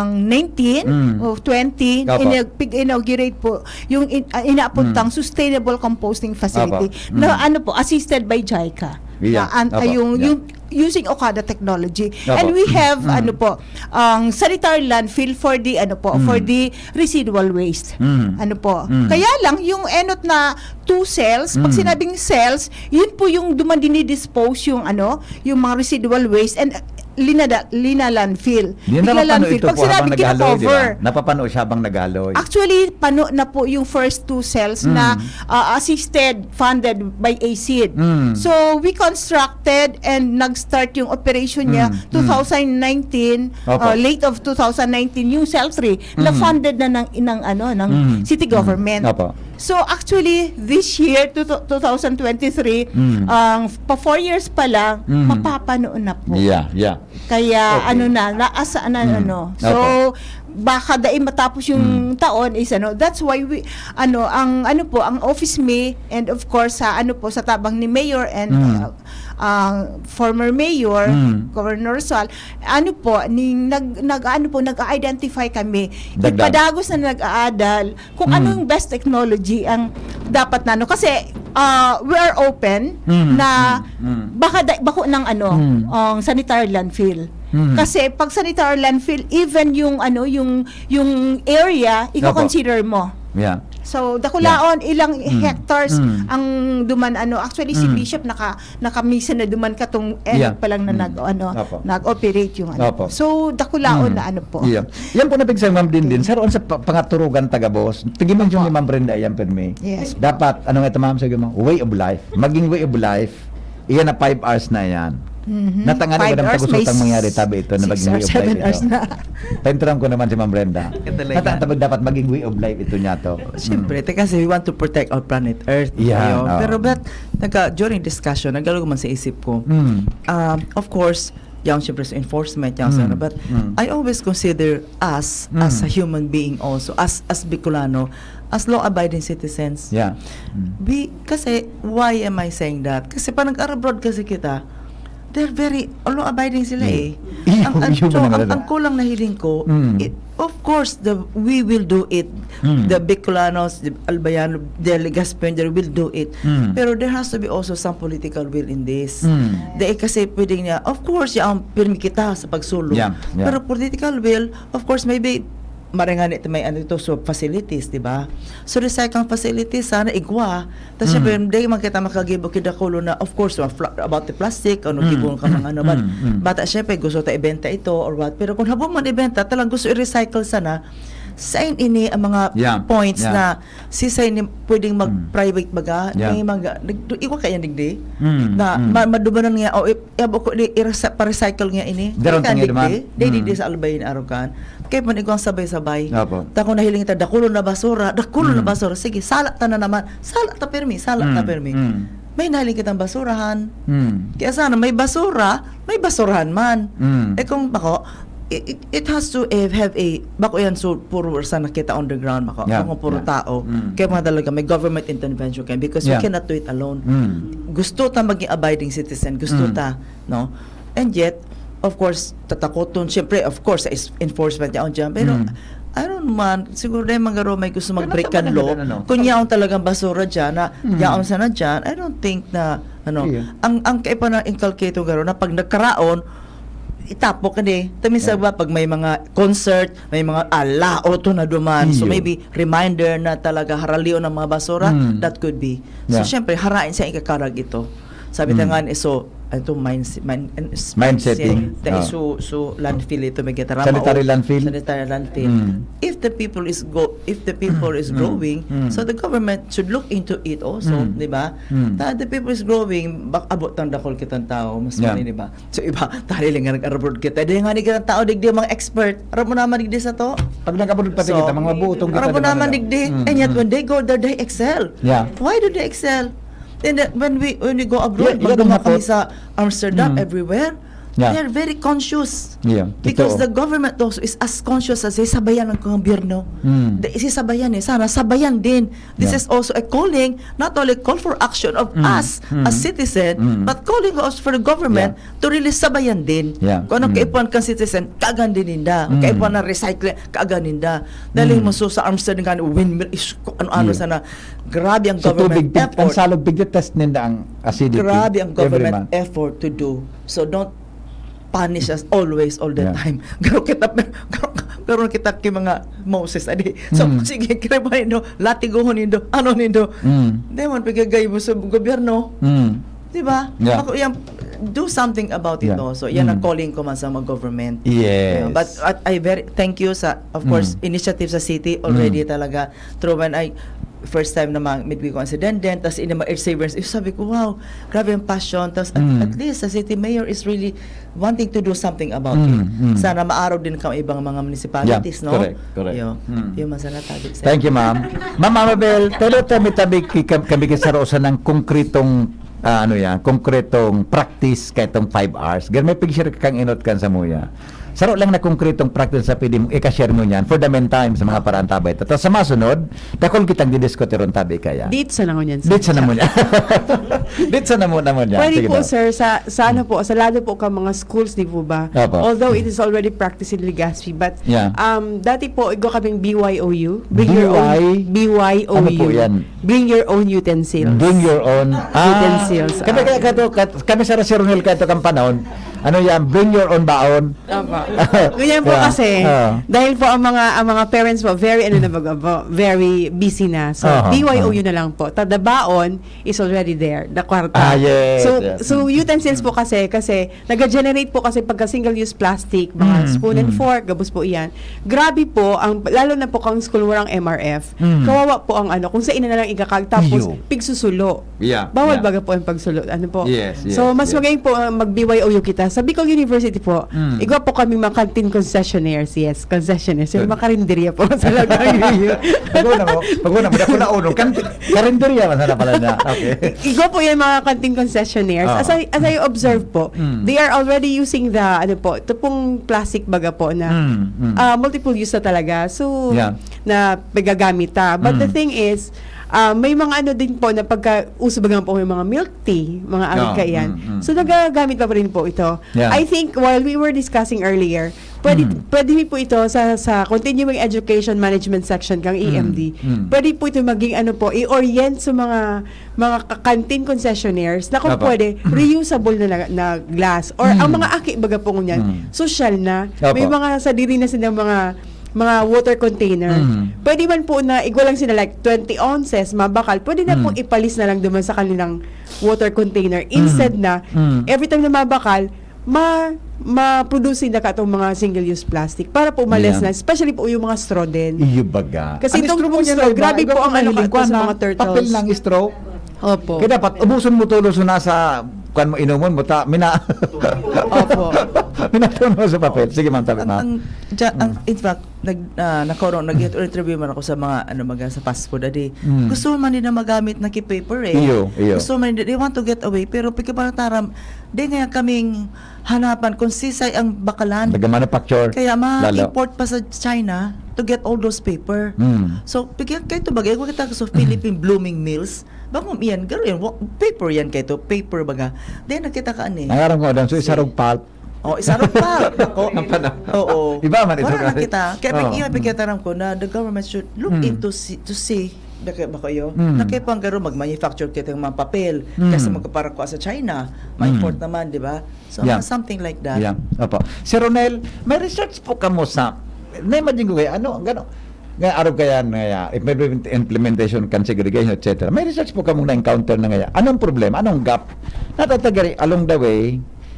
nineteen Mm. o twenty, Opo. inag- pig-inaugurate po yung in, uh, inaapod Mm. tang sustainable composting facility Opo. na Mm. ano po, assisted by JICA. Yeah. Ah, an- Opo. ah, yung, Yeah. yung using Okada technology. Opo. And we have Mm. ano po, ang sanitary landfill for the ano po, Mm. for the residual waste. Mm. Ano po? Mm. Kaya lang yung ENOT na two cells, pag Mm. sinabing cells, yun po yung duman dinidispose yung ano, yung mga residual waste and uh, linada, lina landfill. Di Bigla napapano landfill. ito Pag po habang sinabing naghaloy, di ba? kino-cover, Napapano siya habang naghaloy. Actually, pano na po yung first two cells Mm. na uh, assisted, funded by ACID. Mm. So, we constructed and nag-start yung operation niya Mm, mm. two thousand nineteen, Opo. uh, late of two thousand nineteen, yung cell three, na Mm. funded na ng, ng, ano, ng Mm, city mm. government. Opo. So, actually, this year, to, two thousand twenty-three, Mm. ang pa four years pa lang, Mm. mapapano na po. Yeah, yeah. Kaya Okay. ano na, naasa na Mm. ano. So, Opo. baka dai matapos yung Mm. taon is ano, that's why we, ano, ang ano po, ang office me, and of course, sa ano po, sa tabang ni Mayor and Mm. uh, ang former Mayor, Mm. Governor Rosal, ano po, ning, nag, nag, ano po, nag-identify kami. Dagdag. Ipadagos na nag-aadal kung Mm. anong best technology ang dapat na ano. Kasi uh, we are open Mm. na Mm. Mm. baka da, bako ng ano, Mm. ang sanitary landfill. Mm. Kasi pag sanitary landfill, even yung ano, yung yung area, Opo. i-consider mo. Yeah. So, dakulaon, ilang Mm. hectares Mm. ang duman, ano, actually si Mm. Bishop naka nakamisa na duman katong end Yeah. pa lang na Mm. nag ano, Opo. nag-operate yung ano. Opo. So, dakulaon Mm. na ano po. Yeah. Yan po na pigsa, Ma'am Dindin. Okay. Sa roon sa pa- pangaturugan taga boss, tigimension Opo. ni Ma'am Brenda yan, permi. Yes. Dapat, ano nga ito, Ma'am, sabi mo, way of life. Maging way of life, iyan na five R's na yan. Mhm. Natangani Five ba ng R's, tagusultang may mangyari tabi ito na six maging way or of seven life R's ito? na. Painturan ko naman si Ma'am Brenda. Katalaga. Nata- dapat maging way of life ito niya to. Siyempre, te, kasi we want to protect our planet Earth. Yeah, Ayo. oo. Pero but, nagka, during discussion, nagdalog man sa isip ko. Mm. Um, of course, yung siyempre sa enforcement, yung sa Mm. ano, but Mm. I always consider us Mm. as a human being also, as as Bicolano, as law-abiding citizens. Yeah. Mm. We, kasi, why am I saying that? Kasi pag nag-abroad kasi kita, they're very law-abiding sila Mm. eh. Yung ang, ang, human so, na ang, talaga. Ang kulang na hiling ko, Mm. it, of course, the we will do it. Mm. The Bicolanos, the Albayano, the Legazpian, they will do it. Mm. Pero there has to be also some political will in this. Mm. Dahil kasi pwedeng niya, of course, yung pirmi kita sa pagsulong. Yeah, yeah. Pero political will, of course, maybe maray nga ni may ano ito, so facilities, di ba? So, recycling facilities, sana igwa. Tapos, syempre, di man kita makagibo kidakulo na, of course, mga fla-, about the plastic, ano, gibo ka mga ano, but, bata, syempre, gusto ta ibenta ito or what. Pero kung habo man ibenta, talagang gusto i-recycle sana, sa ini ang mga Yeah, points yeah. na si sa ini pwedeng mag-private baga, Yeah. may mga, nag-, igwa kaya digdi? Mm, Na, mm. ma-, madumanan nga, o, i-, abo ko, di, i-resa-, pa-recycle nga ini. Daron Kaya tangin digdi, naman. di, di, Mm. di sa Albay na Arukan. Kaya man igwang sabay-sabay. Opo. Ta kung nahiling kita, dakulo na basura, dakulo na Mm. basura. Sige, sala ta na naman. Sala ta pirmi, sala ta Mm, pirmi. mm. May nahiling kitang basurahan. Mm. Kaya sana may basura, may basurahan man. Mm. Eh kung bako, it, it, it has to eh, have a, bako yan, so puro sa nakita on the ground, bako, Yeah, mga puro yeah. tao. Mm. Kaya mga talaga, may government intervention kayo because Yeah. we cannot do it alone. Mm. Gusto ta maging abiding citizen, gusto Mm. ta, no? And yet, of course, tatakoton, syempre, of course, sa is-, enforcement niya on dyan. Pero, Mm. I don't man, siguro na yung mga may gusto Pero mag-break kan nagtama na law. ganun, ano? Kung yaon talagang basura dyan, na Mm. yaon sana dyan, I don't think na, ano, Iya. ang, ang kaipa na inculcate ko garo na pag nagkaraon, itapok ka ni. Tamis Yeah. ba, pag may mga concert, may mga ala, oto na duman. So, Iyo. maybe reminder na talaga haralion ang mga basura, Mm. that could be. So, Yeah. syempre, harain siya ikakarag ito. Sabi ta Mm. nga ni, so, ito, mind, mind, Mind setting. Tayo Ah. so, so, landfill ito, may gitara, Sanitary mao. landfill? Sanitary landfill. Mm. If the people is go, if the people is Mm. growing, Mm. so the government should look into it also, Mm. di ba? Mm. Ta, the people is growing, bak-, abot ang dakol kitang tao, mas Yeah. mali, di ba? So, iba, tali lang nga nag-abroad kita. Di nga ni kitang tao, digdi mga expert. Aram mo naman, digdi sa to? Pag nag-abroad pa So, kita, mga buotong kita aram mo naman, naman, digdi. Mm, And yet, mm. when they go there, they excel. Yeah. Why do they excel? And then, when we, when we go abroad, Yeah, pag yeah, dumaan kami hapot. sa Amsterdam, Mm. everywhere, Yeah. they are very conscious. Yeah, Because totoo. the government also is as conscious as sabayan ng gobyerno. Mm. The, si sabayan eh, sana sabayan din. This Yeah. is also a calling, not only call for action of Mm. us Mm. as citizen, Mm. but calling also for the government Yeah. to really sabayan din. Yeah. Kung anong Mm. kaipuhan kang citizen, kagan din ninda. Kung Mm. kaipuhan na recycling, kagan ninda. Dahil Mm. mo so sa Amsterdam, kan windmill, is, kung ano-ano Yeah. sana. Grabe ang Sa government tubig, pig-, ang effort. salog, pigtitest ninda ang acidity Grabe ang every government month. effort to do. So don't punish us always, all the Yeah. time. Garo kita, garo, garo kita ki mga Moses, adi. So, Mm. sige, kira ba nindo, latigohon nindo, ano nindo? Mm. Di man, pigagay mo sa gobyerno. Mm. Di ba? Yeah. Ako, yan, do something about it Yeah. also. Yan ang Mm. calling ko man sa mga government. Yes. Yeah, but at, I very, thank you sa, of course, Mm. initiative sa city, already Mm. talaga. Through when I, first time na ma-, meet ko ang si Denden, tas ini mga earth savers, eh, sabi ko, "Wow, grabe ang passion." Tas at, Mm. at least, sa city mayor is really wanting to do something about Mm, it. mm. Sana maaraw din kang ibang mga municipalities, Yeah, no? correct, correct. Yo, Mm. yo, masarap tabi sa Thank you, ma'am. Ma'am Amabel, telo ta may tabi ki-, kam-, kami ki saro sa nang konkretong, ah, ano yan, konkretong practice kaitong five hours. Gar may pig-share kang inot kan sa muya. Saro lang na konkretong practice sa pwede mong ika-share mo niyan for the meantime sa mga paraantabay. Tapos sa masunod, dakol kitang didiskuteron tabi kaya. Dito sa nangon yan, sir. Dito sa namo niya. Dito sa namo, namo niya. Pwede Sige po, daw. sir, sa, sa ano po, sa lalo po ka mga schools, di po ba? Opo. Although it is already practiced in Legazpi, but, Yeah. um, dati po, igo kaming B Y O U. Bring your own B Y O U. B Y O U. Ano po yan? Bring your own utensils. Bring your own. Ah, Utensils, kami, ah. kaya kato, kat-, kami sa Rosy Ronel kato kang panahon, ano yan, bring your own baon. Opo. Ganyan po Yeah. kasi, Oo. dahil po ang mga, ang mga parents po, very, ano na baga po, very busy na. So, Aha, B Y O U aha. na lang po. Tada baon is already there, the kwarta. Ah, yes, So, yes. so Mm. utensils po kasi, kasi nag-generate po kasi pagka single-use plastic, mga Mm, spoon and mm. fork, gabos po iyan. Grabe po, ang, lalo na po kung school mo ang M R F, Mm. kawawa po ang ano, kung sa ina na lang ikakag, tapos Iyo. pigsusulo. Yeah, Bawal yeah. baga po ang pagsulo. Ano po? Yes, yes, So, mas yes. magayon po ang mag-B Y O U kita. Sa Bicol University po, Mm. igwa po kami mga canteen concessionaires. Yes, concessionaires. Yung Good. mga karinderya po sa Lagang Rio. Pag-una mo, pag-una mo, dako na uno, kan-, karinderya man sana pala niya. Okay. Igwa po yung mga canteen concessionaires. Ah. As I, as I observe po, Mm. they are already using the, ano po, ito pong plastic baga po na Mm, mm. ah, multiple use na talaga. So, Yeah. na pagagamit ta. But the Mm. thing is, ah, may mga ano din po na pagka uso baga po may mga milk tea, mga Ah, arika yan. mm, mm. So, nagagamit pa rin po ito. Yeah. I think while we were discussing earlier, pwede, Mm. pwede po ito sa, sa continuing education management section kang Mm, E M D. mm. Pwede po ito maging ano po, i-orient sa mga, mga ka-, canteen concessionaires na kung Apo. pwede, reusable na, na, na glass. Or ang Mm. mga aki baga po ngunyan, Mm. social na. Apo. May mga sadiri na silang mga mga water container. Mm. Pwede man po na igwa lang sila, like, twenty ounces, mabakal. Pwede na pong Mm. ipalis na lang duman sa kanilang water container. Instead Mm. na, Mm. every time na mabakal, ma-, ma-produce na ka itong mga single-use plastic para po ma-less Yeah. na, especially po yung mga straw din. Iyo baga. Kasi Ang itong straw pong mo niya straw, na iba, grabe iba po ang ang nahiling nahiling ko ko sa na mga turtles. Papel ng straw. Opo. Kaya dapat ubuson mo tulos na sa, kuwan mo, inomon mo, ta-, mina-, Opo. minatun mo sa papel. Sige, ma'am, sabi, Ang, ma'am. ang, dya-, ang, Mm. in fact, nag-, ah, nagkaroon, nag-interview man ako sa mga, ano, mga sa fast food, adi. Mm. Gusto man nila magamit na ki-paper, eh. Iyo, iyo. Gusto man nila, they want to get away, pero pagkapanataram, di nga kaming hanapan kung sisay ang bakalan. Taga-manufacture, Kaya lalo. ma-import pa sa China to get all those paper. Mm. So, pigyan kayo ito bagay, kung kita sa Philippine blooming mills, bako iyan, garo yan, wa-, paper yan kayo ito, paper baga. Then, nakita ka ani. Ang aram ko, Dan, so, isa Si- rog pulp. Oh, isa rog pulp. Ako. Ang panahon. Oo. Iba man ito Wala na kasi. kita. Kaya Oo. pag-, iyan, pagkataram ko na the government should look Mm. into si-, to see, baka, baka yun, Mm. na kaya pang garo mag-manufacture kita ng mga papel Mm. kasi magkaparakwa sa China, Mm. ma-import naman, di ba? So, Yeah. mga something like that. Yeah. Opo. Sir Ronel, may research po kamo sa, na-imagine ko kaya, ano, gano, nga arog kaya na, if may implementation kan segregation, et cetera. May research po kamo na-encounter na ngaya. Anong problema? Anong gap? Natatagari, along the way,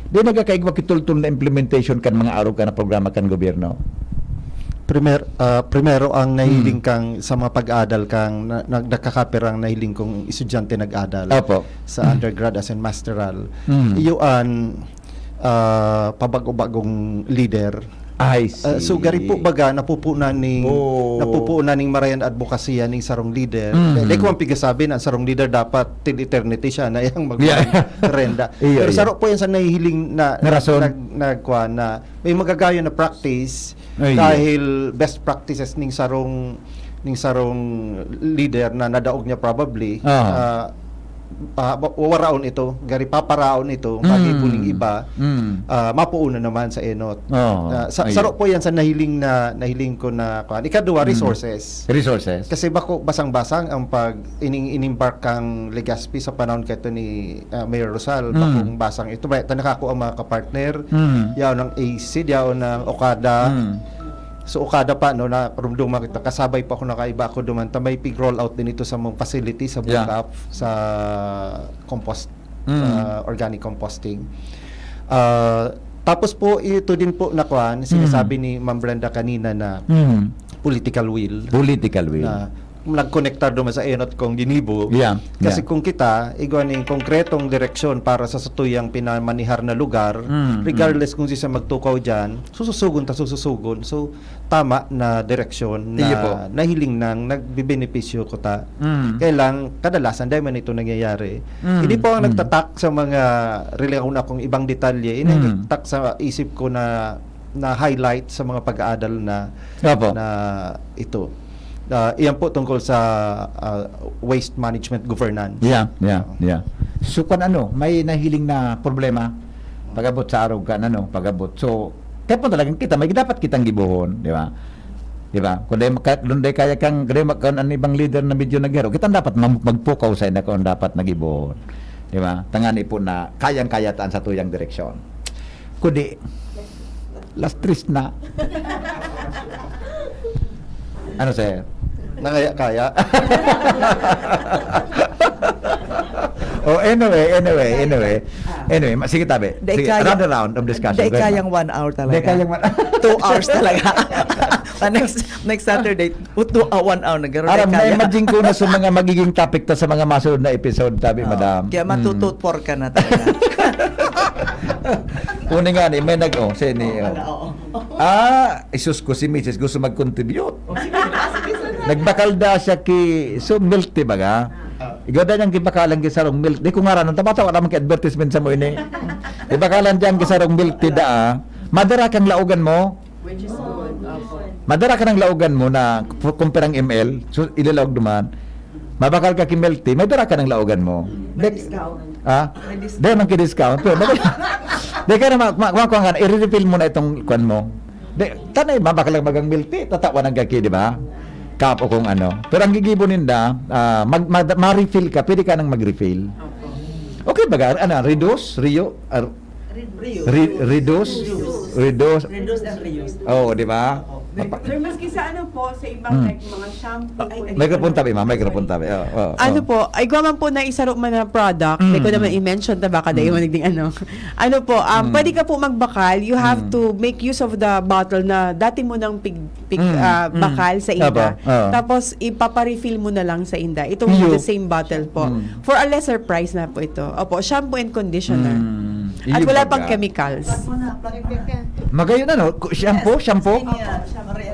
di nagkakaigwa kitultol na implementation kan mga arog ka na programa kan gobyerno? Primer-, ah, primero, ang nahiling Hmm. kang sa mga pag-adal kang na, na, nakakapirang nahiling kong estudyante nag-adal Opo. sa undergrad as in masteral. Hmm. Iyo an, ah, pabago-bagong leader. I Ah, so, see. gari po baga, napupunan ning, Oh. napupunan ning marayan adbokasya ning sarong leader. Mm. Dai ko man pigasabi na ang sarong leader dapat till eternity siya na yang mag-, Yeah. renda. Iyo, Pero iyo. saro po yan sa nahihiling na, Na rason. nag-, nagkuha na may magagayon na practice Ay, dahil best practices ning sarong, ning sarong leader na nadaog niya probably, Ah. ah, ah, wa-, wawaraon ito, gari paparaon ito, Mm. magibo ning iba, Mm. ah, mapuuna naman sa enot. Oo. Ah, sa, Ayun. saro po yan sa nahiling na, nahiling ko na, kuwan. Ikaduha, Mm. resources. Resources. Kasi bako, basang-basang ang pag ining-, inimbark kang Legazpi sa panahon kaito ni, ah, Mayor Rosal, Mm. bakong basang ito. Ba, ta nakako ang mga kapartner, Mm. yaon ng ACED, yaon ng Okada. Mm. So, Okada pa, no, na rumduma kita, kasabay pa ako, nakaiba ako duman, ta may pig-roll out din ito sa mga facility, sa Yeah. Bungkaf, sa compost, Mm. sa organic composting. Ah, tapos po, ito din po na kwan, sinasabi Mm. ni Ma'am Brenda kanina na Mm. political will. Political will. Na nagkonektar duman sa enot kong ginibo. Yeah, Kasi yeah. kung kita, igwa ning konkretong direksyon para sa satuyang pinamanihar na lugar, Mm, mm. regardless kung sisa magtukaw dyan, sususugon ta, sususugon. So, tama na direksyon na Iyo po. nahiling nang nagbibenepisyo ko ta. Mm. Kaya lang, kadalasan, dahil man ito nangyayari, Mm, hindi po ang mm. nagtatak sa mga relaw na kung ibang detalye, Mm. inagtak sa isip ko na, na highlight sa mga pag-aadal na, Opo. na ito. Ah, iyan po tungkol sa, ah, waste management governance. Yeah, yeah, Oo. yeah. So, kung ano, may nahiling na problema, pag-abot sa araw ka, ano, pag-abot. So, kaya po talagang kita, may dapat kitang gibohon, di ba? Di ba? Kung di maka-, kung di kaya kang, kung di maka-, ang ibang leader na medyo naghero, kita dapat mam-, magpukaw sa ina kung dapat nagibohon. Di ba? Tangani po na kayang-kaya taan sa tuyang direksyon. Kundi, last tris na. Ano, sir? Nangaya-kaya. Oh, anyway, anyway, anyway. Anyway, ma-, sige, tabi. Di Sige, kaya, another round of discussion. di Go ahead, kayang ma'am. one hour talaga. Di kayang one Two hours talaga. Ah, next, next Saturday, two, ah, one hour na. Garo Aram, di kaya. na-imagine ko na sa mga magiging topic ta sa mga masunod na episode, tabi, Oo. madam. Kaya Mm. matututor ka na talaga. Uni nga ni, may nag-, oh, si ni, oh. Wala, oo. Ah, isus ko, si misis gusto mag-contribute. Oh, sige. Ah, sige, sige. Nagbakal da siya ki, so, milk tea baga. Ah. Igwa da niyang gibakalan ki sarong milk. Di ko ngaranon, tama-tama naman ki advertisement sa mo ini. Ibakalan diyan ki sarong milk tea da, ah. Madara kang laogan mo. Which is good. Opo. Madara ka ng laogan mo na pu-, kung pirang M L, so, ilalaog duman. Mabakal ka ki milk tea, may dara ka ng laogan mo. May Dek-, discount. Ha? May discount. Dahil man ki-discount. Pero, dahil ka na ma-, ma-, ma-, kuwan ka na, i-refill mo na itong kuwan mo. Di, tanay, mabakal lang magang milk tea, tatawan ang gaki, di ba? Cup o kung ano. Pero ang gigibo ninda, ah, mag-, mag-, ma-refill ka, pwede ka nang mag-refill. Opo. Okay ba, ano, reduce, reyo-, ah, Re-, Reuse. re-, reduce, Reuse. reduce. Reduce and reuse. Oo, di ba? Opo. Sir, maski sa ano po, sa ibang Mm. like mga shampoo. Ay, ay, microphone tabi, ma. Microphone tabi. Oh, oh, Ano oh. po, ay igwa man po na isaro man na product, Mm. di ko naman i-mention ta baka dahil Mm. man nagding ano. Ano po, um, Mm. pwede ka po magbakal, you have Mm. to make use of the bottle na dati mo nang pig, pig, Mm. ah, Mm. bakal sa inda. Aba, ah. Tapos ipaparefill mo na lang sa inda. Ito Iyo. The same bottle po. Mm. For a lesser price na po ito. Opo, shampoo and conditioner. Mm. At Iyo wala baga. pang chemicals. Magayon ano, ku- shampoo, shampoo.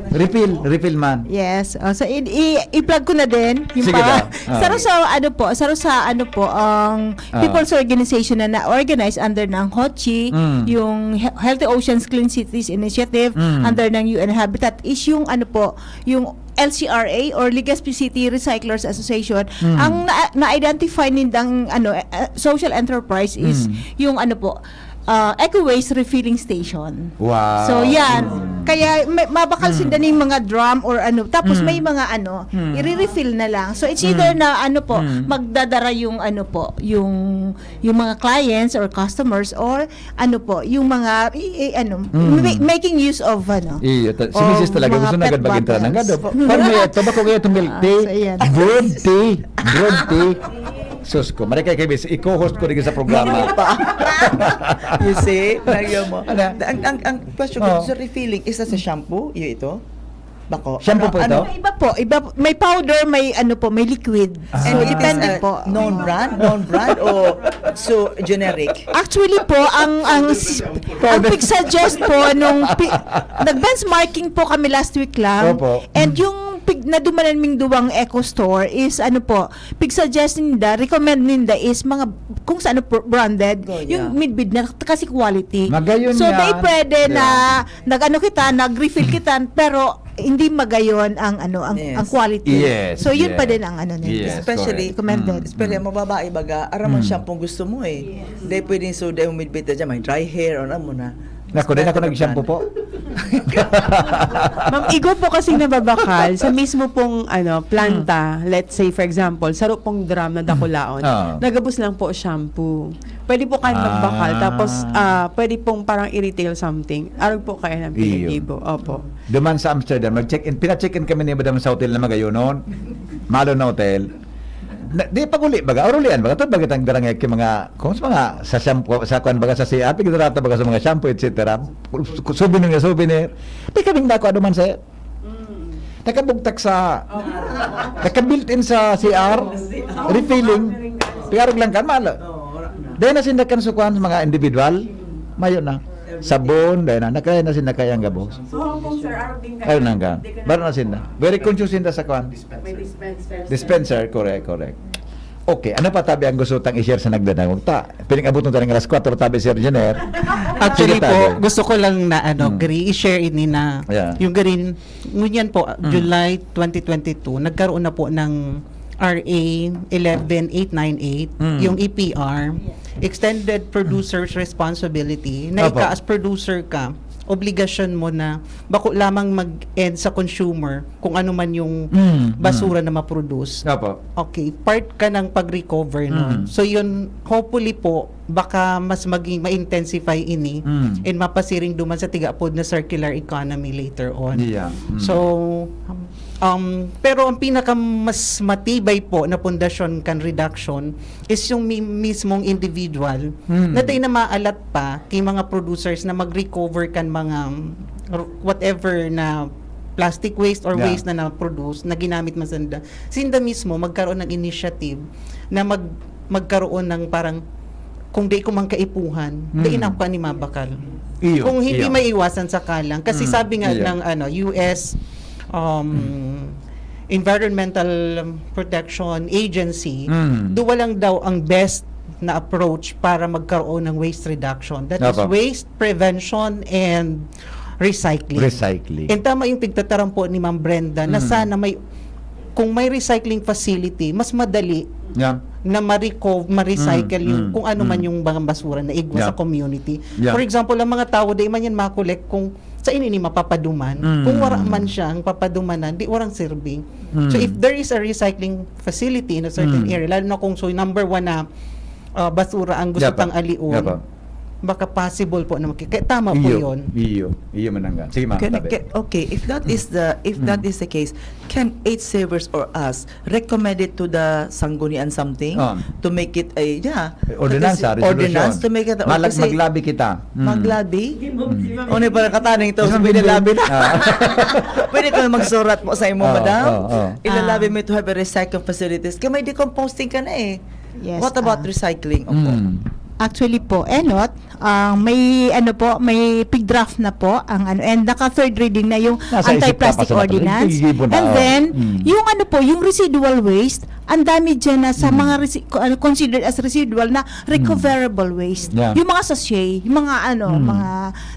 Refill, refill man. Yes. Oh, so i- i- i-plug ko na din yung Sige pa. daw. Ah. Saro sa ano po, saro sa ano po ang Ah. People's Organization na na-organize under ng HOCHI, Mm. yung He- Healthy Oceans Clean Cities Initiative Mm. under ng U N Habitat is yung ano po, yung L C R A or Legazpi City Recyclers Association. Mm. Ang na- na-identify nindang ano eh, eh, social enterprise is Mm. yung ano po, ah, eco waste refilling station. Wow. So yan. Kaya may, mabakal Mm. sila ning mga drum or ano. Tapos Mm. may mga ano, Mm. i-refill na lang. So it's Mm. either na ano po, Mm. magdadara yung ano po, yung yung mga clients or customers or ano po, yung mga i- i- ano, Mm. ma- making use of ano. Iyo, ta- si of misis talaga mga gusto na pet agad mag-intra ng bottles. gado. Paano mo ito? Bako kaya itong milk Ah, tea? so, ayan. Broad tea. Broad tea. Sus ko, marikay kayo, miss. I-co-host ko rin sa programa. You see? Lagyan mo. Ano? Ang, ang, ang question Oo. ko sa refilling, isa sa shampoo, yun ito? Bako? Shampoo po Ano- ito? ano? Iba po, iba may powder, may ano po, may liquid. Ah. So And it is, depende uh, po. known brand? Known brand o so generic? Actually po, ang ang s- ang pig-suggest po nung pi- nag-benchmarking po kami last week lang. Opo. And yung pig, nadumanan ming duwang Eco Store is ano po, pig-suggest ninda, recommend ninda is mga kung saan pro- branded, Goya. yung mid-bid na kasi quality. Magayon So, yan. may pwede na Yeah. nag-ano kita, nag-refill kita, pero hindi magayon ang ano ang, Yes. ang quality. Yes, So, yun yes. pa din ang ano ninda. Yes, Especially, correct. Recommended. Mm. Especially ang mababae baga, aram mo Mm. shampoo gusto mo eh. Hindi pwedeng so dahil humidbit na dyan, may dry hair, or ano mo na. Nako, din ako nag-shampoo po. Ma'am, igwa po kasi nababakal sa mismo pong ano, planta. Let's say, for example, saro pong drum na dakulaon. Ah. Nagabos lang po shampoo. Pwede po kayo magbakal. Ah. Tapos, ah, pwede pong parang i-retail something. Arog po kayo ng Iyo. pinag-ibo. Opo. Duman sa Amsterdam, nag-check-in, pina-check-in kami ni Madam sa hotel na magayon noon. Malo na hotel. Na, di pag-uli baga, or ulian baga, ito baga tang darang yung mga, kung sa mga, sa shampoo, sa kwan baga sa C R, pigdarata baga sa mga shampoo, et cetera. Souvenir nga souvenir. Di kaming dako, ano man sir. Nakabugtak sa, naka-built-in sa C R, refilling. Pigarog lang kan, malo. Dahil na sinda kan sukuan sa mga individual, mayo na. Sabon, dahil na, nakaya na sinda kaya ang gabos. So, Hong Kong, sir, arog din kayo? Ayun lang ka. Baro na sinda. Very conscious sinda sa kwan. May dispenser, sir. Dispenser, correct, correct. Okay, ano pa tabi ang gusto tang i-share sa nagdadangog ta? Piling abot ng taning alas kwatro tabi, Sir Engineer. Actually Sige, po, tabi. gusto ko lang na ano, Mm. gri- i-share ini na Yeah. yung green, ngunyan po, Mm. July twenty twenty-two, nagkaroon na po ng R A eleven eight nine eight, Mm. yung E P R, Extended Producer's Responsibility, na Opo. ika as producer ka, obligasyon mo na bako lamang mag-end sa consumer kung ano man yung Mm, mm. basura na ma-produce. Opo. Okay, part ka ng pag-recover nun. Mm. So yun, hopefully po, baka mas maging ma-intensify ini Mm. and mapasiring duman sa tigapod na circular economy later on. Yeah. Mm. So, um, pero ang pinaka mas matibay po na pundasyon kan reduction is yung mi- mismong individual Mm. na tayo na maalat pa kay mga producers na mag-recover kan mga um, r- whatever na plastic waste or Yeah. waste na na-produce, na ginamit man sanda. Sinda mismo magkaroon ng initiative na mag magkaroon ng parang kung di ko man kaipuhan, Mm. di inako ni mabakal. Iyo, Kung hindi iyo. maiwasan sa kalang. Kasi Mm, sabi nga iyo. ng ano, U S um, Environmental Protection Agency, Mm. duwa lang daw ang best na approach para magkaroon ng waste reduction. That is Opo. waste prevention and recycling. Recycling. And tama yung pigtataram po ni Ma'am Brenda na Mm. sana may, kung may recycling facility, mas madali Yeah. na ma-reco- ma-recycle Mm, yung mm, kung ano man mm. yung mga basura na igwa Yeah. sa community. Yeah. For example, ang mga tao, di man yan makolek kung sa ini ni mapapaduman. Mm. Kung wala man siya ang papadumanan, di warang serbi. Mm. So if there is a recycling facility in a certain Mm. area, lalo na kung so number one na ah, basura ang gusto Yeah, pa. pang alion, Yeah, pa. Baka possible po na maki-, kaya tama po Iyo, yun. iyo, iyo manangga. Sige, ma'am, Can, tabi. can, okay, if that is the if that Mm. is the case, can eight savers or us recommend it to the sanggunian something Ah. to make it a, yeah, Ordinansa, kasi resolution. ordinance to make it, Malag-, kasi maglabi kita. Mm. Maglabi? Mm. Ano yung parang kataning to? Isang Sabi na bilbil. labi na. Ah. Pwede ka magsurat po sa imo, Oo, madam. oo, oo. Ilalabi Ah. mo ito have a recycling facilities. Kaya may decomposing ka na eh. Yes, What about ah. Recycling? Opo. Mm. Actually po, Enot, ah, may ano po, may pig draft na po ang ano, and naka third reading na yung Nasa isip ka pa anti-plastic sa natin. ordinance. Nagigibon na, And oh. then, Mm. yung ano po, yung residual waste, ang dami dyan na sa Mm. mga resi- ko- ano, considered as residual na recoverable waste. Yeah. Yung mga sachet, yung mga ano, Mm. mga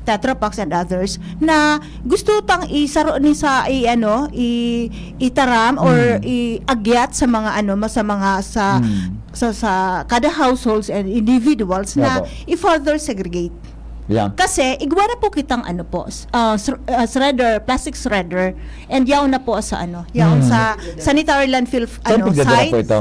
Tetra Paks and others na gusto tang isaro ni sa i ano, i itaram or Mm. iagyat sa mga ano, ma- sa mga sa Mm. sa, sa kada households and individuals na Opo. i-further segregate. Yeah. Kasi igwa na po kitang ano po, s- ah, sr- ah, shredder, plastic shredder, and yaon na po sa ano, yaon Hmm. sa sanitary landfill f- Saan ano, pagdadala site. po ito?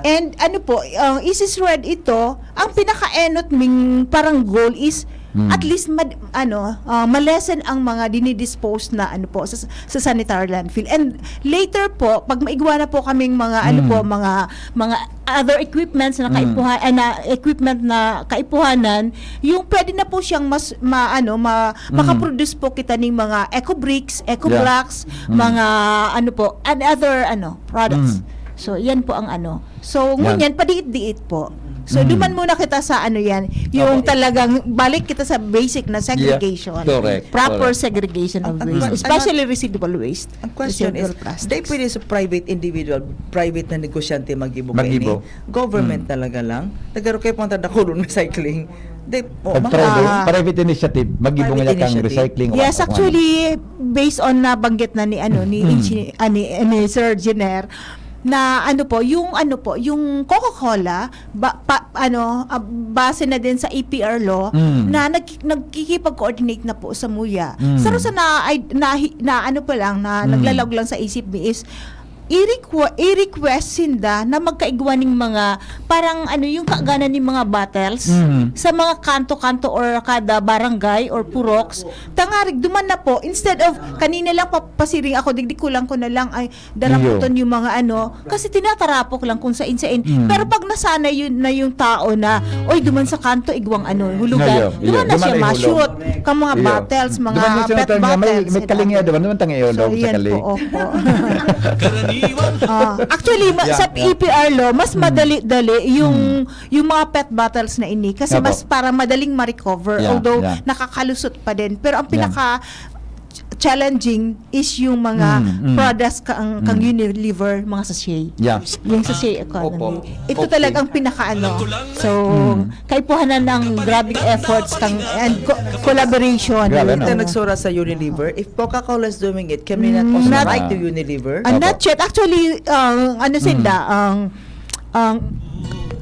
And ano po, uh, isi-shred ito, ang pinaka-enot ming parang goal is Hmm. at least mad, ano, ah, malesen ang mga dinidispose na ano po sa, sa sanitary landfill. And later po, pag maigwa na po kaming mga ano Hmm. po, mga mga other equipments na Mm. kaipuhan ah, na equipment na kaipuhanan, yung pwede na po siyang mas ma, ano ma, Mm. makaproduce po kita ning mga eco bricks, eco Yeah. blocks, Mm. mga ano po, and other ano products. Mm. So yan po ang ano. So Yeah. ngunyan padiit-diit po. So Mm. duman muna kita sa ano yan, yung Opo. talagang balik kita sa basic na segregation. Yeah. Correct. Proper Correct. segregation of Ang- ang- waste, ang- especially residual waste. Ang question is, Residual plastics. Di pwede sa private individual, private na negosyante mag-ibo Mag-ibo. kaini? Government Mm. talaga lang? Nagkaro kayo pang tanda ko doon recycling. Di, oh, Pag mga- private, Ah. private initiative, mag-ibo Private nga kang initiative. recycling. Yes, Wa- actually, based on nabanggit na ni ano ni Mm. Engineer, ah, ni, ni Sir Jenner, na ano po, yung ano po, yung Coca-Cola, ba, pa, ano, ah, base na din sa A P R law, Mm. na nag, nagkikipag-coordinate na po sa MUYA. Mm. Sa Rosa na, ay, na, na ano pa lang, na Mm. naglalaog lang sa isip mi is, i-requ- i-request sinda na magkaigwa ning mga, parang ano, yung kaaganan ning mga bottles Mm. sa mga kanto-kanto or kada barangay or puroks. Tangarig, duman na po, instead of kanina lang papasiring ako, digdi ko lang ko na lang, ay, daraputon yung mga ano, kasi tinatarapok lang kung sain-sain. Mm. Pero pag nasanay yun na yung tao na, oy, duman sa kanto, igwang ano, hulugan, Iyo, iyo. duman na Duman siya na ihulog. ma-shoot, kang mga Iyo. bottles, mga Duman yung pet sinutang niya, may, bottles. may and kalinga, other. Duman, duman tang ihulog So, sa yan kali. po, opo. Ah, actually, ma- Yeah, sa yeah. A P R law, mas Mm. madali-dali yung Mm. yung mga pet bottles na ini kasi Opo. mas para madaling ma-recover, Yeah, although yeah. nakakalusot pa din. Pero ang Yeah. pinaka challenging is yung mga Mm, mm. products kang, kang Mm. Unilever, mga sachet. Yeah. Yung sachet economy. Opo. Ito Okay. talagang pinakaano. So, Mm. kaipuhanan ng grabing efforts kang and co- collaboration. Grabe, with- no? Ito nagsura sa Unilever, if Coca-Cola is doing it, can we not Mm, also not- write to Unilever? Ah, Opo. not yet. Actually, ang ano Mm. sinda, ang ang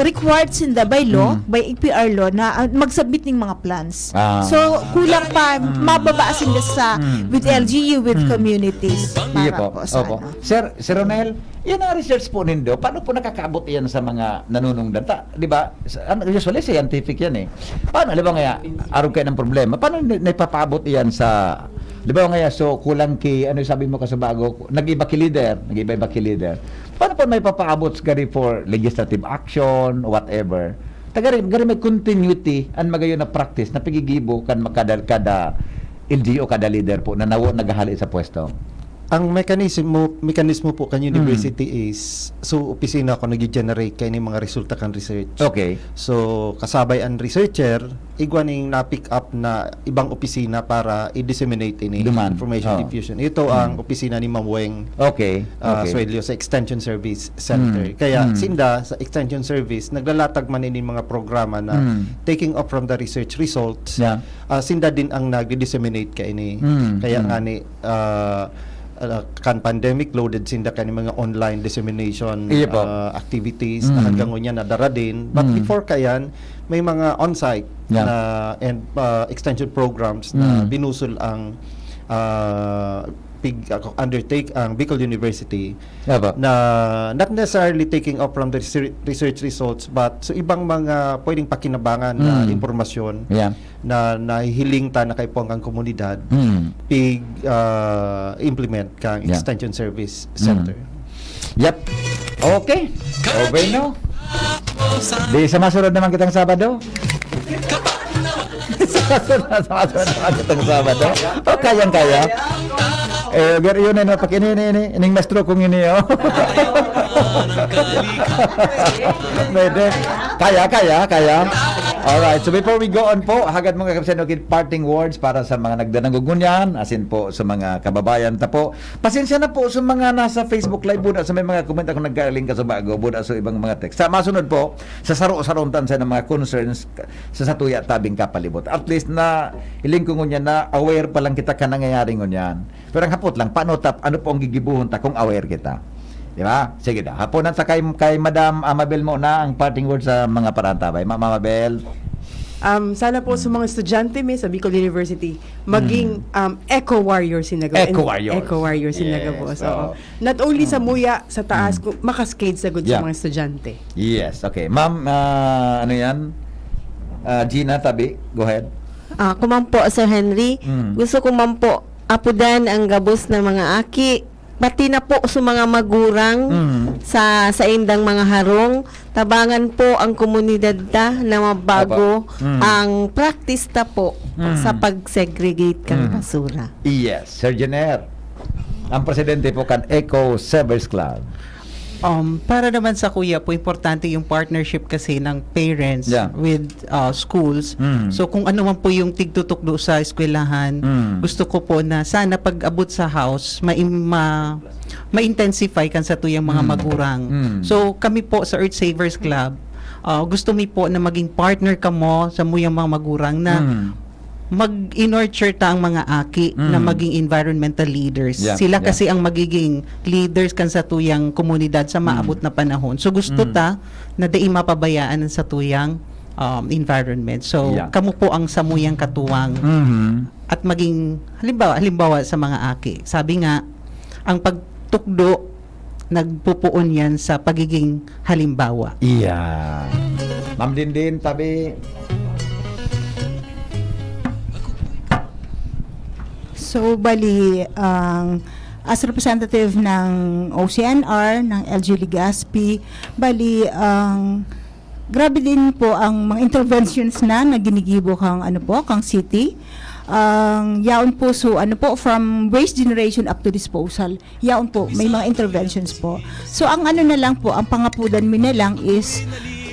required sinda by law, Mm. by A P R law, na ah, mag-submit ng mga plans. Ah. So, kulang pa, mababa sinda sa Mm. with L G U, with Mm. communities. Iya Para po. po sa Opo. ano. Sir, Sir Ronel, yan ang research po nindo. Paano po nakakaabot yan sa mga nanunungdan? Ta, di ba? Sa- ano, usually scientific yan eh. Paano, di ba nga, arog kayo ng problema? Paano na- naipapaabot yan sa, di ba nga, so kulang ki, ano yung sabi mo kasubago, nag-iba ki leader, nag-iba-iba ki leader. Paano po may papaabot gari for legislative action, whatever? Tagari, gari may continuity ang magayon na practice na pigigibo kan kada, kada L G U, kada leader po na nawo naghahali sa pwesto. Ang mekanismo, mekanismo po kan Mm. university is, so opisina ko nag-generate kay ni mga resulta kan research. Okay. So kasabay ang researcher, igwa ning na-pick up na ibang opisina para i-disseminate ini Duman. information Oh. diffusion. Ito ang opisina ni Ma'am Weng Okay. ah, Okay. Suelio sa Extension Service Center. Mm. Kaya Mm. sinda sa Extension Service, naglalatag man ini mga programa na Mm. taking off from the research results. Yeah. Ah, sinda din ang nag-disseminate ka ini. Mm. Kaya Mm. nga ni ah, ah, kan pandemic loaded sinda kani mga online dissemination Iya po. ah, activities na Mm. hanggang ngunyan nadara din. But Mm. before kayan, may mga on-site Yeah. na and ah, extension programs na Mm. binusol ang ah, pig ako undertake ang Bicol University Aba. na not necessarily taking off from the research, research results, but sa ibang mga pwedeng pakinabangan na Mm. impormasyon Yeah. na nahihiling ta na kaipuhan kan komunidad, Mm. pig ah, implement kang Yeah. extension service Mm. center. Yep. Okay. O, bueno. Di sa masunod naman kitang Sabado. Sa masunod, sa masunod naman kitang Sabado. O, kayang-kaya. Eh, pero yun na, pag ini, ini, ini, ining maestro kong ini, oh. Pwede. Kaya, kaya, kaya. Alright, so before we go on po, hagad mga kapisan, okay, parting words para sa mga nagdanang ngunyan, asin po sa mga kababayan ta po. Pasensya na po sa mga nasa Facebook Live, buda sa may mga comment ako nagkaling ka sa bago, buda sa ibang mga text. Sa masunod po, sa saro-sarontan sa mga concerns sa satuya tabing kapalibot. At least na, hiling ko ngunyan na aware pa lang kita ka nangyayari ngunyan. Pero ang hapot lang, paano tap, ano po ang gigibuhon ta kung aware kita? Di ba? Sige daw. Haponan ta kay, kay Madam Amabel mo na ang parting words sa mga parantabay. Ma'am Amabel. Um, sana po sa mga estudyante mi sa Bicol University, maging um, eco warrior sinaga Eco warriors. Eco warrior sinaga Yes, boss. oo. Oo. Not only sa muya, sa taas, Mm. kung makascade sa good Yeah. sa mga estudyante. Yes, okay. Ma'am, ah, ano yan? Ah, Gina, tabi. Go ahead. Ah, ako man po, Sir Henry, Mm. gusto ko man po apudan ang gabos na mga aki, pati na po sa mga magurang Mm. sa saindang mga harong, tabangan po ang komunidad ta na mabago Apa. Mm. ang practice ta po Mm. sa pag-segregate kan Mm. basura. Yes, Sir Jenner. Ang presidente po kan Eco Savers Club. Um, para naman sa kuya po, importante yung partnership kasi ng parents Yeah. with uh, schools. Mm. So kung ano man po yung tigtutukdo sa eskwelahan, Mm. gusto ko po na sana pag-abot sa house, ma- ma- ma-intensify kan sa tuyang mga Mm. magurang. Mm. So kami po sa Earth Savers Club, uh, gusto mi po na maging partner kamo sa muyang mga magurang na Mm. mag-nurture ta ang mga aki na Mm. maging environmental leaders. Yeah, Sila yeah. kasi ang magiging leaders kan sa tuyang komunidad sa maabot Mm. na panahon. So gusto Mm. ta na dai mapabayaan ang sa tuyang um, environment. So Yeah. kamo po ang samuyang katuwang Mhm. at maging halimbawa halimbawa sa mga aki. Sabi nga ang pagtukdo nagpupuon yan sa pagiging halimbawa. Iya. Ma'am Dindin, tabi. So, bali, ang as representative ng O C N R, ng L G U Legazpi, bali, ang grabe din po ang mga interventions na, na ginigibo kang, ano po, kang city. Ang yaon po, so, ano po, from waste generation up to disposal, yaon po, may mga interventions po. So, ang ano na lang po, ang pangapudan mi na lang is,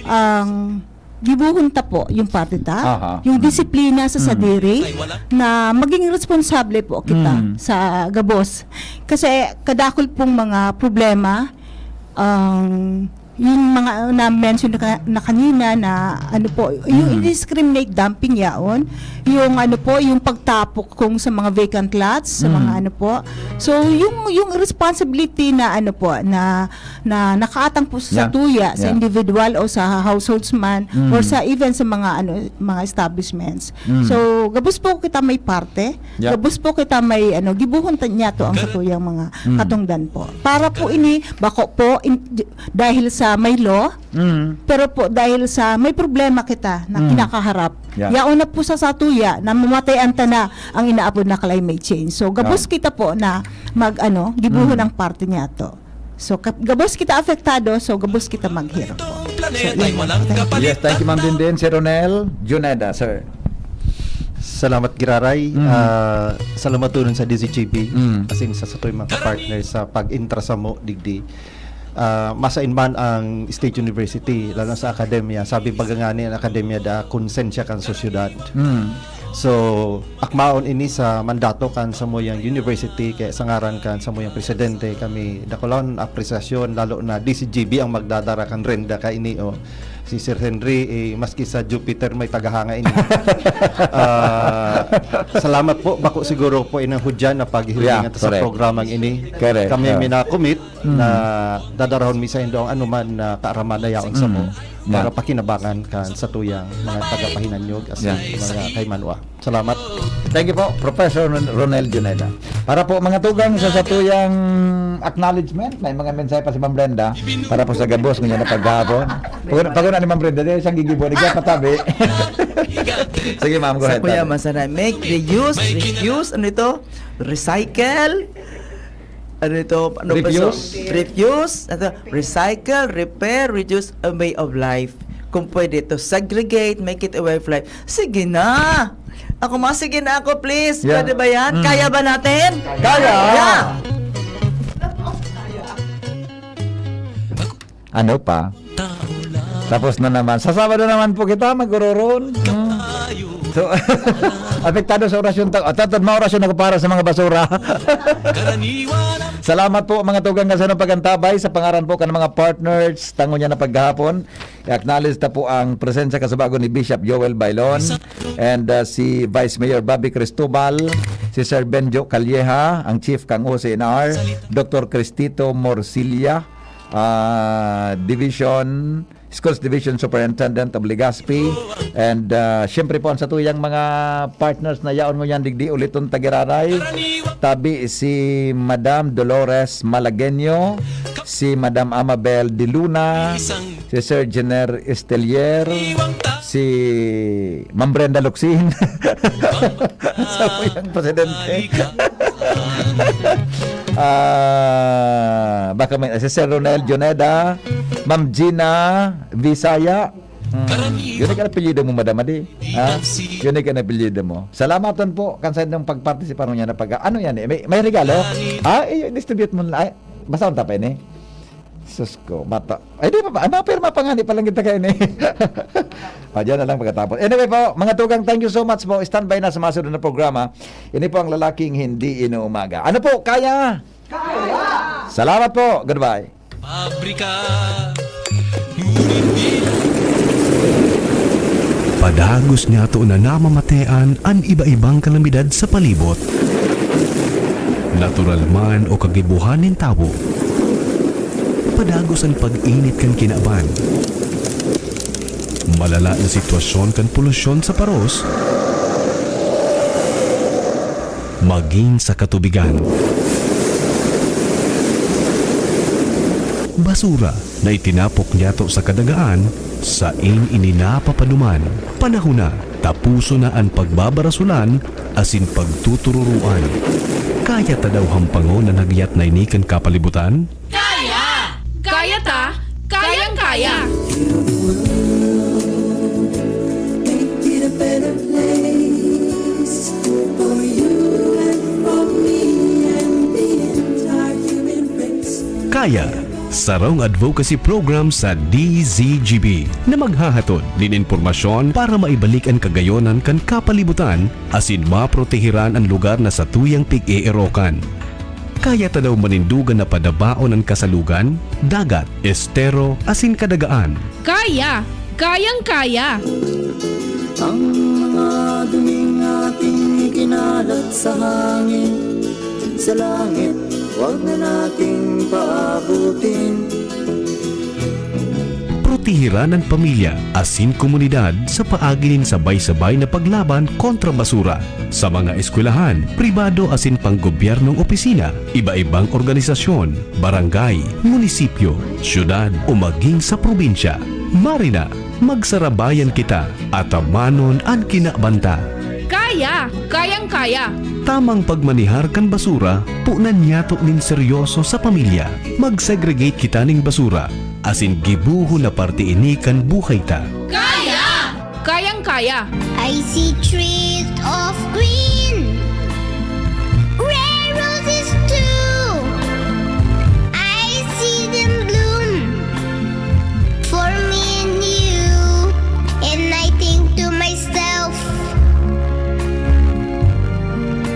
ang gibuhon ta po yung parte ta, Aha. yung disiplina sa Mm. sadiri, na maging responsable po kita Mm. sa gabos. Kasi kadakol pong mga problema, ang yung mga na-mention na, ka- na kanina na ano po, yung Mm. indiscriminate dumping yaon, yung ano po, yung pagtapok kung sa mga vacant lots, sa Mm. mga ano po. So yung yung responsibility na ano po na na nakaatang po sa Yeah. tuya, sa Yeah. individual o sa households man Mm. or sa even sa mga ano mga establishments. Mm. So gabos po kita may parte, Yeah. gabos po kita may ano gibuhon ta niya to ang satuyang mga Mm. katungdan po. Para po ini bako po in- dahil sa may law, Mm. pero po dahil sa may problema kita na Mm. kinakaharap. Yeah. Yaon na po sa satuya na mamatayan ta na ang inaapod na climate change. So gabos Yeah. kita po na mag ano, gibuhon Mm. ang parte niya to. So kap- gabos kita apektado, so gabos kita maghirap po. So, yun lang. Thank you. Yes, thank you, Ma'am Dindin. Sir Ronel Juneda, sir. Salamat giraray. Mm. Ah, salamat tulon sa D Z G B. Mm. As in, sa satoy mga partner sa pag-intra sa mo digdi. Ah, masain man ang State University, lalo na sa akademya. Sabi baga nga ni ang akademya da konsensya kan sosyedad. Mm. So, akmaon ini sa mandato kan samuyang university, kaya sa ngaran kan samuyang presidente, kami dakulang apresyasyon, lalo na D Z G B ang magdadara kan renda kaini, o. Si Sir Henry, eh, maski sa Jupiter may tagahanga ini. Ah, salamat po. Bako siguro po inang hudyan na paghihilingan Yeah, ta sa correct. programang ini. Correct, Kami yeah. minakomit Mm. na dadarahon mi sa indo ang anuman na kaaraman na yaon sa Mm. mo Yeah. para pakinabangan kan satuyang mga tagapahinanyog as Yeah. mga kaimanwa. Salamat. Thank you po, Professor Ron-, Ronel Juneda. Para po, mga tugang, sa satuyang acknowledgement, may mga mensahe pa si Ma'am Brenda para po sa gabos ngunyan na paghapon. Pag-, pag-, ni Ma'am Brenda, dahil siyang gigibo, nagkapatabi. Sige, ma'am, go ahead, Sakuya, Tatay. Masana, make, reuse, refuse, ano ito? Recycle? Ano ito? Ano ba sa Refuse? Refuse? Ano? Recycle, repair, reduce, a way of life. Kung pwede ito, segregate, make it a way of life. Sige na! Ako, mga sige na ako, please. Yeah. Pwede ba yan? Mm. Kaya ba natin? Kaya! Yeah! Ano pa? Tapos na naman. Sa Sabado naman po kita, magururun. Hmm. So, apektado sa orasyon ta-, at, at, maorasyon ako para sa mga basura. Salamat po, mga tugang, kasi ng pagantabay sa pangaran po kan mga partners, tango niya na paghahapon. I-acknowledge ta po ang presensya kasubago ni Bishop Joel Bailon and, uh, si Vice Mayor Bobby Cristobal, si Sir Benjo Calleja, ang Chief kang O C N R, Doctor Cristito Morcilla, ah, Division, Schools Division Superintendent of Legazpi, and, ah, siyempre po ang satuyang mga partners na yaon ngunyan digdi uliton tagiraray. Tabi si Madam Dolores Malagueño, si Madam Amabel de Luna, si Sir Jenner Estelier, si Ma'am Brenda Locsin, sa tuyang presidente. Ah, baka may, si Sir Ronel Juneda, Ma'am Gina Visaya. Hmm. Yun ang apelyido mo, madam, adi? Ha? Yun ang apelyido mo. Salamaton po, kan sa inyong pagpartisipar mo niya na pag-, ano yan eh? May, may regalo? Ah, eh, distribute mo na. Ay, basta ang tapay ni. Sus ko, bata. Ay, di pa ba? Ano, pirma pa nga, di pa lang kita kayo ni. Ah, dyan na lang pagkatapos. Anyway po, mga tugang, thank you so much po. Standby na sa mga sunod na programa. Ini po ang lalaking hindi inuumaga. Ano po, kaya? Kaya! Salamat po. Goodbye. Pabrika, ngunit di Padagos niyato na namamatean an iba-ibang kalamidad sa palibot, natural man o kagibohan nin tawo. Padagos an pag-init kan kinaban, malala na sitwasyon kan polusyon sa paros, magin sa katubigan. Basura na itinapok niyato sa kadagaan, sain ini napapaduman. Panahon na, tapuson na an pagbabarasolan asin pagtutururoan. Kaya ta daw hampangon an hagyat na ini kan kapalibutan? Kaya! Kaya ta! Kayang-kaya! Make it a better place for you and for me and the entire human race. Kaya, sarong advocacy program sa D Z G B na maghahatod nin impormasyon para maibalik an kagayonan kan kapalibutan asin maproteheran an lugar na satuyang pig-eerokan. Kaya ta daw manindogan na padabaon an kasalugan, dagat, estero, asin kadagaan. Kaya! Kayang-kaya! Ang mga duming ating ikinalat sa hangin, sa langit, wag na nating paabutin. Protehiran an pamilya asin komunidad sa paagi nin sabay-sabay na paglaban kontra basura. Sa mga eskwelahan, pribado asin panggobyernong opisina, iba-ibang organisasyon, barangay, munisipyo, syudad, o maging sa probinsya, marina, magsarabayan kita, atamanon an kinaban ta. Kaya! Kayang-kaya! Tamang pagmanehar kan basura, punan niyato nin seryoso sa pamilya. Mag-segregate kita nin basura, asin gibohon na parte ini kan buhay ta. Kaya! Kayang-kaya! I see trees of green, red roses too. I see them bloom for me and you. And I think to myself,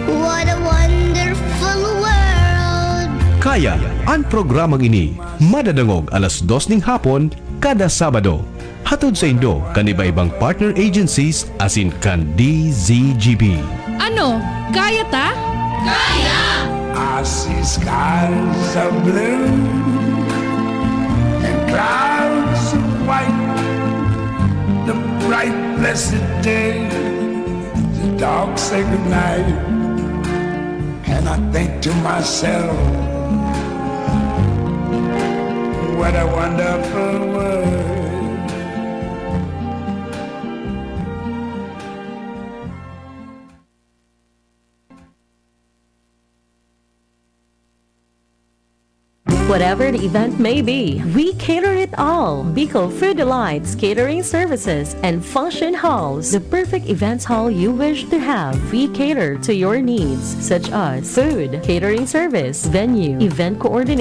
what a wonderful world. Kaya, an programang ini madadangog alas dos ning hapon kada Sabado. Hatod saindo kan iba-ibang partner agencies asin kan D Z G B. Ano, kaya ta? Kaya! I see skies of blue and clouds of white, the bright blessed day. Dogs say goodnight, and I think to myself, what a wonderful world. Whatever the event may be, we cater it all. Bicol Food Delights Catering Services and Function Halls, the perfect events hall you wish to have. We cater to your needs, such as food, catering service, venue, event coordination,